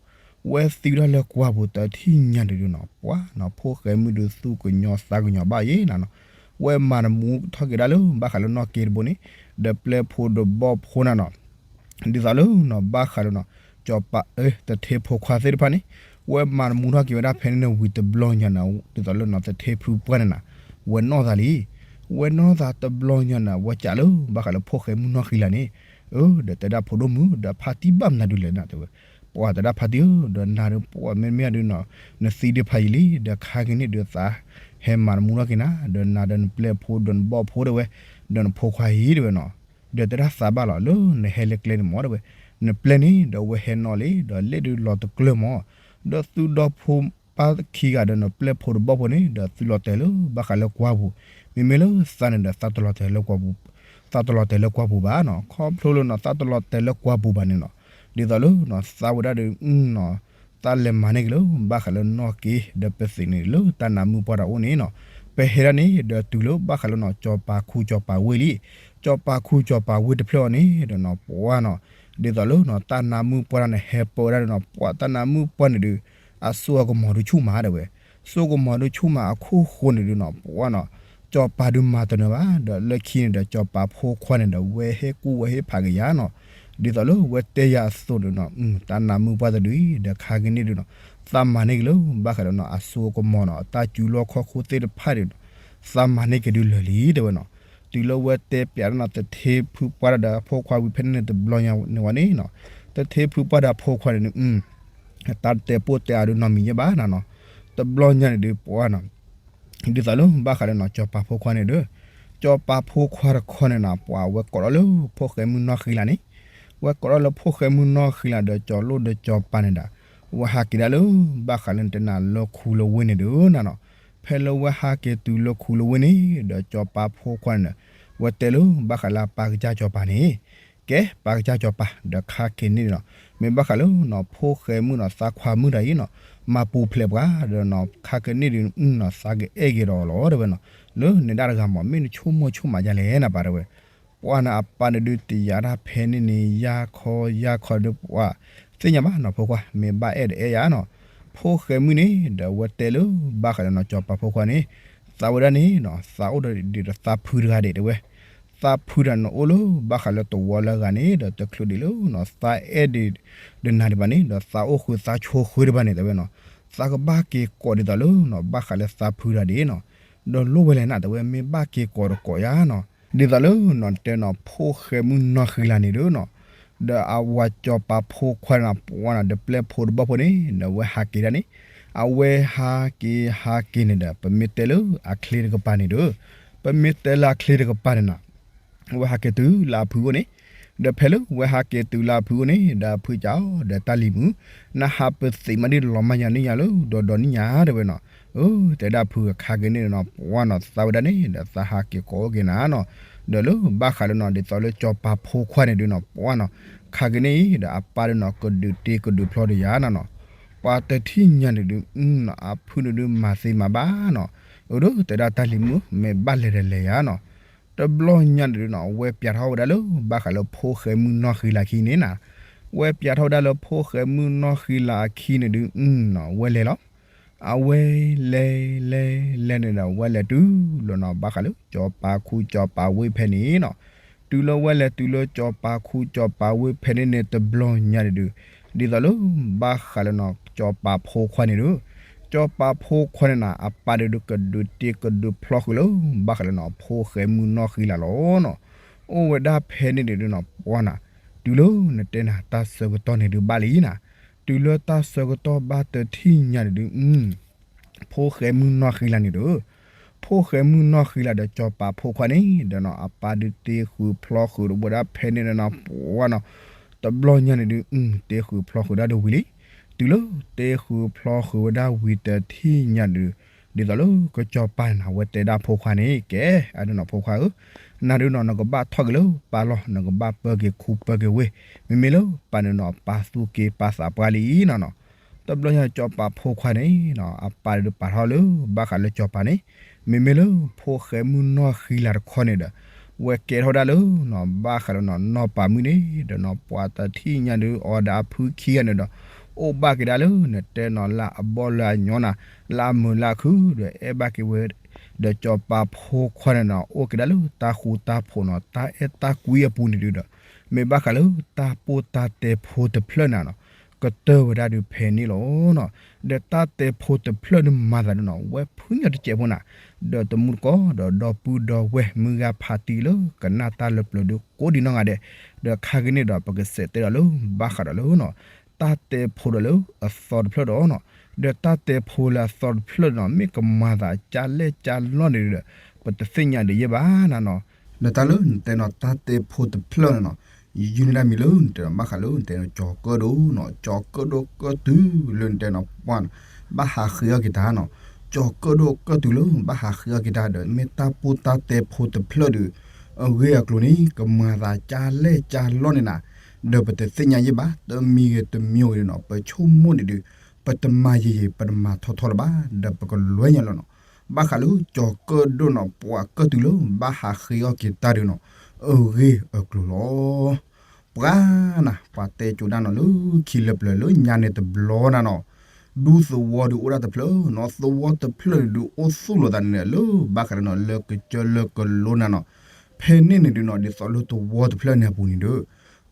ဝဲသံဒၣ်လၢကွၢ်ပူၤတထံၣ်ညါန့ၣ်ဒုးနီၤ ပှၢ်နီၤ ဖိၣ်ဃဲမုၣ်ဒုး သူၣ်ကညီၤသးကညီၤဘၣ်ယဲနၤနီၤ. ဝဲမၤတမူထီၣ်က့ၤဒၣ်လၢ ဘၣ်ဃးလၢနီၢ်က့တဘိန့ၣ် ဒီးပျဲၢ်ဖိဒီးဘီၣ်ဖိနၤနီၤ ဒ်သိးလၢနီၤ ဘၣ်ဃးလၢနီၤ ကၠီၤပၤ သထ့ဖိခွါသ့ၣ်တဖၣ်န့ၣ် ဝဲမၤတမူထီၣ်က့ၤဝဲဒၣ်ဖဲန့ၣ်န့ၣ်ဝံၤတဘျီညါန့ၣ် ဒ်သိးလၢနီၤ သထ့ဖုပှၢ်န့ၣ်နီၤ ဝဲနီၣ်သးလံ. ဝဲနီၣ်သးတဘျီညါန့ၣ် ဝဲကးလၢ ဘၣ်ဃးလၢဖိၣ်ဃဲမုၣ်နီၢ်ဃံလၤန့ၣ် အၢ ဒီးတဲဒၣ်ဖိဒိၣ်မုၣ် ဒီးဖါတံၢ်ဘၣ်မနုၤဒုးလဲၣ်နၤတဲဝဲ. ပှၢ်တဲဒၣ်ဖါတံၢ်ဧၢ ဒီးနၤဒုး ပှၢ်မ့မ့ၢ်ဒုးနီၤ နသံဒံးဖးယံာ်လံ ဒီးခါက့ၤန့ၣ်ဒုးသး ဟဲမၤတမူထီၣ်က့ၤနၤ ဒီးနၤဒီးနပျဲၢ်ဖိဒီးနဘီၣ်ဖိတဲဝဲ ဒီးနဖိခွါအံၤတဲဝဲနီၤ ဒီးတဲဒၣ်သးဘၣ်လီၤ လၢနဟဲလၢကျဲန့ၣ်မ့ၢ်တဲဝဲ နပျဲၢ်န့ၣ် ဒီးဝဲဟဲနီၣ်လံ ဒီးလ့ၣ်ဒုးလီၤတကျၢၢ်မ့ၢ် ဒီးသုဒီဖိပၢ်ခံဂၤဒီးနပျဲၢ်ဖိဒီးဘီၣ်ဖိန့ၣ် ဒီးသုလီၤတဲာ်လၢဘၣ်ဃးလၢကွၢ်ပူၤ မ့မ့ၢ်လၢသးန့ၣ်ဒီးသးတလီၤတဲာ်လၢကွၢ်ပူၤ သးတလီၤတဲာ်လၢကွၢ်ပူၤဘၣ်နီၤ ခီဖျိလၢနီၤ သးတလီၤတဲာ်လၢကွၢ်ပူၤဘၣ်န့ၣ်နီၤ ဒ်သိးလၢနီၤ သးဝဲဒၣ်ဒီး သးလဲၤမၤန့ၢ်က့ၤလၢ ဘၣ်ဃးလၢနီၣ်က့ ဒီးပသ့ၣ်န့ၣ်လၢတၢ်နးမုၢ်ပှၢ်တၢ်အိၣ်န့ၣ်နီၤ, ပဟဲဒၣ်န့ၣ် ဒီးတုၤလၢဘၣ်ဃးလၢနီၤ ကၠီၤပၤခူကၠီၤပၤဝ့ၢ်လံ, ကၠီၤပၤခူကၠီၤပၤဝ့ၢ်တဖျၢၣ်အံၤန့ၣ်ဒီးနီၤ ပှၤနီၤ, ဒ်သိးလၢနီၤ တၢ်နးမုၢ်ပှၢ်တၢ်န့ၣ် ဟဲပၢဝဲဒၣ်ဒီးနီၤ ပှၤတၢ်နးမုၢ်ပှၢ်န့ၣ်ဒီး အစိအကမီၤဒုးဆူၣ်မးဒၣ်ဝဲ, စိကမီၤဒုးဆူၣ်မးအခိၣ်ဃိန့ၣ်ဒီးနီၤ ပှၤနီၤ, ကၠီၤပၤဒုးမၤတနၢၤဘၣ်, ဒီးလၢခံန့ၣ်ဒီး ကၠီၤပၤဖိခွါန့ၣ်ဒီး ဝဲဟ့ၣ်ကူၣ်ဝဲဟ့ၣ်ဖးက့ၤယၤနီၤ, ဒ်သိးလၢဝဲတဲယၤအသိးဒီးနီၤ တၢ်နးမုၢ်ပှၢ်တဒုအံၤ ဒီးခါက့ၤန့ၣ်ဒီးနီၤ သးမၤန့ၢ်က့ၤလၢ ဘၣ်ဃးဒီးနီၤ အစိအကမီၤနီၤ တၢ်စုလီၢ်ခီၣ်ခိၣ်သ့ၣ်တဖၣ်ဒီးနီၤ သးမၤန့ၢ်က့ၤဒုးလၢာ်လံ တဲဝဲနီၤ, တုၤလၢဝဲတဲပျးဒၣ်နီၤ သထ့ဖုပှၢ်ဒီးအဖိခွါဝံၤဖဲန့ၣ်န့ၣ် တဘျီညါန့ၣ်ဝဲန့ၣ်နီၤ, သထ့ဖုပှၢ်ဒီးအဖိခွါန့ၣ် တၢ်တဲပိၢ်တဲအါဒုးနီတမံၤယဲၢ်ဘၣ်နၤနီၤ, တဘျီညါန့ၣ်ဒုးပှၤနီၤ, ဒ်သိးလၢဘၣ်ဃးလၢနီၤ ကၠီၤပၤဖိခွါန့ၣ်ဒီး, ကၠီၤပၤဖိခွါတခီန့ၣ်နီၤ ပှၤဝဲကိးထီၣ်လၢဖိၣ်ဃဲမုၢ်နီၢ်ဃံလၤန့ၣ်, ဝဲကိးထီၣ်လၢဖိၣ်ဃဲမုၢ်နီၢ်ဃံလၤဒီး ကၠီၤလိၣ်ဒီးကၠီၤပၤန့ၣ်ဒီး, ဝဲဟးက့ၤဒၣ်လၢ ဘၣ်ဃးလၢနတဲနၤလၢခူလၢဝ့ၢ်န့ၣ်ဒီးနၤနီၤ, ဖဲလၢဝဲဟးက့ၤတုၤလၢခူလၢဝ့ၢ်န့ၣ် ဒီးကၠီၤပၤဖိခွါန့ၣ်ဒီး, ဝဲတဲလၢဘၣ်ဃးလၢအပၢ်ကစၢ်ကၠီၤပၤန့ၣ် ကဲ ပၢ်ကစၢ်ကၠီၤပၤ ဒီးခါက့ၤန့ၣ်နီၤ, မ့ၢ်ဘၣ်ဃးလၢနီၤ ဖိၣ်ဃဲမုၢ်နီၤ သးခွါမုၣ်တၢ်အံၤနီၤ, မၤပူၤဖျဲးပှၤဒီးနီၤ ခါက့ၤန့ၣ်ဒုးနီၤ သးကအဲၣ်က့ၤဒီးလီၤ တဲဝဲနီၤ, လၢနဒၣ်တဂၤမး မ့ၢ်နဆိကမိၣ်ဆိကမးဒ်လဲၣ်နၤပၢ် တဲဝဲ, ပှၤန့ၣ်အပၢ်န့ၣ်ဒုးတယာ်တၢ်ဖဲန့ၣ်န့ၣ် ယါခီယါခီဒီးပှၤ သ့ၣ်ညါဘၣ်နီၤ ဖိခွါ မ့ၢ်ဘၣ်အဲၣ်ဒီးအဲၣ်ယၤနီၤ, ဖိၣ်ဃဲမုၢ်န့ၣ် ဒီးဝဲတဲလၢ ဘၣ်ဃးလၢနီၤ ကၠီၤပၤဖိခွါန့ၣ်, သးဝဲဒၣ်န့ၣ်နီၤ သးအိၣ်ဒီးဒ်ဒီးသးဖုတဂၤဒဲးတဲဝဲ, သးဖုတဂၤန့ၣ်အိၣ်လၢဘၣ်ဃးလၢတဝီလၢအဂၤန့ၣ် ဒီးတချုးဒံးလၢနီၤ သးအဲၣ်ဒံးဒီးနၤဒံးဘၣ်န့ၣ် ဒီးသးအိၣ်ဃုာ်သးဆိဃုာ်ဒံးဘၣ်န့ၣ် တဲဝဲနီၤ, သးကဘၣ်က့ၤကိးဒ်သိးလၢနီၤ ဘၣ်ဃးလၢသးဖုတဂၤဒဲးနီၤ, ဒီးလိၣ်ဝဲလဲၣ်နၤ တဲဝဲ မ့ၢ်ဘၣ်က့ၤကိးဒီးကိးယၤနီၤ, ဒ်သိးလၢနီၤ တဲနီၤ ဖိၣ်ဃဲမုၢ်နီၢ်ဃံလၤန့ၣ်ဒီးနီၤ, ဒီးအဝၤကၠီၤပၤဖိခွါန့ၣ်နီၤ ပှၤနီၤ ဒီးပျဲၢ်ဖိတဘီၣ်ဖိန့ၣ် ဒီးဝဲဟးက့ၤဒၣ်န့ၣ်, အဝဲဟးက့ၤဟးက့ၤန့ၣ်ဒီး ပမ့ၢ်တဲလၢအချ့တကပၤန့ၣ်ဒီး, ပမ့ၢ်တဲလၢအချ့တကပၤန့ၣ်နီၤ ဝဲဟးက့ၤတုၤလၢအဖုအိၣ်န့ၣ်, ဒီးဖဲလၢဝဲဟးက့ၤတုၤလၢအဖုအိၣ်န့ၣ် ဒီးအဖုကးအီၤ ဒီးတၢ်လံၤမုၣ်, နဟးပသံးမးဒ်လီၤမၢ်ညါန့ၣ်ညါလၢ ဒီးဒီးန့ၣ်ညါ တဲဝဲနီၤ, အၢ တဲဒၣ်ဖုခါက့ၤန့ၣ်နီၤ ပှၤနီၤ သးဝဲဒၣ်န့ၣ် ဒီးသးဟးက့ၤကိးအိၣ်က့ၤနၤနီၤ, ဒီးလၢဘၣ်ဃးလၢနီၤ ဒ်သိးလၢကၠီၤပၤဖိခွါန့ၣ်ဒုးနီၤ ပှၤနီၤ, ခါက့ၤန့ၣ်အံၤ ဒီးအပၢ်ဒုးနီၤ ကဒုးတ့ကဒုးဖျီဒီးယၤနၤနီၤ, ပှၤတထံၣ်ညါန့ၣ်ဒုး အဖုန့ၣ်ဒုးမၤသ့မၤဘၣ်နီၤ, အၢ ဒီးတဲဒၣ်တၢ်လံၤမုၣ် မ့ၢ်ဘၣ်လဲၤဒီးလဲၤယၤနီၤ, တဘျီညါန့ၣ်ဒုးနီၤ ဝဲပျးထီၣ်ဝဲဒၣ်လၢ ဘၣ်ဃးလၢဖိၣ်ဃဲမုၢ်နီၢ်ဃံလၤအခံန့ၣ်နၤ, ဝဲပျးထီၣ်ဝဲဒၣ်လၢဖိၣ်ဃဲမုၢ်နီၢ်ဃံလၤအခံန့ၣ်ဒုး ဝဲလဲၤလီၤ, အဝဲလဲၤလဲၤလဲၤန့ၣ်ဒီး ဝဲလဲၤတုၤလီၤနီၤ ဘၣ်ဃးလၢကၠီၤပၤခူကၠီၤပၤဝ့ၢ်ဖဲန့ၣ်နီၤ, တုၤလၢဝဲလဲၤတုၤလၢကၠီၤပၤခူကၠီၤပၤဝ့ၢ်ဖဲန့ၣ်န့ၣ် တဘျီညါန့ၣ်ဒုး ဒ်သိးလၢ ဘၣ်ဃးလၢနီၤ ကၠီၤပၤဖိခွါန့ၣ်ဒီး, ကၠီၤပၤဖိခွါန့ၣ်နၤ အပၢ်ဒုးကဒုးတ့ကဒုးဖျီဃုာ်လၢ ဘၣ်ဃးလၢနီၤဖိၣ်ဃဲမုၢ်နီၢ်ဃံလၤလီၤနီၤ, အိၣ်ဝဲဒၣ်ဖဲန့ၣ်န့ၣ်ဒုးနီၤ ပှၤနၤ, တုၤလၢနတဲနၤတၢ်ဆၢကတီၢ်န့ၣ်ဒုးဘၣ်လံနၤ, တုၤလၢတၢ်ဆၢကတီၢ်ဘၣ်တထံၣ်ညါန့ၣ်ဒုး ဖိၣ်ဃဲမုၢ်နီၢ်ဃံလၤန့ၣ်ဒီး, ဖိၣ်ဃဲမုၢ်နီၢ်ဃံလၤဒီးကၠီၤပၤဖိခွါန့ၣ်ဒီးနီၤ အပၢ်ဒုးတ့ဃုာ်ဖျီဃုာ်ဒီးဝဲဒၣ်ဖဲန့ၣ်ဒီးနီၤ ပှၤနီၤ, တဘျီညါန့ၣ်ဒုး တ့ဃုာ်ဖျီဃုာ်ဒၣ်ဒ်ဝံၤလံ, တုၤလၢတ့ဃုာ်ဖျီဃုာ်ဝဲဒၣ်ဝံၤတထံၣ်ညါန့ၣ်ဒုး, ဒ်သိးလၢကၠီၤပၤန့ၣ် အဝဲတဲဒၣ်ဖိခွါန့ၣ် ကဲ အဒုးနီၤဖိခွါဧၢ, နၤဒုးနီၤ နကဘၣ်ထီၣ်က့ၤလၢပၢ်လီၢ် နကဘၣ်ပၢက့ၤခူပၢက့ၤဝ့ၢ်, မ့မ့ၢ်လၢပၢ်န့ၣ်နီၤ ပာ်သူၣ်က့ၤပာ်သးပှၢ်လံနီၤနီၤ, တဘျီညါကၠီၤပၤဖိခွါန့ၣ်နီၤ အပၢ်ဒုးပာ်ထီၣ်လၢ ဘၣ်ဃးလၢကၠီၤပၤန့ၣ်, မ့မ့ၢ်လၢဖိၣ်ဃဲမုၢ်နီၢ်ဃံလၤတခီန့ၣ်ဒီး, ဝဲကဲထီၣ်ဒၣ်လၢနီၤ ဘၣ်ဃးလၢနီၤ နီၢ်ပၤမုၣ်န့ၣ်ဒီးနီၤ ပှၤတထံၣ်ညါဒုး အီၤဒီးအဖုခံဂၤန့ၣ်ဒီး, အိၣ်ဘၣ်က့ၤဒၣ်လၢနတဲနီၤ လၢအဘီလၢအညီနၤ, လၢအမုာ်လၢအခုဒီး အဲၣ်ဘၣ်က့ၤဝဲ ဒီးကၠီၤပၤဖိခွါန့ၣ်နီၤ အိၣ်က့ၤဒၣ်လၢတၢ်ဃူတၢ်ဖိးနီၤ တၢ်အဲၣ်တၢ်ကွံအပူၤန့ၣ်ဒုးဒီး, မ့ၢ်ဘၣ်ဃးလၢတၢ်ပိၢ်တၢ်တဲဖိတဖျၢၣ်န့ၣ်နီၤ ကတၢၢ်ဝဲဒၣ်ဒုးဖဲန့ၣ်လီၤနီၤ, ဒီးတၢ်တဲဖိတဖျၢၣ်န့ၣ်မၤသးဒုးနီၤ ဝဲဖုညါတစဲးဖိနၤ, ဒီးတမူတကိး ဒီးဒီပုၢ်ဒီဝဲၢ်မုၢ်ဂၤဖးတံၢ်လၢကနၣ်တၢ်လၢပျၢၤဒုးကိးဒံးနီၢ်ဂၤဒဲး, ဒီးခါက့ၤန့ၣ်ဒီး ပကစးတဲဒီးလၢ ဘၣ်ဃးဒီးလၢနီၤ တၢ်တဲဖိဒီးလၢအသီတဖျၢၣ်ဒီးနီၤ, ဒီးတၢ်တဲဖိလၢအသီတဖျၢၣ်နီၤ မ့ၢ်ကမၤသးကၢ်လဲၢ်ကၢ်လီၢ်န့ၣ်ဒီး ပတသ့ၣ်ညါဒံးယဲၢ်ဘၣ်နၤနီၤ, ဒီးတၢ်လၢနတဲနီၤ တၢ်တဲဖိတဖျၢၣ်န့ၣ်နီၤ, ယုၢ်န့ၢ်ဒၣ်မံၤလၢနတဲနီၤ ဘၣ်ဃးလၢနတဲနီၤ ကၠီၤကၢၣ်ဒိၣ်နီၤ, ကၠီၤကၢၣ်ဒိၣ်ကၢၣ်တုၤလၢနတဲနီၤ ပှၤနီၤ ဘၣ်ဟးဃ့အီၣ်က့ၤတၢ်နီၤ, ကၠီၤကၢၣ်ဒိၣ်ကၢၣ်တုၤလၢဘၣ်ဟးဃ့အီၣ်က့ၤတၢ်ဒီး မ့ၢ်တၢ်ပိၢ်တၢ်တဲဖိတဖျၢၣ်ဒီး အဂ့ၢ်အကျိၤန့ၣ် ကမၤသးကၢ်လဲၢ်ကၢ်လီၢ်န့ၣ်နၤ, ဒီးပတသ့ၣ်ညါယံၣ်ဘၣ် တမံၤဂ့ၤတမံၤဂ့ၤန့ၣ်နီၤ ပဆိကမိၣ်န့ၣ်ဒုး ပတမၤယံာ်ယံာ် ပတမၤထီထီလၢၤဘၣ် ဒီးပကလွဲညါလီၤနီၤ. ဘၣ်ဃးလၢကၠီၤကၢၣ်ဒိၣ်နီၤ ပှၤကၢၣ်တုၤလၢ ဘၣ်ဟးဃ့အီၣ်က့ၤတၢ်ဒုးနီၤ အဂ့ၢ်အကျိၤလီၤ. ပှၤနၤ ပှၤတဲကၠိဒၣ်နီၤ လၢခံလၢပျၢၤလၢညါန့ၣ်တဘျီနၤနီၤ ဒူသဝီဒုးအိၣ်ဒၣ်တဖျၢၣ်နီၤ သဝီတဖျၢၣ်န့ၣ်ဒုးအိၣ်သူၣ်လီၤသးန့ၣ်လၢ ဘၣ်ဃးဒီးနီၤ လၢကစၢၢ်လၢကလိနၤနီၤ ဖဲန့ၣ်န့ၣ်ဒုးနီၤ ဒ်သိးလၢသဝီတဖျၢၣ်န့ၣ်အပူၤန့ၣ်ဒီး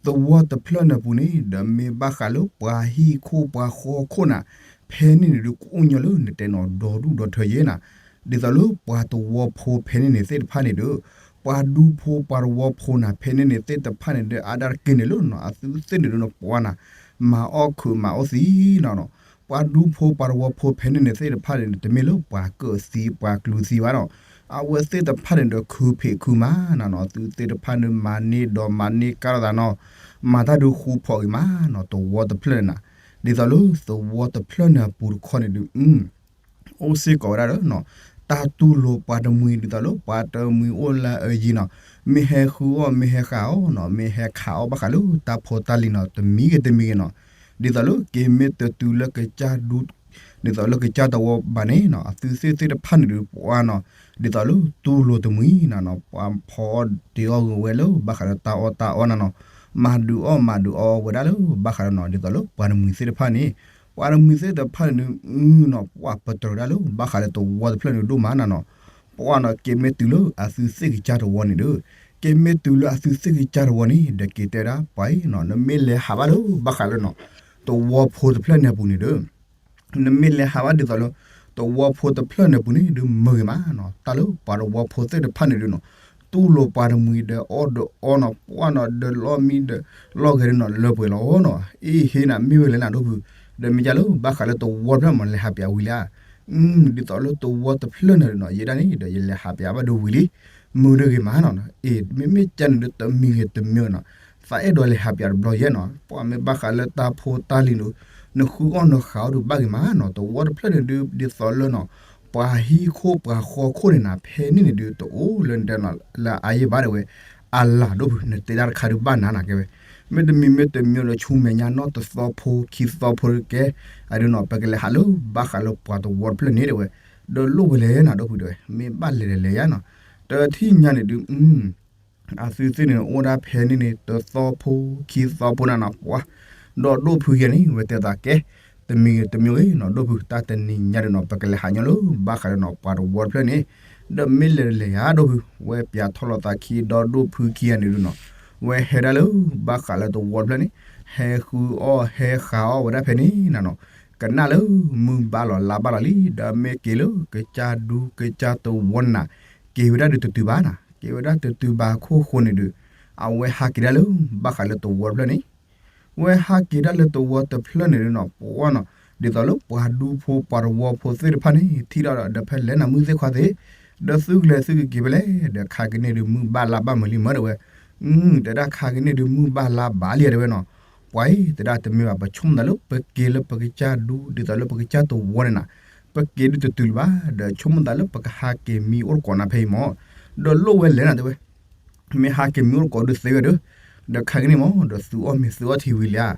သဝီတဖျၢၣ်န့ၣ်အပူၤန့ၣ် ဒီးမ့ၢ်ဘၣ်ဃးလၢပှၤဟံၣ်ခိၣ်ပှၤဃီခိၣ်နၤ ဖဲန့ၣ်န့ၣ်ဒုး ကအိၣ်ညီလၢနတဲနီၤ ဒီဒူၣ်ဒီထၢယဲနၤ ဒ်သိးလၢပှၤသဝီဖိဖဲန့ၣ်န့ၣ်သ့ၣ်တဖၣ်န့ၣ်ဒီး ပှၤဒူဖိပှၤသဝီဖိနၤ ဖဲန့ၣ်န့ၣ်သ့ၣ်တဖၣ်န့ၣ်ဒီး အါဒၣ်တက့ၢ်န့ၣ်လၢနီၤ အသုသ့ၣ်န့ၣ်ဒုးနီၤ ပှၤနၤ မၤအီၣ်ခုးမၤအီၣ်သံနီၤနီၤ ပှၤဒူဖိပှၤသဝီဖိဖဲန့ၣ်န့ၣ်သ့ၣ်တဖၣ်န့ၣ် တမ့ၢ်လၢပှၤကၢၣ်သံပှၤကျူသံဘၣ်နီၤ အဝဲသ့ၣ်တဖၣ်န့ၣ်ဒီးခုဖံးခုမၤနၤနီၤ အသုသ့ၣ်တဖၣ်န့ၣ် မၤန့ၢ်ဒီးမၤန့ၢ်ကါလိာ်သးနီၤ မၤတၢ်ဒုးဃူဖိးဂ့ၤမးနီၤ သဝီတဖျၢၣ်န့ၣ်နၤ ဒ်သိးလၢသဝီတဖျၢၣ်န့ၣ်အပူၤတခီန့ၣ်ဒုး အိၣ်စ့ၢ်ကီးဝဲဒၣ်ဒီးနီၤ တၢ်တူၢ်လိာ်ပှၤတမှံၤ ဒ်သိးလၢပှၤတမှံၤအိၣ်လၢအယံၤနီၤ မ့ၢ်ဟဲဃုအီၣ် မ့ၢ်ဟဲဃုအီၣ်နီၤ မ့ၢ်ဟဲခးအီၣ်ဘၣ်ဃးလၢတၢ်ဖိတၢ်လံၤနီၤ တမံၤဂ့ၤတမံၤဂ့ၤနီၤ ဒ်သိးလၢက့ၤမ့ၢ်တတုၤလၢကစၢ်ဒူ ဒ်သိးလၢကစၢ်သဝီဘၣ်န့ၣ်နီၤ အသုသ့ၣ်သ့ၣ်တဖၣ်န့ၣ်ဒုးပှၤနီၤ ဒ်သိးလၢတူၢ်လိာ်တမှံၤနၤနီၤ ပှၤဖီအီၣ်တ့ၤအီၣ်ဂ့ၤဝဲလၢဘၣ်ဃးလၢတၢ်အီၣ်တၢ်အီနၤနီၤ မၤဒုးအီၣ်မၤဒုးအီဝဲဒၣ်လၢဘၣ်ဃးဒီးနီၤ ဒ်သိးလၢပှၤတမှံၤသ့ၣ်တဖၣ်န့ၣ် ပှၤတမှံၤသ့ၣ်တဖၣ်န့ၣ်ဒုးနီၤ ပှၤပတြၢၤဒၣ်လၢဘၣ်ဃးလၢသဝီတဖျၢၣ်န့ၣ်ဒိၣ်မးနၤနီၤ ပှၤနီၤ က့ၤမ့ၢ်တုၤလၢအသုသ့ၣ်ကစၢ်သဝီန့ၣ်ဒီး က့ၤမ့ၢ်တုၤလၢအသုသ့ၣ်ကစၢ်သဝီန့ၣ် ဒီးက့ၤတဲဒၣ်ပှၤအံၤနီၤ နမ့ၢ်လဲၤဟးဘၣ်လၢဘၣ်ဃးလၢနီၤ သဝီဖိတဖျၢၣ်န့ၣ်အပူၤန့ၣ်ဒီး နမ့ၢ်လဲၤဟးဘၣ်ဒ်သိးလၢ သဝီဖိတဖျၢၣ်န့ၣ်အပူၤန့ၣ် ဒုးမုာ်ဂ့ၤမးနီၤ တၢ်လၢပှၤသဝီဖိသ့ၣ်တဖၣ်န့ၣ်ဒုးနီၤ တူၢ်လိာ်ပှၤတမှံၤဒီးအီၣ်ဒီးအီနီၤ ပှၤနီၤ ဒီးလီၢ်မံဒီးလီၢ်ဂဲၤဒုးနီၤ လၢပှဲၤလီၤနီၤ အ့ဟ့နၤ မ့ၢ်ဝဲလဲၣ်နၤဒိၣ်ဖုး ဒီးမ့ၢ်ကလၢဘၣ်ဃးလၢသဝီတဖျၢၣ်မး လဲၤဟးပၠးဝံၤလံဧါ ဒ်သိးလၢသဝီတဖျၢၣ်န့ၣ်နီၤ ယဲဒၣ်န့ၣ်ဒီး ယလဲၤဟးပၠးဘၣ်ဒုးဝံၤလံ မုာ်ဒုးဂ့ၤမးနီၤ အ့ မ့မ့ၢ်ကန့ၣ်ဒုး တမံၤဂ့ၤတမံၤနီၤ သးအဲၣ်ဒိးလဲၤဟးပၠးတဘျီယဲနီၤ ပှၤမ့ၢ်ဘၣ်ဃးလၢတၢ်ဖိတၢ်လံၤဒုး နဃုအီၣ်နဃးအီၣ်ဒုးဘၣ်ဂ့ၤမးနီၤ သဝီတဖျၢၣ်န့ၣ်ဒုး ဒ်သိးလၢနီၤ ပှၤဟံၣ်ခိၣ်ပှၤဃီခိၣ်န့ၣ်နၤ ဖဲန့ၣ်န့ၣ်ဒုး တအိၣ်လၢနတဲနီၤ လၢအါယံာ်ဘၣ်တဲဝဲ အလၤဒိၣ်ဖုး နတဲတၢ်တခါဒုးဘၣ်နၤနၤကဲဝဲ မ့တမံၤမ့တမံၤဒီး ဆူမဲာ်ညါနီၢ်တသီဖိခံသီဖိကဲ အဒုးနီၤ ပကလဲၤဟးလၢဘၣ်ဃးလၢပှၤသဝီတဖျၢၣ်န့ၣ်တဲဝဲ ဒီးလိၣ်ဝဲလဲၣ်နၤဒိၣ်ဖုးတဲဝဲ မ့ၢ်ဘၣ်လဲၤဒီးလဲၤယါနီၤ တထံၣ်ညါန့ၣ်ဒုး အသုသ့ၣ်န့ၣ် အိၣ်ဒၣ်ဖဲန့ၣ်န့ၣ် တသီဖိခံသီဖိနၤနီၤ ပှၤ ဒီးဒိၣ်ဖုးယဲန့ၣ် ဝဲတဲသးကဲ တမံၤဂ့ၤတမံၤဂ့ၤနီၤ ဒိၣ်ဖုး တၢ်တနံၤညါဒုးနီၤ ပကလဲၤဟးညီလၢဘၣ်ဃးဒီးနီၤ ပှၤသဝီတဖျၢၣ်န့ၣ် ဒီးမ့ၢ်လဲၤဒီးလဲၤယါဒိၣ်ဖုး ဝဲပၠးထီၣ်လိာ်သးခံ ဒီးဒိၣ်ဖုးခံဂၤန့ၣ်ဒုးနီၤ ဝဲဟဲဒၣ်လၢဘၣ်ဃးလၢသဝီတဖျၢၣ်န့ၣ် ဟဲဃုအီၣ်ဟဲဃးအီၣ်ဝဲဒၣ်ဖဲန့ၣ်နၤနီၤ ကနၣ်လၢမုၢ်ဘၣ်လီၤလါဘၣ်လီၤလံ ဒီးမ့ၢ်က့ၤလၢကစၢ်ဒူကစၢ်သဝီနၤ က့ၤဝဲဒၣ်ဒုးတတုၤဘၣ်နၤ က့ၤဝဲဒၣ်တတုၤဘၣ်အခိၣ်ဃိန့ၣ်ဒုး အဝဲဟးက့ၤဒၣ်လၢ ဘၣ်ဃးလၢသဝီတဖျၢၣ်န့ၣ် ဝဲဟးက့ၤဒၣ်လၢသဝီတဖျၢၣ်န့ၣ်ဒုးနီၤ ပှၤနီၤ ဒ်သိးလၢပှၤဒူဖိပှၤသဝီဖိသ့ၣ်တဖၣ်န့ၣ် ထံၣ်ထီၣ်ဒီး ဒီးဖဲလဲၣ်နၤမုၢ်သ့ၣ်ခွါသ့ၣ် ဒီးသုကလဲၤသုကက့ၤဖဲလဲၣ် ဒီးခါကန့ၣ်ဒုးမုၢ်ဘၣ်လါဘၣ်မုာ်လံမၢတဲဝဲ တဲဒၣ်ခါကန့ၣ်ဒုးမုၢ်ဘၣ်လါဘၣ်လံတဲဝဲနီၤ ပှၤအံၤ တဲဒၣ်တမ့ၢ်ဘၣ် ပဆိကမိၣ်သးလၢပက့ၤလၢပကစၢ်ဒူ ဒ်သိးလၢပကစၢ်သဝီန့ၣ်နၤ ပက့ၤဒုးတတုၤလၢၤဘၣ် ဒီးဆိကမိၣ်သးလၢပကဟးက့ၤမံအိၣ်တကိးနၤဖဲအံၤမၢ် ဒီးလိၣ်ဝဲလဲၣ်နၤတဲဝဲ မ့ၢ်ဟးက့ၤမံအိၣ်တကိးဒုးသ့ဝဲဒီး ဒီးခါကန့ၣ်မၢ် ဒီးသုအီၣ်မ့ၤသုအီထံဝံၤလံဧါ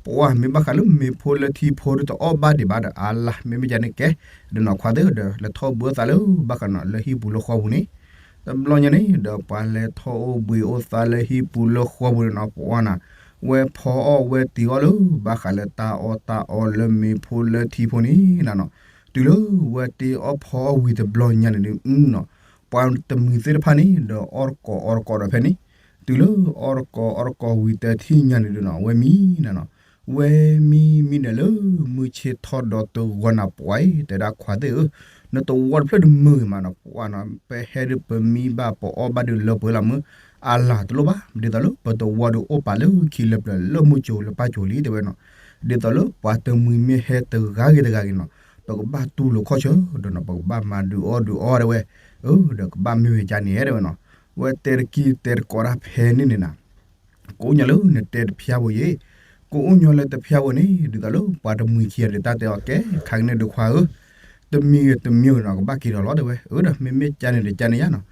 ပှၤမ့ၢ်ဘၣ်ဃးလၢမ့ၤဖိလၢထံဖိဒုးတအီၣ်ဘၣ်ဒံးဘၣ်ဒီး အါလါ မ့မ့ၢ်ကန့ၣ်ကဲ ဒီးနီၢ်ခွါသ့ၣ်ဒီး လဲၤထီၣ်ဘှံးအိၣ်သးလၢ ဘၣ်ဃးနီၤ လၢဟံၣ်ပူၤလၢဃီပူၤန့ၣ် တဘျီညါန့ၣ် ဒီးပှၤလဲၤထီၣ်အိၣ်ဘှံးအိၣ်သးလၢဟံၣ်ပူၤလၢဃီပူၤန့ၣ်နီၤ ပှၤနၤ ဝဲဖီအီၣ်ဝဲတ့ၤအီၣ်လၢ ဘၣ်ဃးလၢတၢ်အီၣ်တၢ်အီလၢမ့ၤဖိလၢထံဖိန့ၣ်နၤနီၤ တုၤလၢဝဲတ့ၤအီၣ်ဖီအီၣ်ဝံၤတဘျီညါန့ၣ်ဒုးနီၤ ပှၤတမှံၤသ့ၣ်တဖၣ်န့ၣ် ဒီးအီၣ်တကိးအီတကိးဒီးဖဲန့ၣ် တုၤလၢအီၣ်တကိးအီတကိးဝံၤတထံၣ်ညါန့ၣ်ဒုးနီၤ ဝဲမံနၤနီၤ ဝဲမံမံဒီးလၢမုၢ်ဆ့ၣ်ထီၣ်ဒီးတဂီၤနၤ ပှၤအံၤ တဲဒၣ်ခွါသ့ၣ်ဧၢ နသဝီတဖျၢၣ်ဒုးမုာ်ဂ့ၤမးနီၤ ပှၤနီၤ ပဟဲဒုးပမံဘၣ်ပအီၣ်ဘၣ်ဒုးလၢပှဲၤလီၤမၢ် အလၤတလိၣ်ဘၣ် ဒ်သိးလၢပသဝီဒုးအိၣ်ပာ်လၢ ခံလၢပျၢၤလၢမုၢ်ကၠိလၢပၢ်ကၠိလံတဲဝဲနီၤ ဒ်သိးလၢပှၤတမှံၤမ့ၢ်ဟဲတဂၤဂ့ၤတဂၤဂ့ၤနီၤ ပကဘၣ်တူၢ်လိာ်ခီၣ်ဆၢ ဒီးနီၤ ပကဘၣ်မၤဒုးအီၣ်ဒုးအီတဲဝဲ အၢ ဒီးကဘၣ်မ့ၢ်ဝဲကန့ၣ်တဲဝဲနီၤ ဝဲတဲတကံၢ်တဲတကိးတၢ်ဖဲန့ၣ်န့ၣ်နၤ ကအိၣ်ညီလၢနတဲတဖျါဘိယ့ၣ် ကအိၣ်ညီလၢတဖျါဘိန့ၣ် ဒ်သိးလၢပှၤတမှံၤခံဂၤန့ၣ် တၢ်တဲအီၤကဲ ခါကန့ၣ်ဒုးခွါဧၢ တမံၤဂ့ၤတမံၤဂ့ၤနီၤ ကဘၣ်က့ၤဒီးလီၤတဲဝဲ အၢ ဒီးမ့မ့ၢ်ကန့ၣ်ဒီးကန့ၣ်ယါနီၤ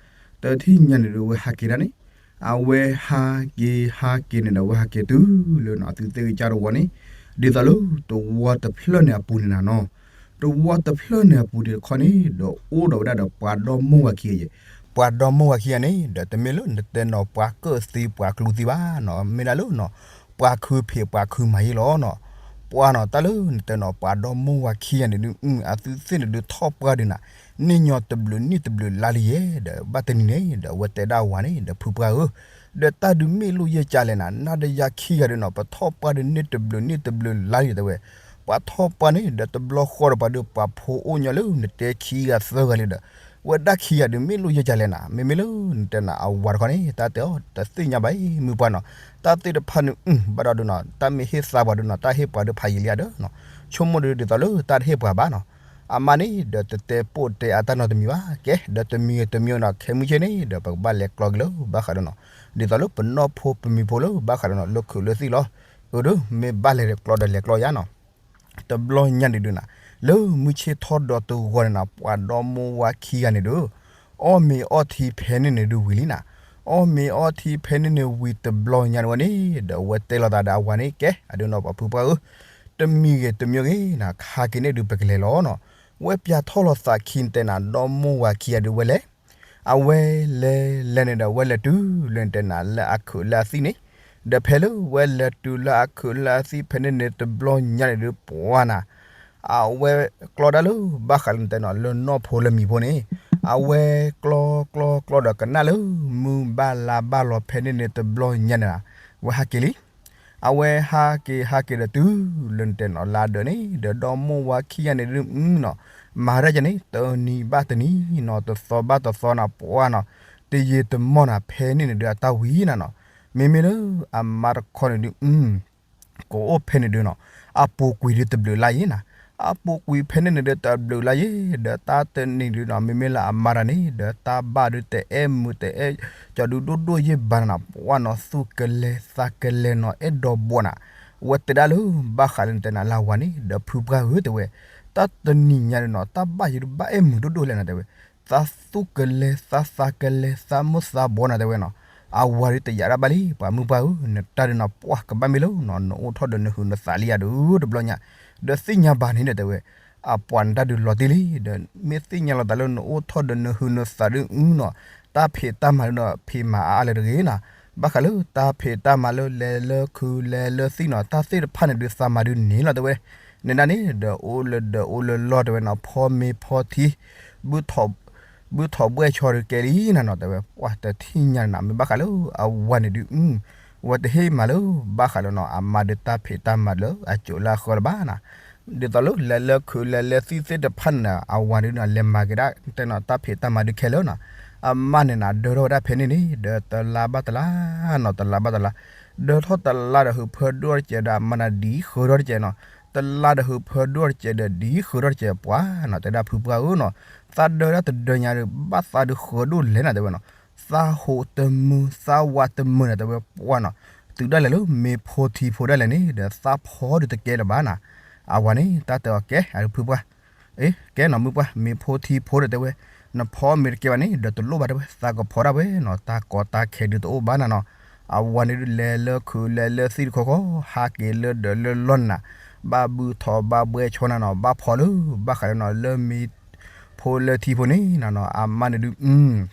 တထံၣ်ညါန့ၣ်ဒုးဝဲဟးက့ၤဒၣ်န့ၣ် အဝဲဟးက့ၤဟးက့ၤန့ၣ်ဒီး အဝဲဟးက့ၤတုၤလၢနီၤ အသုသ့ၣ်ကစၢ်တဝီန့ၣ်, ဒ်သိးလၢတဝီတဖျၢၣ်န့ၣ်အပူၤန့ၣ်နၤနီၤ, တဝီတဖျၢၣ်န့ၣ်အပူၤတခီန့ၣ် ဒီးအိၣ်ဒီးဝဲဒၣ်ဒီးပှၤဒီမါဝၤခံဂၤယဲ, ပှၤဒီမါဝၤခံဂၤန့ၣ် ဒီးတမ့ၢ်လၢနတဲနီၤ ပှၤကၢၣ်သ့ပှၤကျူသ့ဘၣ်နီၤ, မ့ၢ်ဒၣ်လၢနီၤ ပှၤခုဖံးပှၤခုမၤယဲလီၤနီၤ. ပှၤနီၤ တၢ်လၢနတဲနီၤ ပှၤဒီမါဝၤခံဂၤန့ၣ်ဒုး အသုသ့ၣ်န့ၣ်ဒုးထီၣ်ပှၢ်ဒုးနၤ, န့ၢ်ညီတဘျုးနံၣ်တဘျုးလါလံယဲ, ဒီးဘၣ်တနံၤန့ၣ် ဒီးအဝဲတဲဒၣ်ဝၤန့ၣ် ဒီးဖုပှၢ်ဧၢ, ဒီးတၢ်ဒုးမ့ၢ်လိၣ်ယဲၢ်ကလဲၣ်နၤ, နၤဒီးယၤခံဂၤဒုးနီၤ ပထီၣ်ပှၢ်ဒုးန့ၢ်တဘျုးနံၣ်တဘျုးလါလံတဲဝဲ, ပှၤထီၣ်ပှၢ်န့ၣ် ဒီးတဘျီဃီဒီးပှၤဒုး ပှၤဖိအိၣ်ညီလၢနတဲခံဂၤသၢဂၤလံဒီး ဝဲဒၣ်ခံဂၤဒုးမ့ၢ်လိၣ်ယဲၢ်ကလဲၣ်နၤ, မ့မ့ၢ်လၢနတဲနၤ အဝၤတခီန့ၣ် တၢ်တဲအီၤ တသ့ၣ်ညါဘၣ်အံၤ မုၢ်ပှၢ်နီၤ, တၢ်သ့ၣ်တဖၣ်န့ၣ် ဘၣ်ဒီးဒုးနီၤ တၢ်မ့ၢ်ဟ့ၣ်သါပှၤဒုးနီၤ တၢ်ဟ့ၣ်ပှၤဒုးဖးယံာ်လံဧါဒီးနီၤ, ဆိကမိၣ်ဒုးဒ်သိးလၢတၢ်တဟ့ၣ်ပှၤဘၣ်နီၤ, အမါန့ၣ် ဒီးတတဲပိာ်တဲအတၢ်နီတမံၤဘၣ်, ကဲ ဒီးတမံၤဂ့ၤတမံၤနီၤ ခဲမုၢ်ဆ့ၣ်န့ၣ် ဒီးပကဘၣ်လဲၤကျီက့ၤလၢဘၣ်ဃးဒီးနီၤ, ဒ်သိးလၢပနီၢ်ဖိပမံၤဖိလၢဘၣ်ဃးဒီးနီၤ လၢခုးလၢသံၣ်လီၤ, အၢ ဒုး မ့ၢ်ဘၣ်လဲၤကျီဒီးလဲၤကျီယါနီၤ တဘျီညါန့ၣ်ဒုးနၤ, လၢမုၢ်ဆ့ၣ်ထီၣ်ဒီးတဂီၤန့ၣ်နၤ ပှၤဒီမါဝၤခံဂၤန့ၣ်ဒုး အီၣ်မ့ၤအီထံဖဲန့ၣ်န့ၣ်ဒုးဝံၤလံနၤ, အီၣ်မ့ၤအီထံဖဲန့ၣ်န့ၣ်ဝံၤတဘျီညါန့ၣ်ဝဲန့ၣ် ဒီးအဝဲတဲလိာ်သးဒီးအဝၤန့ၣ် ကဲ အဒုးနီၤ ပှၤဖုပှၢ်ဧၢ, တမံၤဂ့ၤတမံၤဂ့ၤနၤ ခါက့ၤန့ၣ်ဒုးပကလဲၤလီၤနီၤ, ဝဲပၠးထီၣ်လိာ်သးခံနတဲနၤ ဒီမါဝၤခံဂၤဒုးဝဲလဲၤ အဝဲလဲၤလဲၤန့ၣ်ဒီး ဝဲလဲၤတုၤလၢနတဲနၤ လၢအခုးလၢအသံၣ်န့ၣ်, ဒီးဖဲလၢဝဲလဲၤတုၤလၢအခုးလၢအသံၣ်ဖဲန့ၣ်န့ၣ် တဘျီညါန့ၣ်ဒုး ပှၤနၤ အဝဲကျီဒၣ်လၢဘၣ်ဃးလၢနတဲနီၤ လၢနီၢ်ဖိလၢမံၤဖိန့ၣ်, အဝဲကျီကျီကျီဒီးကနၣ်လၢ မုၢ်ဘၣ်လါဘၣ်လီၤဖဲန့ၣ်န့ၣ် တဘျီညါန့ၣ်နၤ, ဝဲဟးက့ၤလံ အဝဲဟးက့ၤဟးက့ၤဒီးတုၤလၢနတဲနီၤ လါဒၢးန့ၣ် ဒီးဒီမါဝၤခံဂၤန့ၣ်ဒုးနီၤ, မၤတၢ်ကန့ၣ် တနံၤဘၣ်တနံၤနီၤ တသီဘၣ်တသီနၤ ပှၤနီၤ, တယံာ်တမီၢ်နၤ ဖဲန့ၣ်န့ၣ်ဒုးအတၢ်ဝံၤနၤနီၤ, မ့မ့ၢ်လၢအမါတခီန့ၣ်ဒုး ကအိၣ်ဖဲန့ၣ်ဒုးနီၤ, အပူၤကွံာ်ဒုးတဘျုးလါယဲနၤ, အပူၤကွံာ်ဖဲန့ၣ်န့ၣ်ဒုးတဘျုးလါယဲ, ဒီးတၢ်တနံၤဒုးနီၤ မ့မ့ၢ်လၢအမါတၢ်န့ၣ် ဒီးတၢ်ဘၣ်ဒုးတအဲၣ်မုာ်တအဲၣ်ကၠီဒုးဒိၣ်ဒိၣ်ယဲၢ်ဘၣ်နၤနီၤ, ပှၤနီၤ သူၣ်ကလဲၤသးကလဲၤနီၤ အဲၣ်ဒိးဘှီးနၤ, ဝဲတဲဒၣ်လၢဘၣ်ဃးလၢနတဲနၤလၢအဝၤန့ၣ် ဒီးဖုပှၢ်ဧၢတဲဝဲ, တၢ်တနံၤညါဒုးနီၤ တၢ်ဘၣ်ယဲဒုးဘၣ်အဲၣ်မုာ်ဒိၣ်ဒိၣ်လဲၣ်နၤတဲဝဲ, သးသူၣ်ကလဲၤသးသးကလဲၤသးမုာ်သးဘှီးနၤတဲဝဲနီၤ, အဝၤဒုးတယာ်ဒၣ်ဘၣ်လံ ပှၤမုၢ်ပှၢ်ဧၢ, နတၢ်ဒုးနီၤ ပှၤကဘၣ်မ့ၢ်လၢနီၤ နအိၣ်ထီၣ်ဒီးနဟုးနသးလံယၤဒုးတဘျီညါ, ဒီးသ့ၣ်ညါဘၣ်န့ၣ်ဒီးတဲဝဲ, အပှၤနတၢ်ဒုးလီၤတံၢ်လံ, ဒီးမ့ၢ်သ့ၣ်ညါလီၤသးလၢနအိၣ်ထီၣ်ဒီးနဟုးနသးဒုးနီၤ, တၢ်ဖံးတၢ်မၤဒုးနီၤ ဖံးမၤအါအါလၢတဂ့ၤနီၤ, ဘၣ်ဃးလၢတၢ်ဖံးတၢ်မၤလၢလဲၤလၢခုးလဲၤလၢသံၣ်နီၤ တၢ်သ့ၣ်တဖၣ်န့ၣ်ဒုးသးမၤဒုးန့ၣ်လီၤတဲဝဲ, န့ၣ်ဒၣ်န့ၣ် ဒီးအိၣ်လၢဒီးအိၣ်လၢလီၢ်တဲဝဲနီၤ ဖီမ့ၤဖီထံ ဘုထီၣ်ဘှဲၣ်ဆီဒုးကဲလံနၤနီၤတဲဝဲ, ပှၤတထံၣ်ညါနၤမ့ၢ်ဘၣ်ဃးလၢအဝၤန့ၣ်ဒုး ဝဲတဟ့ၣ်မၤလၢဘၣ်ဃးလၢနီၤ အမါဒုးတၢ်ဖံးတၢ်မၤလၢအစိၤလၢအဃၢလၢၤဘၣ်နၤ, ဒ်သိးလၢလဲၤလၢခုးလဲၤလၢသံၣ်သ့ၣ်တဖၣ်န့ၣ် အဝၤဒုးနီၤ လဲၤမၤက့ၤဒၣ်တဲနီၤ တၢ်ဖံးတၢ်မၤဒုးခဲလၢာ်နီၤ, အမါန့ၣ်နၤ ဒၢထီၣ်ဝဲဒၣ်ဖဲန့ၣ်န့ၣ် ဒီးတလါဘၣ်တလါနီၤ တလါဘၣ်တလါ, ဒၢထီၣ်တလါဒီးဟုးဖၢဒိၣ်တကဲးဒီး အမါနၤဒ်ဃၢထီၣ်တကဲးနီၤ, တလါဒီးဟုးဖၢဒိၣ်တကဲးဒီး ဒ်ဃၢထီၣ်တကဲး ပှၤနီၤ တဲဒၣ်ဖုပှၢ်ဧၢနီၤ, သးဒၢဒၣ်တဒၢညါဒီး ဘၣ်သးဒုးဃၢဒိၣ်လဲၣ်နၤတဲဝဲနီၤ, သးဟိးတမုာ် သးဝးတမုာ်နၤတဲဝဲ ပှၤနီၤ, တုၤဒၣ်လဲာ်လၢမ့ၤဖိထံဖိဒၣ်လဲာ်န့ၣ် ဒီးသးဖီဒုးတကဲလၢၤဘၣ်နၤ, အဝၤန့ၣ် တၢ်တဲအီၤကဲ အဖုပှၢ် အ့ ကဲနီၤ မုၢ်ပှၢ် မ့ၤဖိထံဖိဒီးတဲဝဲ, နဖီမ့ၤတကဲဘၣ်န့ၣ် ဒီးတလိၣ်ဘၣ်တဲဝဲ သးကဖီဒၣ်ဝဲနီၤ တၢ်ကီတၢ်ခဲဒုးတအိၣ်ဘၣ်နၤနီၤ, အဝၤန့ၣ်ဒုးလဲၤလၢခုးလဲၤလၢသံၣ်တခီခီ ဟးက့ၤလၢဒီးလၢလီၢ်နၤ, ဘၣ်ဘုထီၣ်ဘၣ်ဘှဲၣ်ဆီနၤနီၤ ဘၣ်ဖီလၢ ဘၣ်ဃးလၢနီၤ လၢမ့ၤဖိလၢထံဖိန့ၣ်နၤနီၤ အမါန့ၣ်ဒုး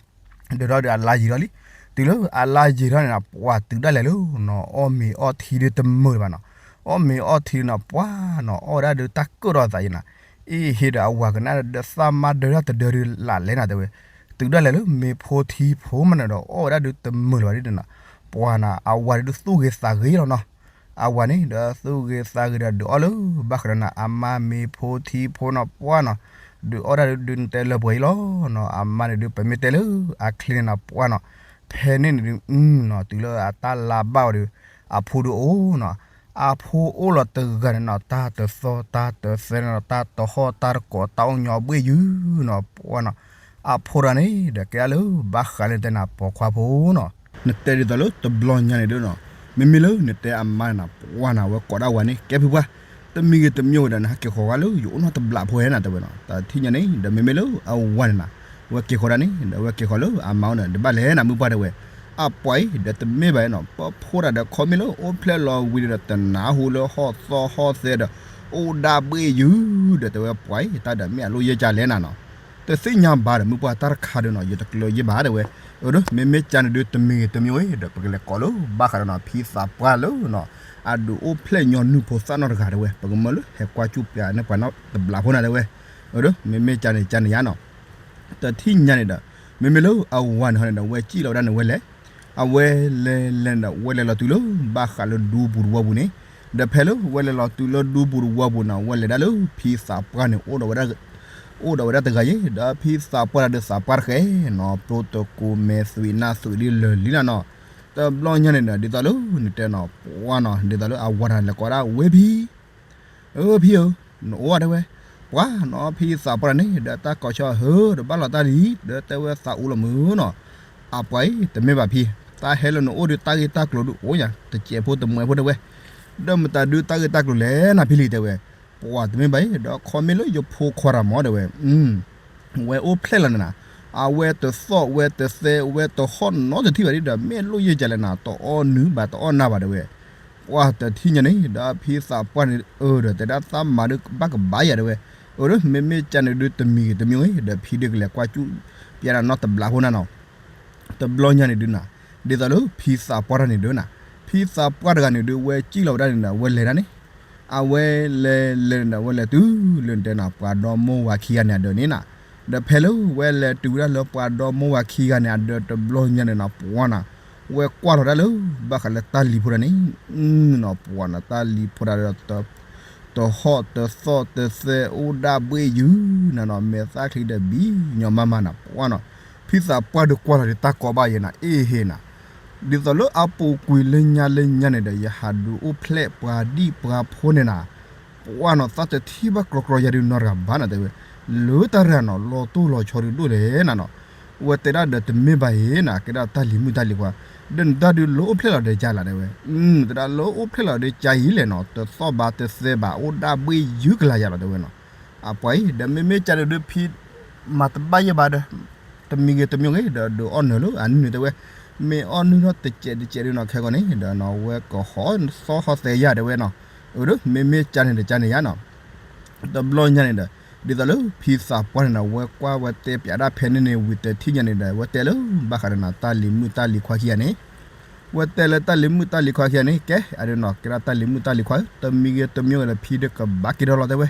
ဒၢထီၣ်ဒီးအလါယံာ်ထီၣ်လံ, တုၤလၢအလါယံာ်ထီၣ်န့ၣ်နီၤ ပှၤတုၤဒၣ်လဲာ်လၢနီၤ အီၣ်မ့ၤအီထံဒုးတမုာ်လၢၤဘၣ်နီၤ, အီၣ်မ့ၤအီထံနီၤ ပှၤနီၤ အီၣ်ဝဲဒၣ်ဒုးတၢ်ကၢၣ်ထီၣ်အသးယံာ်နၤ, အ့ၣ်ဟ့ဒီးအဝၤကနၣ်ဒီး သးမါဒၢတၢ်တဒၢဒုးလၢ်လဲၣ်နၤတဲဝဲ, တုၤဒၣ်လဲာ်လၢမ့ၤဖိထံဖိမးန့ၣ်ဒီး အီၣ်ဝဲဒၣ်ဒုးတမုာ်လၢၤဘၣ်ဒ်န့ၣ်နီၤ, ပှၤနီၤ အဝၤဒုးသူၣ်ဂ့ၤသးဂ့ၤလီၤနီၤ, အဝၤန့ၣ်ဒီး သူၣ်ဂ့ၤသးဂ့ၤဒီး ဒုးအီၣ်လၢ ဘၣ်ဃးဒီးနီၤ အမါမ့ၤဖိထံဖိနီၤ ပှၤနီၤ, ဒုးအီၣ်ဒၣ်ဒုးနတဲလၢပှဲၤအံၤလီၤနီၤ, အမါန့ၣ်ဒုး ပမ့ၢ်တဲလၢအချ့န့ၣ်နီၤ ပှၤနီၤ, ဖဲန့ၣ်န့ၣ်ဒုး နီၤ တုၤလၢအတၢ်လါဘၣ်အီၤဒီး အဖိဒုးအိၣ်နီၤ, အဖိအိၣ်လီၤတဂၤန့ၣ်နီၤ တၢ်တသီတၢ်တသဲနီၤ တၢ်တဟီၣ်တၢ်တကိး တၢ်အိၣ်ညီဘှ့ၣ်ယုာ်နီၤ ပှၤနီၤ, အဖိတဂၤန့ၣ်ဒီး ကဲဒၣ်လၢဘၣ်ဃးလၢနတဲနၤပိာ်ခွါဖိနီၤ, နတဲဒ်သိးလၢတဘျီညါန့ၣ်ဒုးနီၤ, မ့မ့ၢ်လၢနတဲအမါန့ၣ်နီၤ ပှၤနီၤ အဝဲကိးဒၣ်ဝၤန့ၣ် ကဲဖုပှၢ်, တမံၤဂ့ၤတမံၤဝဲဒီး နဟးက့ၤဃီၤဝဲလၢယအိၣ်နီတဘျီဖိဧါနၤတဲဝဲနီၤ, တထံၣ်ညါန့ၣ် ဒီးမ့မ့ၢ်လၢအဝၤန့ၣ်နီၤ အဝဲက့ၤဃီၤဒၣ်န့ၣ် ဒီးအဝဲက့ၤဃီၤလၢအမါအိၣ်န့ၣ် ဒ်ဘၣ်လဲၣ်နၤ မုၢ်ပှၢ်တဲဝဲ, အပှၤအံၤဒီးတမ့ၢ်ဘၣ်နီၤ ပဖိတၢ်ဒီးခီမ့ၢ်လၢအိၣ်ဖျဲၣ်လီၤဝံၤဒီးတနၢ်ဟူလၢဟီၣ်သီၣ်ဟီၣ်သဲဒီး အိၣ်ဒၣ်ဘှ့ၣ်ယုာ်ဒီးတဲဝဲပှၤအံၤ တၢ်ဒီးမ့ၢ်အလိၣ်ယဲၢ်ကလဲၣ်နၤနီၤ တသ့ၣ်ညါဘၣ်ဒီးမုၢ်ပှၢ်တၢ်တခါဒီးနီၤ ယတကျၢၤယဲၢ်ဘၣ်တဲဝဲ အဒိ မ့မ့ၢ်ကန့ၣ်ဒုးတမံၤဂ့ၤတမံၤဂ့ၤဒီး ပကလဲၤကိးလၢဘၣ်ဃးဒီးနီၤ ဖံသးပှၢ်လၢနီၤ အဒုးအိၣ်ဖျဲၣ်ညီနုၢ်ဖိသၣ်နီၢ်တဂၤတဲဝဲ ပကမၢလၢဟဲကွၢ်ကၠူၣ်ပျးန့ၢ်ပှၤနီတဘျီဖိနၤတဲဝဲ အဒိ မ့မ့ၢ်ကန့ၣ်ကန့ၣ်ယါနီၤ တထံၣ်ညါန့ၣ်ဒီး မ့မ့ၢ်လၢအဝၤန့ၣ်ဟီန့ၣ်ဒီး ဝဲစံၣ်လီၤဝဲဒၣ်န့ၣ်ဝဲလဲၤ အဝဲလဲၤလဲၤန့ၣ်ဒီး ဝဲလဲၤလီၤတုၤလၢဘၣ်ဃးလၢဒူပူၤတဝီပူၤန့ၣ် ဒီးဖဲလၢဝဲလဲၤလီၤတုၤလၢဒူပူၤတဝီပူၤန့ၣ် ဝဲလဲၤဒၣ်လၢဖံသးပှၢ်န့ၣ် အိၣ်ဒီးဝဲဒၣ်တဂၤယဲၢ် ဒီးဖံသးပှၢ်တၢ်ဒုးသးပှၢ်တဃဲနီၤ ပျိတကိးမဲာ်သွံးနၢ်သွံးလံလၢာ်လံနၤနီၤ တဘျီညါန့ၣ်ဒီး ဒ်သိးလၢနတဲနီၤ ပှၤနီၤ ဒ်သိးလၢအဝၤတၢ်လဲၤကိးဒၣ်ဝဲဖံ အၢဖံဧၢ, နအိၣ်ဧါတဲဝဲ, ပှၤနီၤဖံသးပှၢ်တၢ်န့ၣ် ဒီးတၢ်ကိးဆီဟၢ ဒီးဘၣ်လီၤတၢ်လံ, ဒီးတဲဝဲသးအူလီၤမုာ်နီၤ, အပှၤအံၤ တမ့ၢ်ဘၣ်ဖံ, တၢ်ဟဲလၢနအိၣ်ဒီးတၢ်ဂ့ၢ်တၢ်ကျိၤဒုးအိၣ်ညါ တစဲးဖိတမှဲးဖိတဲဝဲ, ဒီးမတၤဒုးတၢ်ဂ့ၢ်တၢ်ကျိၤလဲၣ်နၤဖံလံၤတဲဝဲ, ပှၤတမ့ၢ်ဘၣ်အံၤ ဒီးခီမ့ၢ်လၢယဖိခွါတၢ်မၢတဲဝဲ ဝဲအိၣ်ဖျဲၣ်လီၤန့ၣ်နၤ, အဝဲတသီၣ်ဝဲတသဲဝဲတဟီၣ်နီတထံၣ်ဘၣ်ဒ်ဒီး မ့ၢ်လိၣ်ယဲၢ်ကလဲၣ်နၤ တအီၣ်နုၢ်ဘၣ်တအီၣ်နၢ်ဘၣ်တဲဝဲ, ပှၤတထံၣ်ညါန့ၣ် ဒီးဖံသးပှၢ်န့ၣ် အၢဒီးတဲဒၣ်သးမၤဒုးဘၣ်ကဘၣ်ယၤတဲဝဲ, အၢဒီး မ့မ့ၢ်ကန့ၣ်ဒုးတမံၤဂ့ၤတမံၤဂ့ၤ ဒီးဖံဒုးကလဲၤကွၢ်ကၠူၣ် ပျးဒၣ်နီတဘျီဖိနၤနီၤ တဘျီညါန့ၣ်ဒုးနၤ, ဒ်သိးလၢဖံသးပှၢ်တၢ်န့ၣ်ဒုးနၤ, ဖံသးပှၢ်တဂၤန့ၣ်ဒုး ဝဲစံၣ်လီၤဝဲဒၣ်န့ၣ်ဒီး ဝဲလဲၤဒၣ်န့ၣ်, အဝဲလဲၤလဲၤန့ၣ်ဒီး ဝဲလဲၤတုၤလၢနတဲနၤ ပှၤဒီမိၢ်ဝၤခံဂၤန့ၣ်အဒၢးန့ၣ်နၤ, ဒီးဖဲလၢဝဲလဲၤတုၤဝဲဒၣ်လၢပှၤဒီမိၢ်ဝၤခံဂၤန့ၣ်အဒၢးတဘျီညါန့ၣ်နၤ ပှၤနၤ, ဝဲကွၢ်လီၤဒၣ်လၢ ဘၣ်ဃးလၢတၢ်လံၤဖိတၢ်န့ၣ်, နီၤ ပှၤနၤ တၢ်လံၤဖိတၢ်ဒီး တဟီၣ်တသီၣ်တသဲအိၣ်ဒၣ်ဘှ့ၣ်ယုာ်နၤနီၤ မဲာ်သၣ်ချံဒီးဘံညီမးမးနၤ ပှၤနီၤ, ဖံသးပှၢ်ဒုးကွၢ်လီၤဒီးတၢ်ကိးဘၣ်ယဲနၤ အ့ဟ့နၤ, ဒ်သိးလၢအပူၤကွံာ်လၢညါလၢညါန့ၣ်ဒီး ယဟးဒုးအိၣ်ဖျဲၣ်ပှၤဒံၣ်ပှၤဖိန့ၣ်နၤ, ပှၤနီၤ သးတထံၣ်ဘၣ်ကြီကြီယၤဒုးနီတဂၤဘၣ်နၤတဲဝဲ, လၢတၢ်ရၤနီၤ လီၤတိၢ်လီၤဆီဒုးဒိၣ်လဲၣ်နၤနီၤ, ဝဲတဲဒၣ်ဒီးတမ့ၢ်ဘၣ်အံၤနၤ ကဲဒၣ်တၢ်လံၤမုၣ်တၢ်လံၤခွါ, ဒီးနတၢ်ဒုးလၢအိၣ်ဖျဲၣ်လီၤဒီးကလဲၣ်တဲဝဲ, တဒၣ်လၢအိၣ်ဖျဲၣ်လီၤဒီးကယံာ်လဲၣ်နီၤ တသီၣ်ဘၣ်တသဲဘၣ်အိၣ်ဒၣ်ဘှ့ၣ်ယုာ်ကလာ်ယၤလီၤတဲဝဲနီၤ, အပှၤအံၤ ဒီးမ့မ့ၢ်ကန့ၣ်ဒုးဖံ မၤတဘၣ်ယဲၢ်ဘၣ်ဒီး တမံၤဂ့ၤတမံၤဂ့ၤ ဒီးဒုးအီၣ်နၢၤလၢအနုၢ်န့ၣ်တဲဝဲ, မ့ၢ်အီၣ်နုၢ်ထီၣ်တစဲးတစဲးဒုးနီၤ ခဲကိာ်န့ၣ် ဒီးနီၤ ဝဲကဟီၣ်သီၣ်ဟီၣ်သဲယၤတဲဝဲနီၤ, အၢဒီး မ့မ့ၢ်ကန့ၣ်ဒီးကန့ၣ်ယါနီၤ, တဘျီညါန့ၣ်ဒီး ဒ်သိးလၢဖံသးပှၢ်န့ၣ်ဒီး ဝဲကွၢ်ဝဲတဲပျးဒၣ်ဖဲန့ၣ်န့ၣ် ဝံၤတထံၣ်ညါန့ၣ်ဒီး ဝဲတဲလၢ ဘၣ်ဃးဒီးနီၤ တၢ်လံၤမုၣ်တၢ်လံၤခွါခံဂၤန့ၣ် ဝဲတဲလၢတၢ်လံၤမုၣ်တၢ်လံၤခွါခံဂၤန့ၣ် ကဲ အဒုးနီၤ ကဲဒၣ်တၢ်လံၤမုၣ်တၢ်လံၤခွါ တမံၤဂ့ၤတမံၤဂ့ၤဒီး ဖံဒုးကဘၣ်က့ၤဒီးလီၤတဲဝဲ,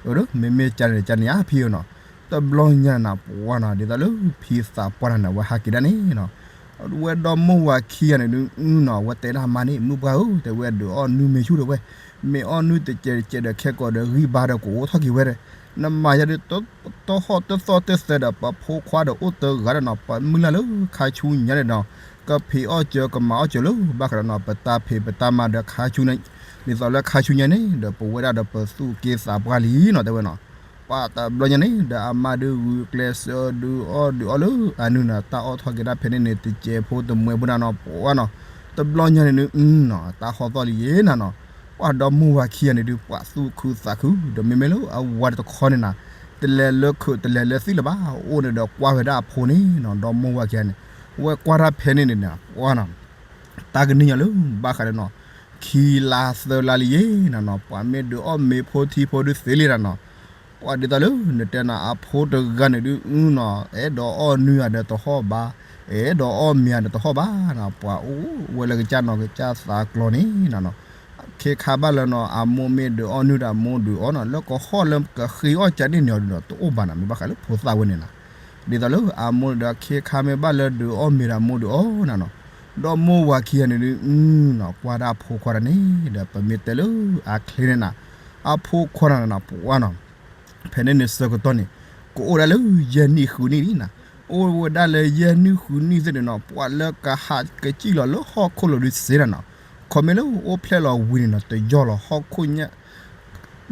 အၢဒီး မ့မ့ၢ်ကန့ၣ်ဒီးကန့ၣ်ယါဖံဧၢနီၤ, တဘျီညါနၤ ပှၤနီၤ ဒ်သိးလၢဖံသးပှၢ်တၢ်န့ၣ် ဝဲဟးက့ၤဒၣ်န့ၣ်နီၤ, ဝဲဒီမိၢ်ဝၤခံဂၤန့ၣ်ဒုး နီၤ ဝဲတဲဒၣ်မါန့ၣ် မုၢ်ပှၢ်ဧၢ တဲဝဲဒုးအီၣ်နုၢ်မ့ၢ်ဆူၣ်တဲဝဲ, မ့ၢ်အီၣ်နုၢ်တစဲးတစဲးဒီး ခဲကိာ်ဒီးဂံၢ်ဘါဒီးကအိးထီၣ်က့ၤဝဲဒီး, နမၤယၤဒုး တဟီၣ်တသီၣ်တသဲဒီး ပဖိခွါဒီးအိၣ်တဂၤဒီးနီၤ ပမုၢ်လၢ်လၢခါဆူညါန့ၣ်ဒီး ကဖံးအီၣ်စၢၤ ကမၤအီၣ်စၢၤလၢ ဘၣ်ဃးဒီးနီၤ ပတၢ်ဖံးပတၢ်မၤဒီးခါဆူန့ၣ်, ဒ်သိးလၢခါဆူညါန့ၣ်ဒီး ပဝဲဒၣ်ဒီးပသူၣ်က့သးပှၢ်လံနီၤ တဲဝဲနီၤ, ပှၤတဘျီညါန့ၣ်ဒီး အမါဒုးဂုာ်ကျဲးစၢးဒုးအီၣ်ဒုးအီလၢအနုၢ်နီၤ တၢ်အီၣ်ထီၣ်က့ၤဒၣ်ဖဲန့ၣ်န့ၣ် တစဲးဖိတမှဲးဖိနၤနီၤ ပှၤနီၤ, တဘျီညါန့ၣ်ဒုး နီၤ တၢ်ဟီၣ်သီၣ်လံယဲနၤနီၤ, ပှၤဒီမိၢ်ဝၤခံဂၤန့ၣ်ဒုး ပှၤသူၣ်ခုသးခု ဒီးမ့မ့ၢ်လၢအဝၤတခီန့ၣ်နၤ, တလဲၤလၢခုးတလဲၤလၢသံလၢၤဘၣ် အိၣ်န့ၣ်ဒီးကွၢ်ဝဲဒၣ်အဖိန့ၣ်နီၤ ဒီမိၢ်ဝၤခံဂၤန့ၣ်, ဝဲကွၢ်တၢ်ဖဲန့ၣ်န့ၣ်နၤ ပှၤနီၤ, တၢ်ကနံၣ်ညါလၢ ဘၣ်ဃးဒီးနီၤ, ခံလါသၢလါလံယဲနၤနီၤ ပှၤမ့ၢ်ဒုးအီၣ်မ့ၤဖိထံဖိဒုးသ့လံနၤနီၤ, ပှၤဒ်သိးလၢ နတဲနၤအဖိတဂၤန့ၣ်ဒုးနီၤ အဲၣ်ဒိးအီၣ်နုၢ်ဧါဒီးတဟီၣ်ဘၣ်, အဲၣ်ဒိးအီၣ်မ့ၤဧါဒီးတဟီၣ်ဘၣ်နီၤ ပှၤအိၣ်ဝဲလၢကစၢ်နီၤ ကစၢ်သးကျီန့ၣ်နီၤ, ခ့ခါဘၣ်လၢနီၤ အမိၢ်မ့ၢ်ဒုးအီၣ်နုၢ်ဒီးအမိၢ်ဒုးအီၣ်နီၤ လၢကဟီၣ်လၢကဃ့အီၣ်ကၢန့ၣ်န့ၣ်ဒီး တအိၣ်ဘၣ်နီၤ မ့ၢ်ဘၣ်ဃးလၢဖိသၣ်ဝဲန့ၣ်နၤ, ဒ်သိးလၢအမိၢ်ဒီးခ့ခါမ့ၢ်ဘၣ်လၢဒုးအီၣ်မ့ၤဒီးအမိၢ်ဒုးအီၣ်နၤနီၤ, ဒီးမိၢ်ဝၤခံဂၤန့ၣ်ဒုးနီၤ ကွၢ်ဒၣ်ဖိခွါတၢ်န့ၣ်ဒီး ပမ့ၢ်တဲလၢအချ့န့ၣ်နၤ, အဖိခွါနၤနီၤ ပှၤနီၤ ဖဲန့ၣ်န့ၣ်ဆၢကတီၢ်န့ၣ် ကအိၣ်ဒၣ်လၢယဲၢ်နံၣ်ဃုနံၣ်လံနၤ, အိၣ်ဝဲဒၣ်လၢယဲၢ်နံၣ်ဃုနံၣ်သ့ၣ်န့ၣ်နီၤ ပှၤလၢကဟးကစံၣ်လီၤလၢဟီၣ်ခိၣ်လိၤဒုးစ့နၤနီၤ, ခီမ့ၢ်လၢအိၣ်ဖျဲၣ်လီၤဝံၤန့ၣ်နီၤ တယီၢ်လီၤဟီၣ်ခိၣ်ညၣ်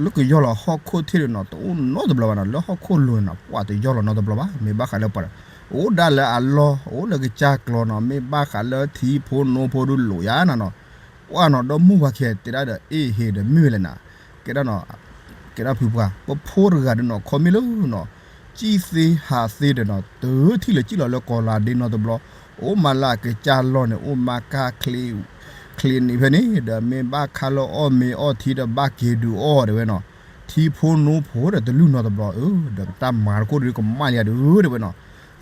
လၢကယီၢ်လီၤဟီၣ်ခိၣ်ထံၣ်န့ၣ်နီၤ တအိၣ်နီတဘျီဘၣ်နီၤ လၢဟီၣ်ခိၣ်လိၤန့ၣ်နီၤ ပှၤတယီၢ်လီၤနီတဘျီဘၣ် မ့ၢ်ဘၣ်ဃးလၢပှၤဒီး အိၣ်ဒၣ်လၢအလီၢ် အိၣ်လၢကစၢ်ကျီနီၤ မ့ၢ်ဘၣ်ဃးလၢထံဖိနိဖိဒုးလိာ်ယါနၤနီၤ, ပှၤနီၤ ဒီမိၢ်ဝၤခံဂၤတဲဒၣ်ဒီး အ့ဟ့ၣ်ဒီးမ့ၢ်ဝဲလဲၣ်နၤ, ကဲဒၣ်နီၤ ကဲဒၣ်ဖုပှၢ် ပဖိတဂၤဒီးနီၤ ခီမ့ၢ်လၢနီၤ စံၣ်သ့ဟးသ့ဒီးနီၤ တထံၣ်လၢစံၣ်လီၤလၢကီၤလၤဒ့နီတဘျီ, အိၣ်မးလၢအကစၢ်လီၢ်န့ၣ် အိၣ်မးကၢ်ချ့ ချ့န့ၣ်ဖဲန့ၣ် ဒီးမ့ၢ်ဘၣ်ခါလၢအီၣ်မ့ၤအီၣ်ထံဒီးဘၣ်က့ၤဒုးအီၣ်တဲဝဲနီၤ, ထံဖိနီၢ်ဖိဒီးတလုၢ်နီတဘျီဧၢ, ဒီးတၢ်မၤတခိၣ်ဒုးကမၣ်လံဧါဒုးတဲဝဲနီၤ,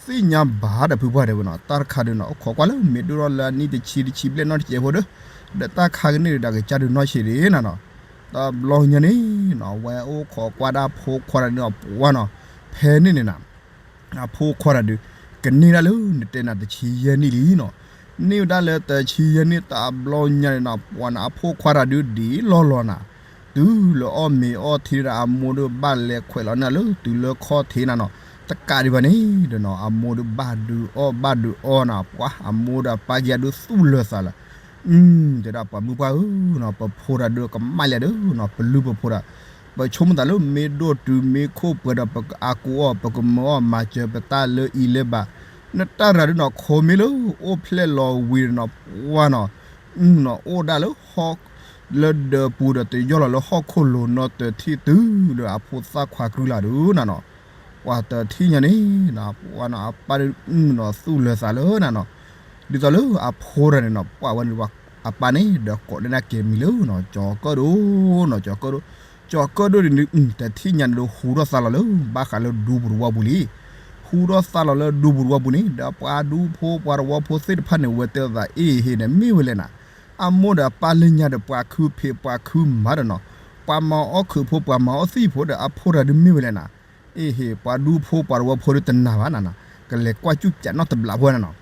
သ့ၣ်ညါဘၣ်ဒီးဖုပှၢ်တဲဝဲနီၤ, တၢ်တခါဒုးနီၤ အိၣ်ခိးကွၢ်လၢမ့ၢ်ဒိၣ်ထီၣ်လၢအနံၣ်တဆံတဆံဘျဲၣ်နီတစဲးဖိဒီး, ဒီးတၢ်ခါကန့ၢ်ဒီးအကစၢ်ဒုးနီၢ်ဆံးဒံးနီၤနီၤ, တဘျီညါန့ၣ်နီၤ အဝဲအိၣ်ခိးကွၢ်ဒၣ်ဖိခွါတဂၤန့ၣ်နီၤ ပှၤနီၤ, ဖဲန့ၣ်န့ၣ်နီၤ အဖိခွါတဂၤဒုး ကန့ၢ်ဒၣ်လၢနတဲနၤတဆံယဲၢ်နံၣ်လံနီၤ, န့ၢ်ဝဲဒၣ်လၢတဆံယဲၢ်နံၣ်တဘျီညါန့ၣ်နီၤ ပှၤနီၤ အဖိခွါတဂၤဒုးဒ်လီၢ်လီၤနီၤ, တုၤလၢအီၣ်မ့ၤအီၣ်ထံဒီး အမိၢ်ဒုးဘၣ်လဲၤခွဲးလီၤန့ၢ်လၢတုၤလၢခီၣ်ထံးနီၤနီၤ, တကးဒံးဘၣ်န့ၣ်ဒီးနီၤ အမိၢ်ဒုးဘၣ်ဒုးအီၣ်ဘၣ်ဒုးအီနီၤ ပှၤအမိၢ်ဒီးအပၢ်ခံဂၤဒုးသူၣ်လၢာ်သးလၢ တဲဒၣ်ပှၤမုၢ်ပှၢ်ဧၢနီၤ ပဖိတဂၤဒုးကမၣ်လံဧါဒုးနီၤ ပလုၢ်ပဖိတဂၤ, ပဆိကမိၣ်သးလၢမ့ၢ်ဒိၣ်တုၤမ့ၢ်ခိၣ်ပှဲၤဒီး ပကအါကိအီၣ် ပကမၢအီၣ်မၤစၢၤပတၢ်လၢအံၤလၢဘၣ်, နတၢ်တဂၤဒုးနီၤ ခိးမ့ၢ်လၢအိၣ်ဖျဲၣ်လီၤဝံၤဒီးနီၤ ပှၤနီၤ နီၤ အိၣ်ဒၣ်လၢဟီၣ် လၢဒၢးပူၤဒီးတယီၢ်လီၤလၢဟီၣ်ခိၣ်လိၤနီတထံၣ် တုၤလၢအဖိသၣ်ခွါကြုၢ်လၢဒုးနီၤနီၤ, ပှၤတထံၣ်ညါန့ၣ်နီၤ ပှၤနီၤ အပၢ်ဒုးနီၤ သူၣ်လၢာ်သးလၢနီၤနီၤ, ဒ်သိးလၢအဖိတဂၤန့ၣ်နီၤ ပှၤဝဲန့ၣ် အပၢ်န့ၣ် ဒီးကိးန့ၢ်ဒၣ်က့ၤမံၤလၢနီၤ ကၠီၤကၢၣ်ဒိၣ်နီၤ ကၠီၤကၢၣ်ဒိၣ်, ကၠီၤကၢၣ်ဒိၣ်ဒ်န့ၣ် တထံၣ်ညါန့ၣ်ဒီး ဟူထီၣ်သါလီၤလၢ ဘၣ်ဃးလၢဒူပူၤတဝီပူၤလံ, ဟူထီၣ်သါလီၤလၢဒူပူၤတဝီပူၤန့ၣ် ဒီးပှၤဒူဖိပှၤတဝီဖိသ့ၣ်တဖၣ်န့ၣ် ဝဲတဲအသး အ့ၣ်ဟ့ၣ်န့ၣ် မ့ၢ်ဝဲလဲၣ်နၤ, အမိၢ်ဒီးအပၢ်လၢညါဒီး ပှၤခုဖံးပှၤခုမၤဒီးနီၤ, ပှၤမၤအီၣ်ခုးဖိ ပှၤမၤအီၣ်သံၣ်ဖိဒီး အဖိတဂၤဒုးမ့ၢ်ဝဲလဲၣ်နၤ, အ့ၣ်ဟ့ၣ် ပှၤဒူဖိပှၤတဝီဖိဒုးတနာ်ဘၣ်နၤနီၤ, ကလဲၤကွၢ်စူၣ်ပၠးနီတဘျီဖိနၤနီၤ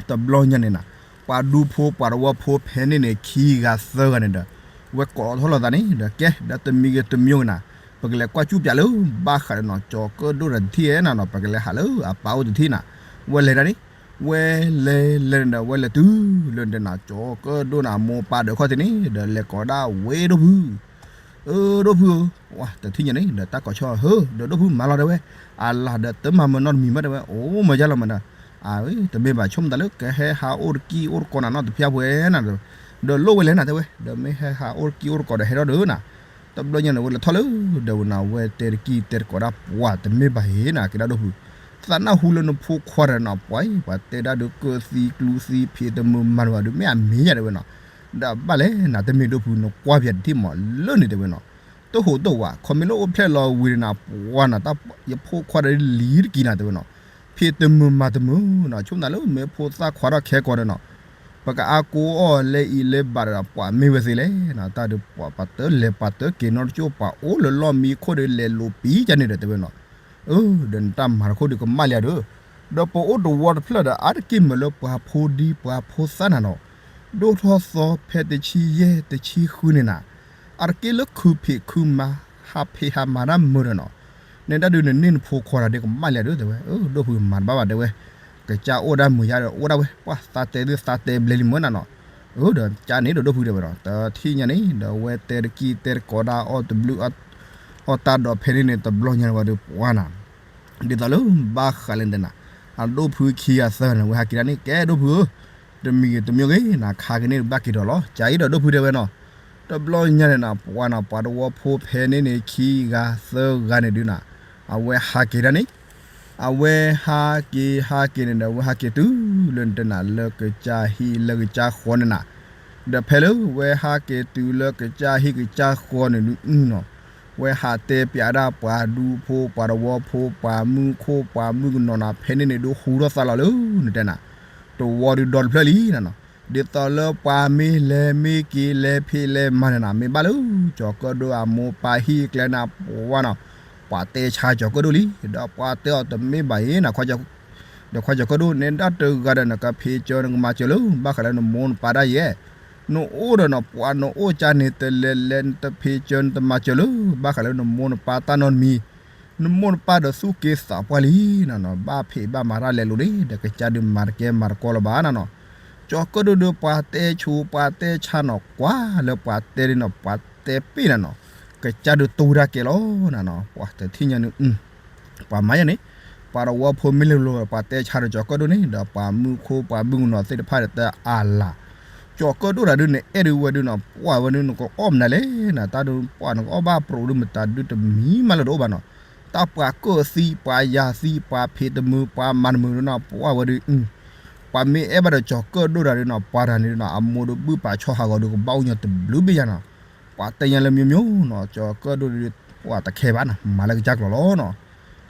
တဘျီညါန့ၣ်နၤ, ပှၤဒူဖိပှၤတဝီဖိဖဲန့ၣ်န့ၣ် ခံဂၤသၢဂၤန့ၣ်ဒီး ဝဲကိးထီၣ်လိာ်သးန့ၣ်ဒီး ကဲ ဒီးတမံၤဂ့ၤတမံၤဂ့ၤနၤ, ပကလဲၤကွၢ်စူၣ်ပၠးလၢ ဘၣ်ဃးဒီးနီၤ ကၠီၤကၢၣ်ဒိၣ်တထံၣ်ဧဲနၤနီၤ, ပကလဲၤဟးလၢအပၢ်အိၣ်တထံၣ်နၤ, ဝဲလဲၤဒၣ်န့ၣ်, ဝဲလဲၤလဲၤန့ၣ်ဒီး ဝဲလဲၤတုၤလၢနတဲနၤ ကၠီၤကၢၣ်ဒိၣ်န့ၣ် အမိၢ်ပၢ်ဒီးခီၣ်ထံးန့ၣ်ဒီး လဲၤကိးဒၣ်ဝဲဒိၣ်ဖု အၢ ဒိၣ်ဖုဧၢ, ပှၤတထံၣ်ညါန့ၣ်ဒီး တၢ်ကိးဆီၣ်ဟၢ ဒီးဒိၣ်ဖုမၤလီၤတဲဝဲ, အလၤဒီးတမၤမၢနီတမံၤမးတဲဝဲ, အိၣ်မၤယါလီၤမးဒီး, အဝဲ တမ့ၢ်ဘၣ်ဆိကမိၣ်သးလၢ ကဟဲဟးအိၣ်တကံၢ်အိၣ်တကိးနၤနီတဖျၢၣ်ဖဲနၤ, ဒီးလိၣ်ဝဲလဲၣ်နၤတဲဝဲ, ဒီးမ့ၢ်ဟဲဟးအိၣ်တကံၢ်အိၣ်တကိးဒီးဟဲထီၣ်ဒီးနၤ, တဘျီညါန့ၣ် ဝဲလဲၤထီၣ်လၢ ဒီးဝဲနၤ ဝဲတဲတကံၢ်တဲတကိးဒၣ်ပှၤ တမ့ၢ်ဘၣ်ဟ့ၣ်နၤ က့ၤဒၣ်ဒိၣ်ဖု, သးနၢ်ဟူလၢနဖိခွါဒီးနၤ ပှၤအံၤ ပှၤတဲဒၣ်ဒုးကၢၣ်သံကျူသံဖံးတမုာ်မၤတဘၣ်ဒုး မ့ၢ်အမ့ၢ်ယါတဲဝဲနီၤ, ဒီးဘၣ်လဲၣ်နၤ တမ့ၢ်ဒိၣ်ဖု နကွၢ်ပၠးတထံၣ်မးလၢန့ၣ်တဲဝဲနီၤ, တဟိးတဝး ခီမ့ၢ်လၢအိၣ်ဖျဲၣ်လီၤဝံၤဒီးနၤ ပှၤနၤ တၢ်ယဖိခွါဒီးလံၤတကံၢ်နၤတဲဝဲနီၤ, ဖံးတမုာ်မၤတမုာ်နီၤ ဆိကမိၣ်သးလၢမ့ၢ်ဖိသၣ်ခွါထီၣ်ခဲကိာ်ဒီးနီၤ, ပကအါကိအီၣ်လၢအံၤလၢဘၣ်ဒီး ပှၤမ့ၢ်ဝဲသ့လဲၣ်နၤ တၢ်ဒုးပှၤပှၤတၢ်လဲၤပှၤတၢ်က့ၤနီတကၠိ ပှၤအိၣ်လၢလီၢ်မံခိၣ်ဒီးလဲၤလိာ်ပံကန့ၣ်ဒီးတဲဝဲနီၤ, အၢ ဒီးနတၢ်မၤတခိၣ်ဒုးကမၣ်လံဧါဒီး, ဒီးပအိၣ်တဝီတဖျၢၣ်ဒီးအါတက့ၢ်မးလၢပှၤဖိဒံပှၤဖိသၣ်နၤနီၤ, ဒိၣ်ထီၣ်သီဖဲတဆံယဲၢ်တဆံဃုန့ၣ်နၤ, အါတက့ၢ်လၢခုဖံးခုမၤ ဟးဖံးဟးမၤတၢ်မုာ်ဒီးနီၤ, နဲဒၣ်ဒုးနန့ၢ်နဖိခွါဒီးကမၣ်လံဧါဒီးတဲဝဲ, အၢ ဒိၣ်ဖုမၤတဘၣ်ဘၣ်တဲဝဲ, ကစၢ်အိၣ်ဒၣ်မုာ်ယါဒီးအိၣ်ဒၣ်ဝဲ ပှၤသးတဲဒုးသးတဲဘျဲလံမ့ၢ်နၤနီၤ, အၢ ဒီးကန့ၣ်ဒီးဒိၣ်ဖုတဲဝဲနီၤ တထံၣ်ညါန့ၣ် ဒီးဝဲတဲတကံၢ်တဲတကိးဒၣ်အီၣ်တဘျုး အီၣ်တၢ်ဒီးဖဲန့ၣ်န့ၣ် တဘျီညါန့ၣ်ဝဲဒီးပှၤနၤ ဒ်သိးလၢဘၣ်ဃးလဲၣ်နတဲနၤ, အဒိၣ်ဖုခံဂၤသၢဂၤန့ၣ် ဝဲဟးက့ၤဒၣ်န့ၣ် ကဲဒိၣ်ဖုဧၢ, တမံၤဂ့ၤတမံၤဂ့ၤ နခးက့ၤန့ၣ်ဘၣ်က့ၤဒီးလီၤ ကၢ်အံၤဒီးဒိၣ်ဖုတဲဝဲနီၤ, တဘျီညါန့ၣ်နၤ ပှၤနၤ ပှၤတဝီဖိဖဲန့ၣ်န့ၣ် ခံဂၤသၢဂၤန့ၣ်ဒုးနၤ, အဝဲဟးက့ၤဒၣ်န့ၣ် အဝဲဟးက့ၤဟးက့ၤန့ၣ်ဒီး အဝဲဟးက့ၤတုၤလၢနတဲနၤ လၢကစၢ်ဟံၣ်လၢကစၢ်ဃီန့ၣ်နၤ, ဒီးဖဲလၢဝဲဟးက့ၤတုၤလၢကစၢ်ဟံၣ်ကစၢ်ဃီန့ၣ်ဒုးနီၤ, ဝဲဟးတဲပၠးဒၣ်ပှၤဒူဖိပှၤတဝီဖိ ပှၤမုၢ်ခိၣ်ပှၤမုၢ်ကနီၤနၤ ဖဲန့ၣ်န့ၣ်ဒုးဟူထီၣ်သါလီၤလၢ နတဲနၤ, တဝီဒုးဒီတဖျၢၣ်လံနၤနီၤ, ဒ်သိးလၢပှၤမ့ၢ်လဲၤမ့ၢ်က့ၤလဲၤဖံးလဲၤမၤန့ၣ်နၤ မ့ၢ်ဘၣ်လၢ ကၠီၤကၢၣ်ဒိၣ်အမိၢ်ပၢ်ဟံၣ်ကျဲနၤ ပှၤနီၤ, ပှၤတဲဆါကၠီၤကၢၣ်ဒိၣ်လံ ဒီးပှၤတဲအီၤတမ့ၢ်ဘၣ်အံၤနၤ ဒီးခွါကၠီၤကၢၣ်ဒိၣ် နဲဒၣ်တဂၤဒီးနကဖံးစၢၤနကမၤစၢၤလၢ ဘၣ်ဃးလၢနမိၢ်နပၢ်ဒၣ်ယဲၢ်, နအိၣ်ဒီးနပှၤနအိၣ်ကၢ်န့ၣ် တလဲၤလဲၤနတဖံးစၢၤနတမၤစၢၤလၢ ဘၣ်ဃးလၢနမိၢ်နပၢ်တၢ်နီတမံၤ, နမိၢ်နပၢ်ဒီးသူၣ်က့သးပှၢ်လံနၤနီၤ ဘၣ်ဖံးဘၣ်မၤတၢ်လဲၤလိၤန့ၣ် ဒီးကစၢ်ဒုးမၤတကဲမၤတကီလၢၤဘၣ်နၤနီၤ, ကၠီၤကၢၣ်ဒိၣ်ဒီးပှၤတဲဆူးပှၤတဲဆါနီၤ ကွၢ်လၢပှၤတဲဒ်နီၤ ပှၤတဲပ့ၢ်နၤနီၤ, ကစၢ်ဒုးတိၢ်ဝဲဒၣ်ကဲလီၤနၤနီၤ ပှၤတထံၣ်ညါန့ၣ် ပှၤမၤယါန့ၣ်, ပှၤတဝီဖိမ့ၢ်လၢလီၤ ပှၤတဲဆါဒီးကၠီၤကၢၣ်ဒိၣ်န့ၣ် ဒီးပှၤမုၢ်ခိၣ်ပှၤမုၢ်ကနီၤသ့ၣ်တဖၣ်ဒီးတအါလၢ်, ကၠီၤကၢၣ်ဒိၣ်တၢ်ဒုးန့ၣ် အဲၣ်ဒုးဝဲဒုးနီၤ ပှၤဝဲဒုးနကအီၣ်မနုၤလဲၣ်နၤ တၢ်ဒုးပှၤနကအီၣ်ဘၣ်ပြိးဒုးမတၤဒုးတမံၤမးလၢတအိၣ်ဘၣ်နီၤ, တၢ်ပှၤကၢၣ်သံ ပှၤယၤသံ ပှၤဖံးတမုာ် ပှၤမၤတမုာ်ဒုးနီၤ ပှၤဝဲဒုး ပှၤမ့ၢ်အဲၣ်ဘၣ်ဒီးကၠီၤကၢၣ်ဒိၣ်တဂၤဒီးနီၤ ပှၤတဂၤန့ၣ်ဒီးနီၤ အမိၢ်ဒီးဘုၣ်ပာ်ဆီဟးဂီၤဒီးကဘၣ်အိၣ်ညီတဘျုးဘ့ၣ်ယၤနီၤ. ပှၤတဲညါလၢမိမိနီၤ ကၠီၤကၢၣ်ဒိၣ်ဒီး ပှၤတခဲဘၣ်နီၤ မၤလၢကစၢ်ကျိၤလီၤနီၤ.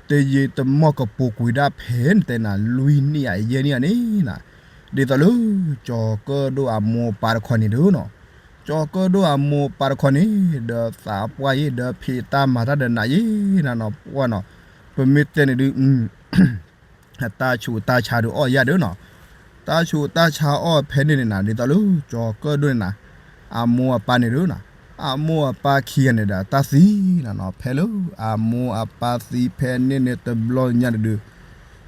တယံာ်တမီၢ်ကပူၤကွံာ်ဒၣ်ဖဲန့ၣ်တဲနၤ လွံၢ်နံၣ်ဧါယဲၢ်နံၣ်ဧါန့ၣ်နီၤ ဒ်သိးလၢ ကၠီၤကၢၣ်ဒိၣ်အမိၢ်အပၢ်တခီန့ၣ်ဒီးနီၤ ကၠီၤကၢၣ်ဒိၣ်အမိၢ်အပၢ်တခီန့ၣ် ဒီးသးပှၢ်ယဲၢ် ဒီးဖံးတၢ်မၤတၢ်ဒီးနးယဲၢ်နၤနီၤ ပှၢ်နီၤ. ပမ့ၢ်တဲန့ၣ်ဒုး တၢ်ဆူးတၢ်ဆါဒီးအီၣ်ယဲၢ်ဒုးနီၤ. တၢ်ဆူးတၢ်ဆါအီၣ်ဖဲန့ၣ်န့ၣ်နၤ ဒ်သိးလၢ ကၠီၤကၢၣ်ဒိၣ်န့ၣ်နၤ အမိၢ်အပၢ်န့ၣ်ဒုးနီၤ အမိၢ်အပၢ်ခံဂၤန့ၣ်ဒီးတၢ်သံနၤနီၤ ဖဲလၢအမိၢ်အပၢ်သံဖဲန့ၣ်န့ၣ်တဘျီညါန့ၣ်ဒုး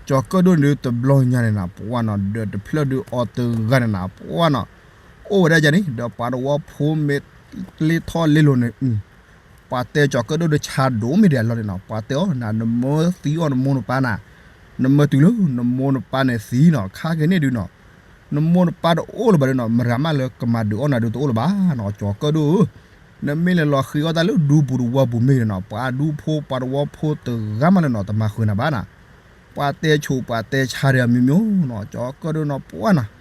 ကၠီၤကၢၣ်ဒိၣ်န့ၣ်ဒုးတဘျီညါန့ၣ်နၤ ပှၢ်နီၤ ဒီးတဖျၢၣ်ဒုးအီၤတဂၤန့ၣ်နၤ ပှၢ်နီၤ အိၣ်ဝဲဒၣ်ယၤန့ၣ် ဒီးပှၤတဝီဖိမ့ၢ်လ့ထီၣ်လ့လိၤန့ၣ် ပှၤတဲကၠီၤကၢၣ်ဒိၣ်ဒီးဆါဒိၣ်မ့ၢ်ဒံးအလီၢ်န့ၣ်နီၤ ပှၤတဲအီၤနၤ နမၢသံအီၤနမိၢ်နပၢ်နၤ နမၢတုၤလၢနမိၢ်နပၢ်န့ၣ်သံနီၤ ခါက့ၤန့ၣ်ဒုးနီၤ နမိၢ်နပၢ်တအိၣ်လၢၤဘၣ်ဒုးနီၤ မရၤမးလၢကမၤဒုးအီၣ်နၤဒုးတအိၣ်လၢၤဘၣ်နီၤ ကၠီၤကၢၣ်ဒိၣ်ဧၢ နမ့ၢ်လဲၤလီၤဃ့အီၣ်တၢ်လၢဒူပူၤတဝီပူၤမ့ၢ်ဂ့ၤနီၤ ပှၤဒူဖိပှၤတဝီဖိတဂၤမးလၢနီၤ တမၤဃုာ်နၤဘၣ်နၤ ပှၤတဲဆူးပှၤတဲဆါဒီးအမျိုးမျိုးနီၤ ကၠီၤကၢၣ်ဒိၣ်နီၤ ပှၢ်နီၤ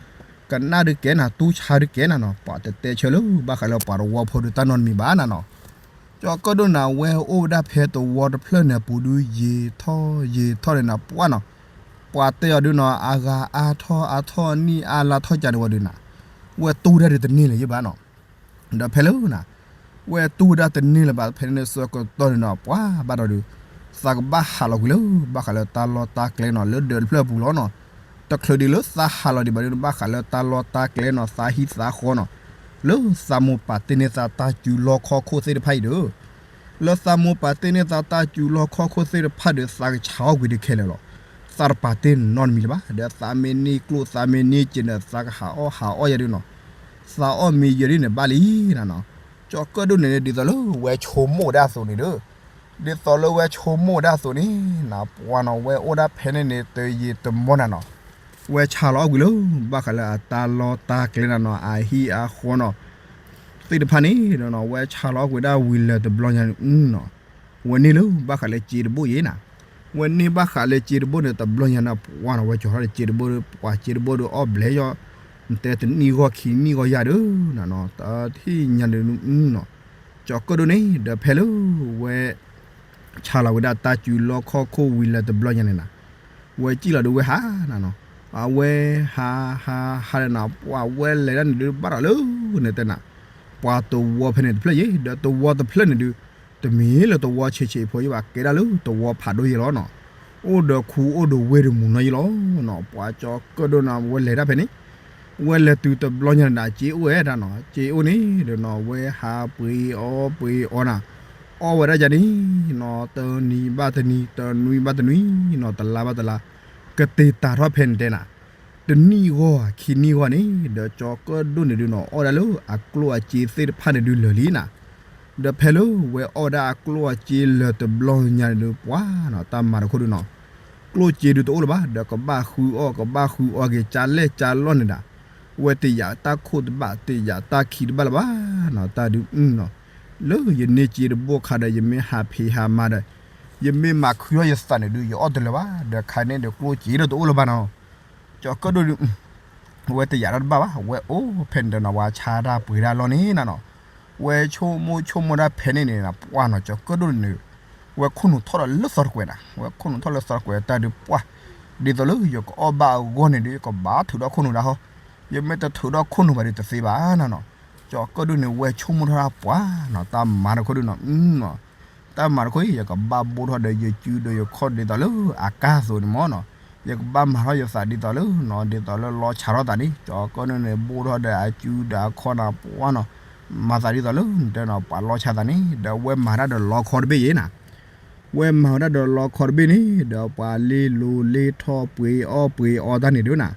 ကနၣ်ဒုးကဲနၤ တူၢ်ဆါဒုးကဲနၤနီၤ ပှၤတတဲဆၢလၢ ဘၣ်ဃးလၢပှၤတဝီဖိဒုးတၢ်နီတမံၤဘၣ်နၤနီၤ ကၠီၤကၢၣ်ဒိၣ်နၤ ဝဲအိၣ်ဝဲဒၣ်ဖဲတဝီတဖျၢၣ်န့ၣ်အပူၤဒုး ယံာ်ထီၣ်ယံာ်ထီၣ်န့ၣ်နၤ ပှၢ်နီၤ ပှၤတဲအီၤဒုးနီၤ အဂၤအါထီၣ်အါထီၣ်အနံၣ်အါလါထီၣ်ကၢန့ၣ်ဝဲဒုးနၤ ဝဲတူၢ်ဝဲဒၣ်ဒုးတန့ၢ်လၢၤယဲၢ်ဘၣ်နီၤ ဒီးဖဲလၢနၤ ဝဲတူၢ်ဝဲဒၣ်တန့ၢ်လၢၤဘၣ် ဖဲန့ၣ်ဆၢကတီၢ်န့ၣ်နီၤ ပှၢ်ဘၣ်ဒီးဒုး သးကဘၣ်ဟးလီၤကွံာ်လၢ ဘၣ်ဃးလၢတၢ်လီၢ်တၢ်ကျဲနီၤ လၢဒၢးတဖျၢၣ်အပူၤလီၤနီၤ တချုးဒံးလၢသးဟးလီၤဒံးဘၣ်ဒုး ဘၣ်ဃးလၢတၢ်လီၢ်တၢ်ကျဲနီၤ သးဟံၣ်သးဃီနီၤ လၢသးမိၢ်ပၢ်တ့န့ၢ်သးတၢ်စူၤလီခီၣ်ခိၣ်သ့ၣ်တဖၣ်အံၤဒီး လၢသးမိၢ်ပၢ်တ့န့ၢ်သးတၢ်စူၤလီခီၣ်ခိၣ်သ့ၣ်တဖၣ်ဒီး သးကဆါအီၣ်ကွံာ်တခဲလၢာ်လီၤ. သးတပာ်တ့နီတမံၤလၢၤဘၣ် ဒီးသးမ့ၢ်န့ၢ်ကျိၣ်သးမ့ၢ်န့ၢ်စ့န့ၣ် သးကဟးအီၣ်ဟးအီၣ်ယဲၢ်ဒုးနီၤ သးအီၣ်မ့ၤယဲၢ်ဒုးန့ၣ်ဘၣ်လံနၤနီၤ. ကၠီၤကၢၣ်ဒိၣ်န့ၣ် ဒ်သိးလၢဝဲဆိကမိၣ်ဝဲဒၣ်အသိးန့ၣ်ဒီး ဒ်သိးလၢဝဲဆိကမိၣ်ဝဲဒၣ်အသိးန့ၣ် နပှၢ်နီၤ ဝဲအိၣ်ဒၣ်ဖဲန့ၣ်န့ၣ် တယံာ်တမီၢ်နၤနီၤ ဝဲဆါလီၤအီၣ်ကွံာ်လၢ ဘၣ်ဃးလၢအတၢ်လီၢ်တၢ်ကျဲနၤနီၤ အဟံၣ်အဃီနီၤ သ့ၣ်တဖၣ်န့ၣ်ဒီးနီၤ ဝဲဆါလီၤအီၣ်ကွံာ်ဒၣ်ဝံၤလၢၤတဘျီညါန့ၣ်နီၤ ဝဲန့ၢ်လၢဘၣ်ဃးလၢစ့တဘိၣ်ယဲၢ်နၤ ဝဲန့ၢ်ဘၣ်ဃးလၢစ့တဘိၣ်န့ၣ် တဘျီညါန့ၣ် ပှၢ်နီၤ ဝဲကၠီၤထီၣ်လၢစ့တဘိၣ်ဒီး ပှၤစ့တဘိၣ်ဒီးအီၣ်ဘျဲၣ်ယီၣ် နတဲတနံၣ်ဂီၢ်ခံနံၣ်ဂီၢ်ယၤဒီး နၤနီၤ တထံၣ်ညါန့ၣ်နီၤ ကၠီၤကၢၣ်ဒိၣ်န့ၣ် ဒီးဖဲလၢဝဲ ဆါလီၤဝဲဒၣ်တၢ်စူၤလီခီၣ်ခိၣ်ဝံၤလၢၤတဘျီညါန့ၣ်နၤ ဝဲစံၣ်လီၤဒီးဝဲဟးနၤနီၤ အဝဲဟးဟးဟးဒီးနၤ ပှၢ်ဝဲလဲၤဒၣ်န့ၣ်ဒုးဘၣ်ဒီးလၢ န့ၣ်တဲနၤ ပှၤတဝီဖဲန့ၣ်တဖျၢၣ်ယဲၢ် ဒီးတဝီတဖျၢၣ်န့ၣ်ဒုး တမ့ၢ်လၢတဝီဆံးဆံးဖိယဲၢ်ဘၣ် ကဲဒၣ်လၢတဝီဖးဒိၣ်ယဲၢ်လီၤနီၤ အိၣ်ဒီးခူအိၣ်ဒီးဝ့ၢ်တမူၤနီၤယဲၢ်လီၤနီၤ ပှၤကၠီၤကၢၣ်ဒိၣ်နၤ ဝဲလဲၤဒၣ်ဖဲန့ၣ် ဝဲလဲၤတုၤတဘျီညါန့ၣ်နၤ စ့အိၣ်ဝဲဒၣ်နီၤ စ့အိၣ်န့ၣ်ဒီးနီၤ ဝဲဟးပှ့ၤအီပှ့ၤအီနၤ အီဝဲဒၣ်ယၤန့ၣ်နီၤ တနံၤဘၣ်တနံၤ တနွံဘၣ်တနွံနီၤ တလါဘၣ်တလါ ကတ့ၤတၢ်ထီၣ်ဖဲန့ၣ်တဲနၤ တနံၣ်ဂီၢ်ခံနံၣ်ဂီၢ်န့ၣ် ဒီးကၠီၤကၢၣ်ဒိၣ်န့ၣ်ဒုးနီၤ အီၣ်ဝဲဒၣ်လၢအကျိၣ်အစ့သ့ၣ်တဖၣ်န့ၣ်ဒုးလၢာ်လံနၤ ဒီးဖဲလၢဝဲအီၣ်ဝဲဒၣ်အကျိၣ်အစ့လၢာ်တဘျီညါန့ၣ်ဒုး ပှၢ်နီၤ တၢ်မၤတခိၣ်ဒုးနီၤ ကျိၣ်စ့ဒုးတအိၣ်လၢၤဘၣ် ဒီးကဘၣ်ဃုအီၣ် ကဘၣ်ဃုအီၣ်က့ၤ ကၠါလဲၣ်ကၠါလီၢ်န့ၣ်ဒၣ် ဝဲတယာ်တၢ်ခိၣ်တဘၣ် တယာ်တၢ်ခံတဘၣ်လၢၤဘၣ်နီၤ တၢ်ဒုးနီၤ လၢယန့ၢ်စ့တဘိၣ်ခါဒီး ယမ့ၢ်ဟးဖံးဟးမၤဒီး ယမ့ၢ်မၤခုထီၣ်ယသးန့ၣ်ဒုး ယအီၣ်တလၢၤဘၣ် ဒီးခါန့ၣ်ဒီးကျိၣ်စ့ဒီးတအိၣ်လၢၤဘၣ်နီၤ ကၠီၤကၢၣ်ဒိၣ်ဒုး ဝဲတယာ်တၢ်တဘၣ်ဘၣ် ဝဲအိၣ်ဖဲန့ၣ်ဒီးနီၤ ပှၤဆါတၢ်ပှ့ၤတၢ်လီၢ်န့ၣ်နၤနီၤ ဝဲဆိကမိၣ်ဆိကမိၣ်ဒၣ်ဖဲန့ၣ်န့ၣ်နၤ ပှၢ်နီၤ ကၠီၤကၢၣ်ဒိၣ်န့ၣ် ဝဲခိၣ်နူာ်ထီၣ်ဒီးလၢသီတကွဲးနၤ ဝဲခိၣ်နူာ်ထီၣ်လၢသီတကွဲးတၢ်ဒုးပှၢ် ဒ်သိးလၢယကအီၣ်ဘၣ်အဂီၢ်န့ၣ်ဒုး ယကဘၣ်ထုးထီၣ်ခိၣ်နူာ်ဒၣ်ဟီ ယမ့ၢ်တထုးထီၣ်ခိၣ်နူာ်ဘၣ်ဒုးတသ့ဘၣ်နၤနီၤ ကၠီၤကၢၣ်ဒိၣ်န့ၣ် ဝဲဆိကမိၣ်ထီၣ်တၢ်ပှၢ်နီၤ တၢ်မၤတခိၣ်ဒုးနီၤ တၢ်မၤတခိၣ်အံၤ ယကဘၣ်ဘိၣ်ထီၣ်ဒီးယစုဒီးယခီၣ်ဒ်သိးလၢအကါအသိးန့ၣ်မ့ၢ်နီၤ ယကဘၣ်မၤထီၣ်ယသးဒ်သိးလၢနီၤ ဒ်သိးလၢလီၤဆးထီၣ်သးန့ၣ် ကၠီၤကၢၣ်ဒိၣ်န့ၣ် ဘိၣ်ထီၣ်ဒီးအစုဒီးအခီၣ်နၤပှၢ်နီၤ မၤသးဒ်သိးလၢနတဲနီၤ ပှၤလီၤဆးသးန့ၣ် ဒီးဝဲမၤတၢ်ဒီးလီခီတဘ့ၣ်ယဲၢ်နၤ ဝဲမၤဝဲဒၣ်ဒီးလီခီတဘ့ၣ်န့ၣ် ဒီးပှၤလ့လိၤလ့ထီၣ်ပှ့ၤအီၣ်ပှ့ၤအီတၢ်န့ၣ်ဒုးနၤ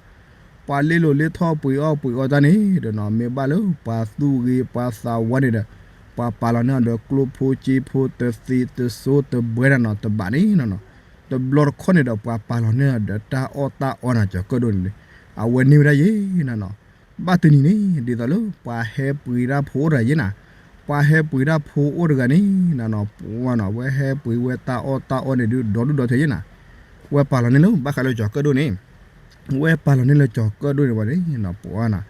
ပှၤလ့လိၤလ့ထီၣ်ပှ့ၤအီၣ်ပှ့ၤအီတၢ်န့ၣ်ဒီးနီၤ မ့ၢ်ဘၣ်လၢပှၤသူၣ်ဂ့ၤပှၤသးဝါန့ၣ်ဒီး ပှၤပာ်လီၤန့ၢ်အီၤဒီးကျိဖိစ့ဖိတသ့တစိတဘှဲနၤနီၤ တဘၣ်န့ၣ်နီၤနီၤ တဘျီတခီၣ်န့ၣ်ဒီးပှၤပာ်လီၤန့ၢ်အီၤဒီးတၢ်အီၣ်တၢ်အီနၤ ကၠီၤကၢၣ်ဒိၣ်န့ၣ် အဝဲန့ၢ်ဝဲဒၣ်ယဲၢ်နၤနီၤ ဘၣ်တနံၤန့ၣ် ဒ်သိးလၢပှၤဟဲပှ့ၤတၢ်ဖိအိၣ်တဂၤယဲၢ်နၤ ပှၤဟဲပှ့ၤတၢ်ဖိအိၣ်တဂၤန့ၣ်နၤနီၤ ပှၤနီၤ ဝဲဟဲပှ့ၤဝဲတၢ်အီၣ်တၢ်အီန့ၣ်ဒုး ဒီဒူၣ်ဒီထၢယဲၢ်နၤ ဝဲပာ်လီၤန့ၢ်လၢ ဘၣ်ဃးလၢကၠီၤကၢၣ်ဒိၣ်န့ၣ် ဝဲပာ်လီၤန့ၢ်လၢကၠီၤကၢၣ်ဒိၣ်န့ၣ်ဝဲန့ၣ်နီၤ ပှၤနီၤ,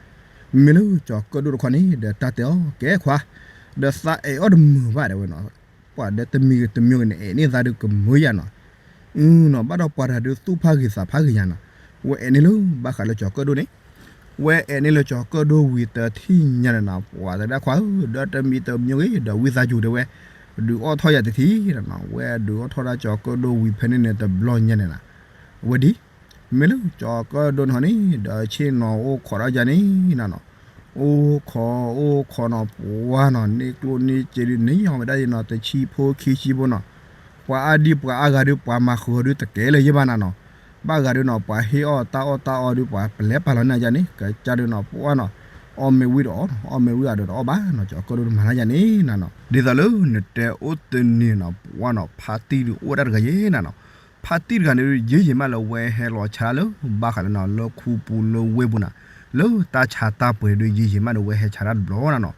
မ့မ့ၢ်လၢကၠီၤကၢၣ်ဒိၣ်တခီန့ၣ် ဒီးတၢ်တဲအီၤ ကဲခွါ, ဒီးသးအဲၣ်အီၣ်တမုာ်ဘၣ် တဲဝဲနီၤ, ပှၤဒီးတမံၤဂ့ၤတမံၤဂ့ၤန့ၣ် အဲၣ်န့ၢ်သးဒုးကမုာ်ယါနီၤ, နီၤ ဘၣ်ဒီးပှၤတဂၤဒုးသူၣ်ဖးဂ့ၤသးဖးဂ့ၤယါနီၤ, ဝဲအဲၣ်န့ၢ်လၢဘၣ်ဃးလၢကၠီၤကၢၣ်ဒိၣ်န့ၣ်, ဝဲအဲၣ်န့ၢ်လၢကၠီၤကၢၣ်ဒိၣ်ဝံၤတထံၣ်ညါန့ၣ်နီၤ ပှၤတဲဒၣ်ခွါဧၢ ဒီးတမံၤတမံၤဂ့ၤ ဒီးဝံသးစူၤတဲဝဲ, ဒုးအီၣ်ထီၣ်ယၤတထံၣ်နီၤ, ဝဲဒုးအီၣ်ထီၣ်ဒၣ်ကၠီၤကၢၣ်ဒိၣ်ဝံၤဖဲန့ၣ်န့ၣ် တဘျီညါန့ၣ်နီၤ ဝဲဒ်မ့ၢ်လၢကၠီၤကၢၣ်ဒိၣ်န့ၣ်န့ၣ် ဒီးဆ့ၣ်နီၤအိၣ်ခိးဒၣ်ယါန့ၣ်နီၤ, အိၣ်ခိးအိၣ်ခိးနီၤ ပှၤနီၤ န့ၢ်ကျိၣ်န့ၢ်စ့ဒုးန့ၢ်အီၤဝဲဒၣ်ယါနီၤ တဆံဖိခံဆံဖိနီၤ, ပှၤအါဒံပှၤအါဂၤဒုး ပှၤမၤဃုာ်အီၤဒုးတကဲလၢၤယဲၢ်ဘၣ်နၤနီၤ, ဘၣ်ဂၤဒုးနီၤ ပှၤဟ့ၣ်အီၣ်တၢ်အီၣ်တၢ်အီဒုး ပှၤပလဲၤပာ်လီၤန့ၢ်ယါန့ၣ် ကစၢ်ဒုးနီၤ ပှၤနီၤ အီၣ်မ့ၢ်ဝံၤဒီးအီၣ်နီၤ အီၣ်မ့ၢ်ဝံၤအဒိးတအီၣ်ဘၣ်နီၤ ကၠီၤကၢၣ်ဒိၣ်တမၤလၢယါန့ၣ်နၤနီၤ, ဒ်သိးလၢနတဲအိၣ်တနံၤနီၤ ပှၤနီၤ ဖါတံၢ်ဒုးအိၣ်ဝဲဒၣ်တဂၤယဲၢ်နၤနီၤ, ဖါတံၢ်တဂၤန့ၣ် ယ့ယံာ်မးလၢဝဲဟဲလီၤဆါတၢ်လၢ ဘၣ်ဃးလၢနီၤ လၢခူပူၤလၢဝ့ၢ်ပူၤနၤ, လၢတၢ်ဆါတၢ်ပှ့ၤဒုး ယ့ယံာ်မးဒီးဝဲဟဲဆါတၢ်တဘျီနၤနီၤ,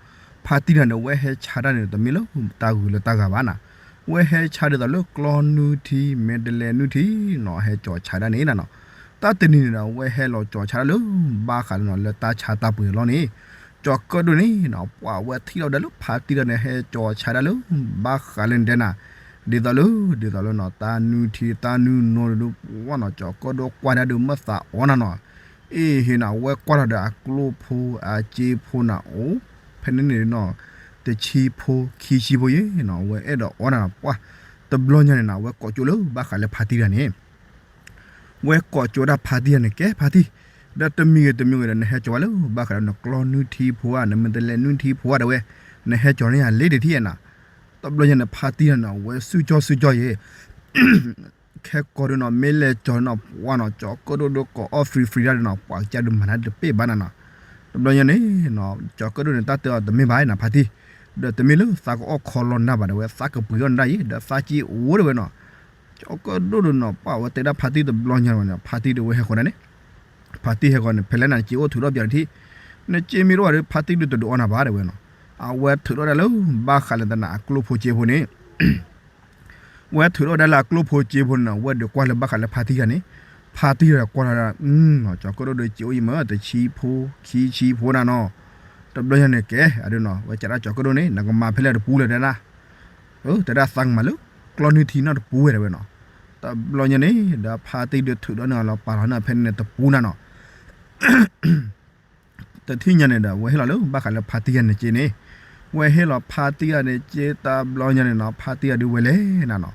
ဖါတံၢ်တဂၤန့ၣ် ဝဲဟဲဆါတၢ်န့ၣ် တမ့ၢ်လၢတၢ်ဂုၤလၢတၢ်ဂၤဘၣ်နၤ, ဝဲဟဲဆါဒ်သိးလၢကျီနုၢ်ထံ မဲာ်တလဲနုၢ်ထံနီၤ ဟဲကၠီၤဆါတၢ်န့ၣ်နၤနီၤ, တၢ်တနံၤန့ၣ်ဒီး ဝဲဟဲလီၤကၠီၤဆါတၢ်လၢ ဘၣ်ဃးလၢနီၤ လၢတၢ်ဆါတၢ်ပှ့ၤအလီၢ်န့ၣ်, ကၠီၤကၢၣ်ဒိၣ်န့ၣ်နီၤ ပှၤဝဲထံၣ်လီၤဒၣ်လၢဖါတံၢ်တဂၤန့ၣ် ဟဲကၠီၤဆါတၢ်လၢ ဘၣ်ဃးလၢနတဲနၤ, ဒ်သိးလၢ ဒ်သိးလၢနီၤ တၢ်နုၢ်ထံတၢ်နုၢ်နိဒုး ပှၤနီၤ ကၠီၤကၢၣ်ဒိၣ်ကွၢ်တၢ်ဒုးမ့ၢ်သးအီနၤနီၤ, အ့ၣ်ဟ့ၣ်နၤ ဝဲကွၢ်လီၤဒီးအကျိၣ်ဖိအစ့ဖိနၤအိၣ် ဖဲန့ၣ်န့ၣ်နီၤ တဆံဖိခံဆံဖိယဲၢ်နီၤ ဝဲအဲၣ်ဒိးအီနၤနီၤ ပှၤ တဘျီညါန့ၣ်နၤ ဝဲကိးကၠိလၢဘၣ်ဃးလၢဖါတံၢ်တဂၤန့ၣ် ဝဲကိးကၠိဒၣ်ဖါတံၢ်တဂၤန့ၣ် ကဲဖါတံၢ်, ဒီးတမံၤဂ့ၤတမံၤဂ့ၤဒီး နဟဲကၠီၤဝဲလၢ ဘၣ်ဃးဒီးနကျီနုၢ်ထံဖိဧါ နမဲာ်တလဲနုၢ်ထံဖိဧါ တဲဝဲ, နဟဲကၠီၤန့ၢ်ယၤလ့တထံၣ်နၤ, တဘျီညါန့ၣ် ဖါတံၢ်တဂၤန့ၣ် ဝဲစုကၠီစုကၠီယဲၢ် ခဲကိာ်ဒုးနီၤ မ့ၢ်လဲၤကၠီၤနီၤ ပှၤနီၤ ကၠီၤကၢၣ်ဒိၣ်ဒုးကိးအီၣ် free free ဒၣ်ဒုးနီၤ ပှၤကစၢ်ဒုးမၤတၢ်တပ့ၢ်ဘၣ်နၤနီၤ, တဘျီညါန့ၣ် ကၠီၤကၢၣ်ဒိၣ်န့ၣ် တၢ်တဲအီၤတမ့ၢ်ဘၣ်နၤ ဖါတံၢ်, ဒီးတမ့ၢ်လၢသးကအီၣ်ခီလီၤနၤဘၣ် တဲဝဲ သးကပှ့ၤအီၣ်နၤဒၣ်ယဲၢ် ဒီးသးက့အိၣ် တဲဝဲနီၤ, ကၠီၤကၢၣ်ဒိၣ်ဒုးနီၤ ပှၤဝဲတဲဒၣ်ဖါတံၢ်တဘျီညါဝဲန့ၣ် ဖါတံၢ်ဒုးဝဲဟဲဃီဒၣ်န့ၣ်, ဖါတံၢ်ဟဲဃီန့ၣ် ဖဲလဲၣ်နၤ က့အိၣ်ထုးထီၣ်ပၠးတထံၣ်, နက့မ့ၢ်တအိၣ်ဘၣ်ဒီး ဖါတံၢ်ဒုးတဒုးအီၣ်နၤဘၣ် တဲဝဲနီၤ, အဝဲထုးထီၣ်ဒၣ်လၢ ဘၣ်ဃးလၢတနၤအကျိၣ်ဖိစ့ဖိန့ၣ် ဝဲထုးထီၣ်ဒၣ်လၢအကျိၣ်ဖိစ့ဖိန့ၣ်နီၤ ဝဲဒုးကွၢ်လၢဘၣ်ဃးလၢဖါတံၢ်တဂၤန့ၣ်, ဖါတံၢ်တဂၤကွၢ်လီၤဒၣ် ကၠီၤကၢၣ်ဒိၣ်ဒုးက့အိၣ်ယံၤမး တဆံဖိ ခံဆံဖိနၤနီၤ, တဘျီညါန့ၣ်ကဲ အဒုးနီၤ ဝဲကဒၣ်ကၠီၤကၢၣ်ဒိၣ်န့ၣ် နကမၤဖဲလဲၣ်တပူၤလဲၣ်တဲဒၣ်, တဲဒၣ်သးကမၤလၢ ကျီနုၢ်ထံနီတပူၤဝဲ တဲဝဲနီၤ, တဘျီညါန့ၣ် ဒီးဖါတံၢ်ဒုးထုးထီၣ်န့ၢ်အီၤလီၤ ပာ်လီၤန့ၢ်ဖဲန့ၣ်တပူၤနၤနီၤ တထံၣ်ညါန့ၣ်ဒီး ဝဲဟ့ၣ်လီၤလၢ ဘၣ်ဃးလၢဖါတံၢ်တဂၤန့ၣ်က့န့ၣ်, ဝဲဟ့ၣ်လီၤဖါတံၢ်တဂၤန့ၣ်က့ တဘျီညါန့ၣ်နီၤ ဖါတံၢ်တဂၤဒုးဝဲလဲၣ်နၤနီၤ,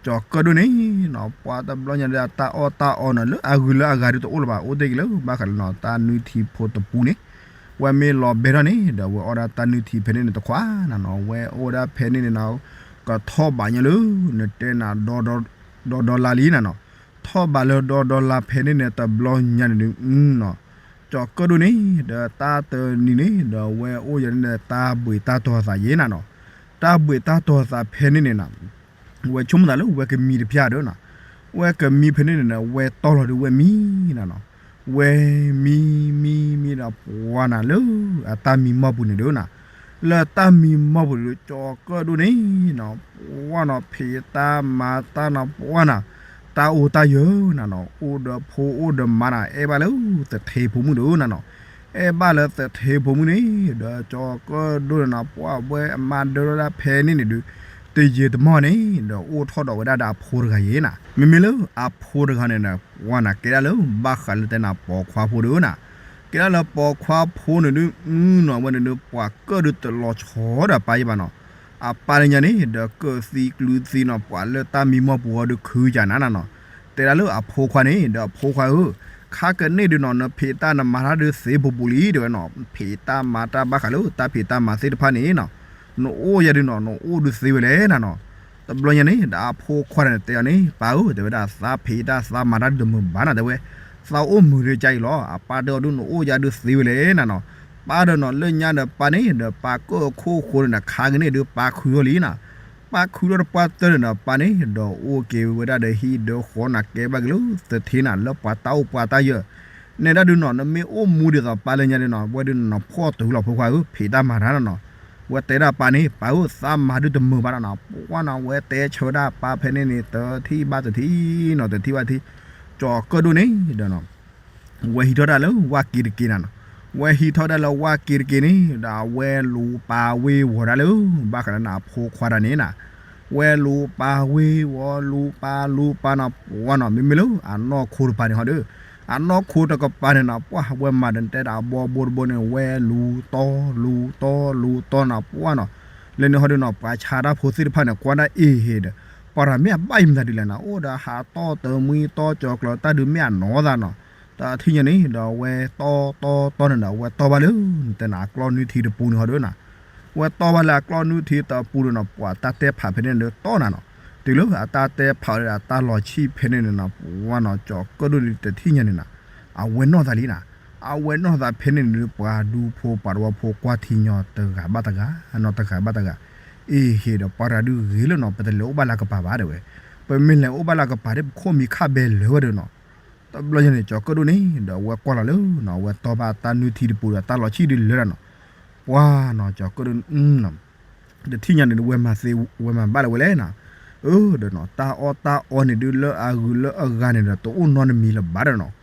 ကၠီၤကၢၣ်ဒိၣ်န့ၣ်နီၤ ပှၤတဘျီညါဒီး တၢ်အီၣ်တၢ်အီနီၤ လၢအဂုၤလၢအဂၤဒုးတအိၣ်လၢၤဘၣ် အိၣ်တ့ၢ်က့ၤလၢ ဘၣ်ဃးလၢနီၤ တၢ်နုၢ်ထံဖိတပူန့ၣ်, ဝဲမ့ၢ်လီၤဘဲထီၣ်န့ၣ်ဒီး ဝဲအီၣ်ဒၣ်တၢ်နုၢ်ထံဖဲန့ၣ်န့ၣ်တခွါနၤနီၤ ဝဲအိၣ်ဒၣ်ဖဲန့ၣ်န့ၣ်နီၤ, ကထီၣ်ဘးညါလၢ နတဲနၤ ဒီဒီလါလံနၤနီၤ, ထီၣ်ဘးလၢဒီဒီလါဖဲန့ၣ်န့ၣ် တဘျီညါန့ၣ်ဒုးနီၤ, ကၠီၤကၢၣ်ဒိၣ်န့ၣ် ဒီးတၢ်တနံၤန့ၣ် ဒီးဝဲအိၣ်ယၤန့ၣ် တၢ်ဘှံးတၢ်တီၤသးယဲၢ်နၤနီၤ, တၢ်ဘှံးတၢ်တီၤသးဖဲန့ၣ်န့ၣ်နၤ ဝဲဆိကမိၣ်သးလၢဝဲကမံတဖၠၣ်ဒီးနီၤ, ဝဲကမံဖဲန့ၣ်န့ၣ် ဝဲတီၢ်လီၤဒုးဝဲမံနၤနီၤ, ဝဲမံမံမံဒီးပှၤနၤလၢ အတၢ်မံမီၢ်ပူၤန့ၣ်ဒုးနၤ, လၢတၢ်မံမီၢ်ပူၤန့ၣ်ဒုး ကၠီၤကၢၣ်ဒိၣ်န့ၣ်နီၤ ပှၤနီၤ ဖံးတၢ်မၤတၢ်နီၤ ပှၤနၤ တၢ်အိၣ်တၢ်ယၢၤနၤနီၤ အိၣ်ဒီးဖိအိၣ်ဒီးမါနၤ အဲၣ်ဘၣ်လၢသထ့ဖိမုၣ်ဒုးနၤနီၤ, အဲၣ်ဘၣ်လၢသထ့ဖိမုၣ်န့ၣ် ဒီးကၠီၤကၢၣ်ဒိၣ်န့ၣ်နီၤ ပှၤဝဲအမါဒၢထီၣ်ဒၣ်ဖဲန့ၣ်န့ၣ်ဒုး တယံာ်တမီၢ်န့ၣ် ဒီးအိၣ်ထီၣ်ဒီးဝဲဒၣ်ဒီးအဖိတဂၤယဲၢ်နၤ, မ့မ့ၢ်လၢအဖိတဂၤန့ၣ်ဒီး ပှၤနၤ ကဲဒၣ်လၢဘၣ်ဃးလၢတဲနၤပိာ်ခွါဖိဒုးနၤ, ကဲဒၣ်လၢပိာ်ခွါဖိန့ၣ်ဒုး နီၤ ဝဲန့ၣ်ဒုး ပှၤကၢၣ်ဒုးတလီၤဆီဒီးပၢ်ယဲၢ်ဘၣ်နီၤ, အပၢ်လၢညါန့ၣ် ဒီးကၢၣ်သံကျုသံနီၤ ပှၤလၢတၢ်မံမီၢ်ပူၤအီၤဒုးခုကနၤနၤနီၤ, တဲဒၣ်လၢအဖိခွါန့ၣ် ဒီးအဖိခွါဧၢ, ခါကန့ၣ်ဒုးနီၤ နဖံးတၢ်နမၤတၢ်ဒုးသ့ပူၤပူၤလံ တဲဝဲနီၤ, ဖံးတၢ်မၤတၢ်ဘၣ်ဃးလၢတၢ်ဖံးတၢ်မၤသ့ၣ်တဖၣ်န့ၣ်နီၤ, နအိၣ်ယၤဒုးနီၤ နအိၣ်ဒုးသ့ဝဲလဲၣ်နၤနီၤ, တဘျီညါန့ၣ် ဒီးအဖိခွါန့ၣ်တဲအီၤန့ၣ် ပၢ်ဧၢ တဲဝဲဒၣ် သးဖံးတၢ်သးမၤတၢ်ဒုးတမုာ်ဘၣ်နၤ တဲဝဲ, သးအိၣ်မုာ်ဒုးကါအံၤလီၤ, အပၢ်တဲအီၤဒုး နအိၣ်ယၤဒုးသ့ဝဲလဲၣ်နၤနီၤ, ပၢ်ဒီးနီၤ လၢညါဒီးပၢ်န့ၣ် ဒီးပၢ်ကၢၣ်အခိၣ်ဃိန့ၣ်ဒီး ခါကန့ၣ်ဒုးပၢ်ခုထီၣ်လံနၤ, ပၢ်ခုထီၣ်တပှၢ်တၢၢ်န့ၣ်ဒီး ပၢ်န့ၣ် ဒီးအိၣ်က့ၤဝဲဒၣ်ဒီးဟံၣ်ဒီးဃီနၤ ကဲဘၣ်က့ၤလၢသထ့နၤ လၢပှၤတၢ်အိၣ်ပှၤတၢ်ယၢၤ, နဲဒၣ်ဒုးနီၤ နမ့ၢ်အိၣ်မူဒ်သိးပၢ်လၢညါဒုးနီၤ ဝဲဒုးနီၤ ဖှီၣ်တုၤလီၤဖိခွါဧၢ ဖံးတၢ်မၤတၢ်နၤနီၤ, ဝဲတဲဒၣ်ပၢ်န့ၣ် ပၢ်ဧၢ သးမၤဒုးတမုာ်ဘၣ်နၤနီၤ, ပှၤနီၤ ဝဲတဲဆၢဝဲဒၣ်ပၢ်ဖဲန့ၣ်န့ၣ် တထံၣ်ဘၣ်တထံၣ်နီၤ တထံၣ်ဘၣ်တထံၣ်, ကၠီၤကၢၣ်ဒိၣ်န့ၣ်ဒီးနီၤ ဝဲဟံးထီၣ်ဒၣ်လၢဝၣ်က့တက့နၤနီၤ, ဝဲဟံးထီၣ်ဒၣ်လၢဝၣ်က့တက့န့ၣ် ဒီးအဝဲလူၤပာ်ဝ့ၤဝီၤဒၣ်လၢ ဘၣ်ဃးလၢနဖိခွါတၢ်န့ၣ်နၤ, ဝဲလူၤပာ်ဝ့ၤဝီၤ လူၤပာ်လူၤပာ်နီၤ ပှၢ်နီၤ မ့မ့ၢ်လၢအနီၢ်ခိတပၤန့ၣ်ဟီဒီး, အနီၢ်ခိတကပၤန့ၣ်နီၤ ပှၢ်ဝဲမၤဒီးတဲဒၣ်အဘီဘိတဘိန့ၣ် ဝဲလူၤတီ လူၤတီ လူၤတီနီၤ ပှၢ်နီၤ, လၢန့ၣ်ဟီဒီးနီၤ ပှၤဆါတၢ်ဖိသ့ၣ်တဖၣ်န့ၣ် ကွၢ်ဒၣ်အ့ၣ်ဟ့ဒီး ပှၤတၢ်မ့ၢ်အဘၣ်အံၤမတၤဒ်လဲၣ်နီၤ, အိၣ်ဒီးဟးတီတမှံတီကၠီၤကျၢၤတၢ်ဒုးမ့ၢ်အနီၢ်သးနီၤ, တထံၣ်ညါန့ၣ် ဒီးဝဲတီတီတီန့ၣ်ဒီး ဝဲတီဘၣ်လၢ တဲနၤအကျီၢ်နွံထံတပူၤန့ၣ်ဟီဒီးနၤ, ဝဲတီဘၣ်လၢအကျီၢ်နွံထံတပူၤဒီးနီၤ ပှၤတၢ်တဲဖးဖဲန့ၣ်ဒီးတီနၤနီၤ, တုၤလၢအတၢ်တဲဖးဒီးအတၢ်လီၤဆံၣ်ဖဲန့ၣ်န့ၣ်နီၤ ပှၢ်နီၤ ကၠီၤကၢၣ်ဒိၣ်န့ၣ် တထံၣ်ညါန့ၣ်နၤ, အဝဲနီၢ်သးလံနၤ, အဝဲနီၢ်သးဖဲန့ၣ်န့ၣ်ဒီး ပှၤဒူဖိပှၤတဝီဖိကွၢ်ထံညီတဂၤဘၣ်တဂၤနီၤ တဂၤဘၣ်တဂၤ, အ့ၣ်ဟ့ဒီးပှၤတၢ်ဒုးဂ့ၤလၢနီၤ ပတလဲၤအိၣ်ဘၣ်လၢကပၤဘၣ်တဲဝဲ, ပမ့ၢ်လဲၤအိၣ်ဘၣ်လၢကပၤဒီး ပခိၣ်မံၤခၣ်ဘဲလၢာ်ဝဲဒီးနီၤ, တဘျီညါန့ၣ် ကၠီၤကၢၣ်ဒိၣ်န့ၣ် ဒီးဝဲကွၢ်လီၤလၢနီၤ ဝဲတီဘၣ်တၢ်နွံထံတပူၤဒီးတၢ်လီၤဆံၣ်ဒုးလၢာ်နၤနီၤ, ပှၢ်နီၤ ကၠီၤကၢၣ်ဒိၣ်န့ၣ် တထံၣ်ညါန့ၣ်ဒီး ဝဲမၤသ့ ဝဲမၤဘၣ်လၢၤဝဲလဲၣ်နၤ, အၢဒီးနီၤ တၢ်အီၣ်တၢ်အီန့ၣ်ဒုးလၢအဂုၤလၢအဂၤန့ၣ်ဒီး တအိၣ်နီတမံၤလၢၤဘၣ်ဒီးနီၤ,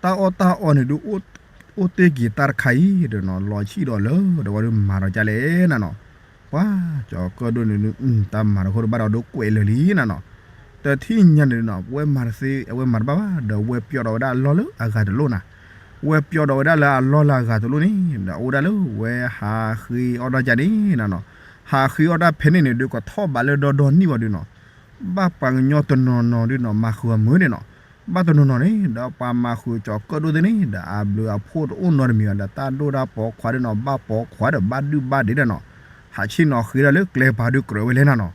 တၢ်အီၣ်တၢ်အီန့ၣ်ဒုး အိၣ်တ့ၢ်က့ၤတၢ်တခါအံၤဒီးနီၤ လီၤဆံၣ်ဒီးလၢာ်ဒီး ဝဲဒုးမၤဒီးကၢ်လဲၣ်နၤနီၤ, ပှၢ် ကၠီၤကၢၣ်ဒိၣ်န့ၣ်ဒုး တၢ်မၤတဃိတဘၣ်ဒီးဒိးကွဲးလၢာ်လံနၤနီၤ, တထံၣ်ညါန့ၣ်ဒီးနီၤ ဝဲမၤတသ့ အဝဲမၤတဘၣ်ဘၣ်ဒီး ဝဲပျီဒီးဝဲဒၣ်အလီၢ်လၢအဂၤတလိၣ်နၤ, ဝဲပျီဒီးဝဲဒၣ်လၢအလီၢ်လၢအဂၤတလိၣ်န့ၣ်ဒီး အိၣ်ဒၣ်လၢဝဲဟးဃ့အီၣ်တၢ်ကၢ်န့ၣ်နၤနီၤ, ဟးဃ့အီၣ်တၢ်ဖဲန့ၣ်န့ၣ်ဒီး ကထီၣ်ဘးလၢဒီဒီနံၣ်ဝဲဒီးနီၤ ဘၣ်ပှၤကညီတနီၤနီၤဒုးနီၤ မၤဃုာ်အမုာ်န့ၣ်နီၤ, ဘၣ်တနီၤနီၤန့ၣ်ဒီး ပှၤမၤဃုာ်ကၠီၤကၢၣ်ဒိၣ်သ့ၣ်န့ၣ်ဒီး အဘျုးအဖှိၣ်တအိၣ်နီတမံၤဘၣ်ဒီး တၢ်ဒိၣ်တၢ်ပိာ်ခွါဒုးနီၤ ဘၣ်ပိာ်ခွါဒီးဘၣ်ဒုၣ်ဘၣ်ဒ့ဒီးနီၤ, ဟးဆ့ၣ်နီၤဃ့ဒီးလၢကျဲပၤဒုးကြၢးဝဲလဲၣ်နၤနီၤ,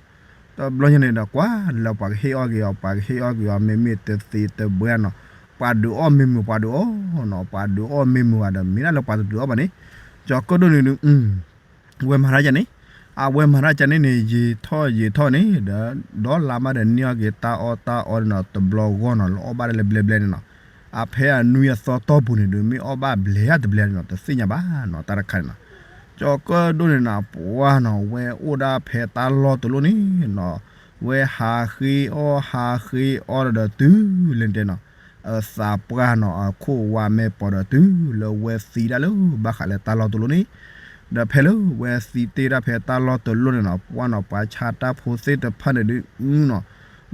တဘျီညါန့ၣ်ဒီး ကွၢ်လၢပှၤကဟ့ၣ်အီၣ်က့ၤအီၤ ပှၤကဟ့ၣ်အီၣ်က့ၤအီၤ မ့မ့ၢ်တသ့တဘှဲနီၤ, ပှၤဒုးအီၣ်မ့ၢ်မုာ်ပှၤဒုးအီၣ်နီၤ, ပှၤဒုးအီၣ်မ့ၢ်မုာ်ဘၣ်ဒီး မ့ၢ်ဒၣ်လၢပှၤတဒုးအီၣ်ဘၣ်န့ၣ်, ကၠီၤကၢၣ်ဒိၣ်န့ၣ်ဒုး ဝဲမၤတၢ်ကၢ်န့ၣ်, အဝဲမၤတၢ်ကၢ်န့ၣ်န့ၣ် ယံာ်ထီၣ်ယံာ်ထီၣ်န့ၣ်ဒီး ဒီးလါမးဒီးန့ၢ်အီၣ်က့ၤတၢ်အီၣ်တၢ်အီန့ၣ်နီၤ တဘျီဂီၢ်နီၤ လၢအီၣ်ဘၣ်ဒၣ်လၢဘျဲဘျဲန့ၣ်နီၤ, အဖဲအနွံအသီတီၢ်ပူၤန့ၣ်ဒီး မ့ၢ်အီၣ်ဘၣ်ဘျဲဧါတဘျဲန့ၣ်နီၤ တသ့ၣ်ညါဘၣ်နီၤ တၢ်တခါန့ၣ်နီၤ, ကၠီၤကၢၣ်ဒိၣ်န့ၣ်နီၤ ပှၢ်နီၤ ဝဲအိၣ်ဒၣ်ဖဲတၢ်လီၢ်တလီၢ်န့ၣ်နီၤ, ဝဲဟးဃ့အီၣ်ဟးဃ့အီၣ်ဒီးတုၤလၢတဲနီၤ အသးပှၢ်နီၤ အခိၣ်ဝါမဲာ်ပီၤဒီးတုၤလၢဝဲသံဒၣ်လၢဘၣ်ဃးလၢတၢ်လီၢ်တလီၢ်န့ၣ်, ဒီးဖဲလၢဝဲသံတ့ၢ်ဒၣ်ဖဲတၢ်လီၢ်တလီၢ်န့ၣ်နီၤ ပှၢ်နီၤ ပှၤဆါတၢ်ဖိသ့ၣ်တဖၣ်န့ၣ်ဒုးနီၤ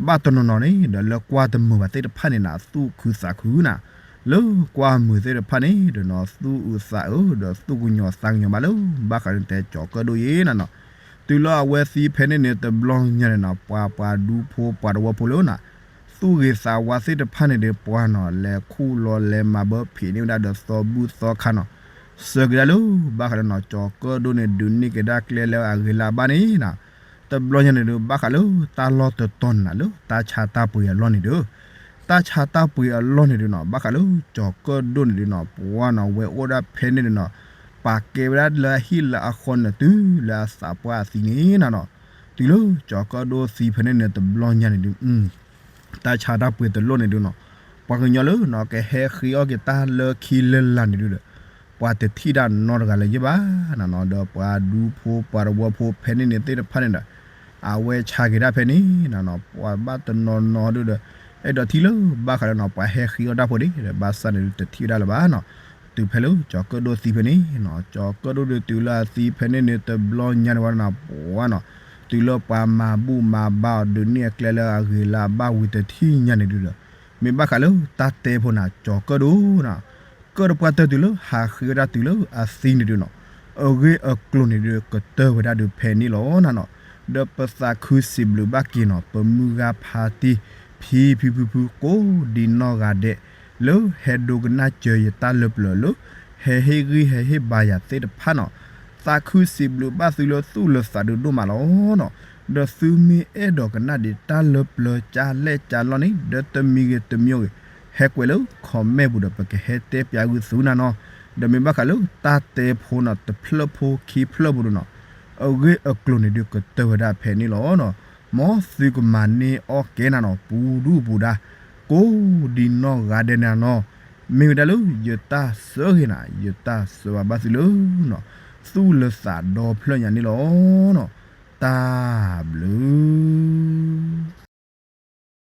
ဘၣ်တနီၤနီၤန့ၣ်ဒီး လၢကွၢ်တမုာ်ဘၣ်သ့ၣ်တဖၣ်န့ၣ်နၤ သူၣ်ခုသးခုနၤ, လၢကွၢ်မုာ်သ့ၣ်တဖၣ်န့ၣ်ဒီးနီၤ သူၣ်အုးသးအုးဒီးသူၣ်ကညီၤသးကညီၤဘၣ်လၢ ဘၣ်ဃးလၢတဲကၠီၤကၢၣ်ဒိၣ်အံၤနၤနီၤ, တုၤလၢအဝဲသံဖဲန့ၣ်န့ၣ် တဘျီညါန့ၣ်နီၤ ပှၤပှၤဒူဖိပှၤတဝီဖိလၢနၤ သူၣ်ဂ့ၤသးဝါသ့ၣ်တဖၣ်န့ၣ်ဒီး ပှၢ်နီၤ လဲၤခူၣ်လီၤလဲၤမၤဘၢဖံးန့ၢ်ဝဲဒၣ်ဒီးသီဘူၣ်သီခါနီၤ, စၢၤက့ၤဒၣ်လၢ ဘၣ်ဃးလၢနီၤ ကၠီၤကၢၣ်ဒိၣ်န့ၣ် ဒုးန့ၢ်က့ၤဒၣ်ကျဲလၢအဂ့ၤလၢအဘၣ်န့ၣ်နၤ, တဘျီညါန့ၣ်ဒီး ဘၣ်ဃးလၢတၢ်လီၢ်တတီၤန့ၣ်နၤ လၢတၢ်ဆါတၢ်ပှ့ၤအလီၢ်န့ၣ်ဒီး တၢ်ဆါတၢ်ပှ့ၤအလီၢ်န့ၣ်ဒီးနီၤ ဘၣ်ဃးလၢကၠီၤကၢၣ်ဒိၣ်န့ၣ်ဒီးနီၤ ပှၢ်နီၤ ဝဲအိၣ်ဒၣ်ဖဲန့ၣ်ဒီးနီၤ ပာ်ကဲဝဲဒၣ်လၢအဟံၣ်လၢအဃီန့ၣ် တုၤလၢအသးပှၢ်အသံန့ၣ်နၤနီၤ, တုၤလၢကၠီၤကၢၣ်ဒိၣ်သံဖဲန့ၣ်န့ၣ် တဘျီညါန့ၣ်ဒီး တၢ်ဆါတၢ်ပှ့ၤတလီၢ်န့ၣ်ဒီးနီၤ ပှၤကညီလၢနီၤ ကဟဲဃ့အီၣ်က့ၤတၢ်လၢခံလၢလာ်န့ၣ်ဒီး ပှၤတထံၣ်ဒၣ်နီတဂၤလၢၤယဲၢ်ဘၣ်နၤနီၤ ဒီးပှၤဒူဖိပှၤတဝီဖိဖဲန့ၣ်န့ၣ်သ့ၣ်တဖၣ်န့ၣ်ဒီး အဝဲဆါက့ၤတၢ်ဖဲန့ၣ်နၤနီၤ ပှၤဘၣ်တနီၤနီၤဒုးဒီး အဲၣ်ဒိးထံၣ်လၢဘၣ်ဃးလၢနီၤ ပှၤဟဲဃ့အီၣ်တၢ်ဖိန့ၣ်ဒီး ဘၣ်ဆၣ်န့ၣ်ဒုး တထံၣ်ဝဲဒၣ်လၢၤဘၣ်နီၤ တုၤဖဲလၢကၠီၤကၢၣ်ဒိၣ်သံဖဲန့ၣ်နီၤ ကၠီၤကၢၣ်ဒိၣ်ဒုးတုၤလၢအသံဖဲန့ၣ်န့ၣ် တဘျီညါန့ၣ်ဝဲဒၣ်နီၤ ပှၢ်နီၤ တုၤလၢပှၤမၤဘူၣ်မၤဘါအီၤ ဒုးန့ၢ်အကျဲလၢအဂ့ၤလၢအဘၣ်ဝံၤတထံၣ်ညါန့ၣ်ဒုးဒီး မ့ၢ်ဘၣ်ဃးလၢတၢ်တဲဖိနၤ ကၠီၤကၢၣ်ဒိၣ်နီၤ ကၢၣ်တပှၢ်တၢၢ်တုၤလၢဟးဃ့ဝဲဒၣ်တုၤလၢအသံန့ၣ်ဒုးနီၤ အဂ့ၢ်အကျိၤန့ၣ်ဒုး ကတၢၢ်ဝဲဒၣ်ဒုးဖဲန့ၣ်လီၤနၤနီၤ ဒီးပသးခုစံးဘျုးဘၣ်က့ၤနီၤ ပမုၢ်ဂၤဖါတံၢ် ဖံဖံဖုဖု ကိးဒံနီၢ်ဂၤဒဲး လၢဟဲဒိကနၣ်စၢၤယတၢ်လၢပျၢၤလၢ ဟဲဟ့ၣ်ဂံၢ်ဟဲဟ့ၣ်ဘါယၤသ့ၣ်တဖၣ်နီၤ သးခုစံးဘျုးဘၣ်သုလၢသူၣ်လၢသးဒုးဒိၣ်မးလီၤနီၤ ဒီးသုမ့ၢ်အဲၣ်ဒိးကနၣ်ဒံးတၢ်လၢပျၢၤကၢ်လဲၣ်ကၢ်လီၢ်န့ၣ် ဒီးတမံၤဂ့ၤတမံၤဂ့ၤ ဟဲကွဲးလၢ comment ပူၤဒီး ပကဟဲတဲပၠးဂုာ်သုနၤနီၤ ဒီးမ့ၢ်ဘၣ်ဃးလၢတၢ်တဲဖိနီၤ တဖျၢၣ်ဖိခံဖျၢၣ်ပူၤဒုးနီၤ အဂ့ၢ်အကျိၤန့ၣ်ဒုးကတၢၢ်ဝဲဒၣ်ဖဲန့ၣ်လီၤနီၤ မ်သုကမၤန့ၢ်အီၣ်ကဲနၤနီၤ ပူၤဒူၣ်ပူၤဒါ ကိးဒံနီၢ်ဂၤဒဲးနၤနီၤ မ့ၢ်ဝဲဒၣ်လၢယတၢ်ဆၢဂ့ၤနၤ ယတၢ်ဆၢဘၣ်ဘၣ်သုလၢနီၤ သူၣ်လၢသးဒီဖျၢၣ်ညါန့ၣ်လီၤနီၤ တၢ်ဘျုး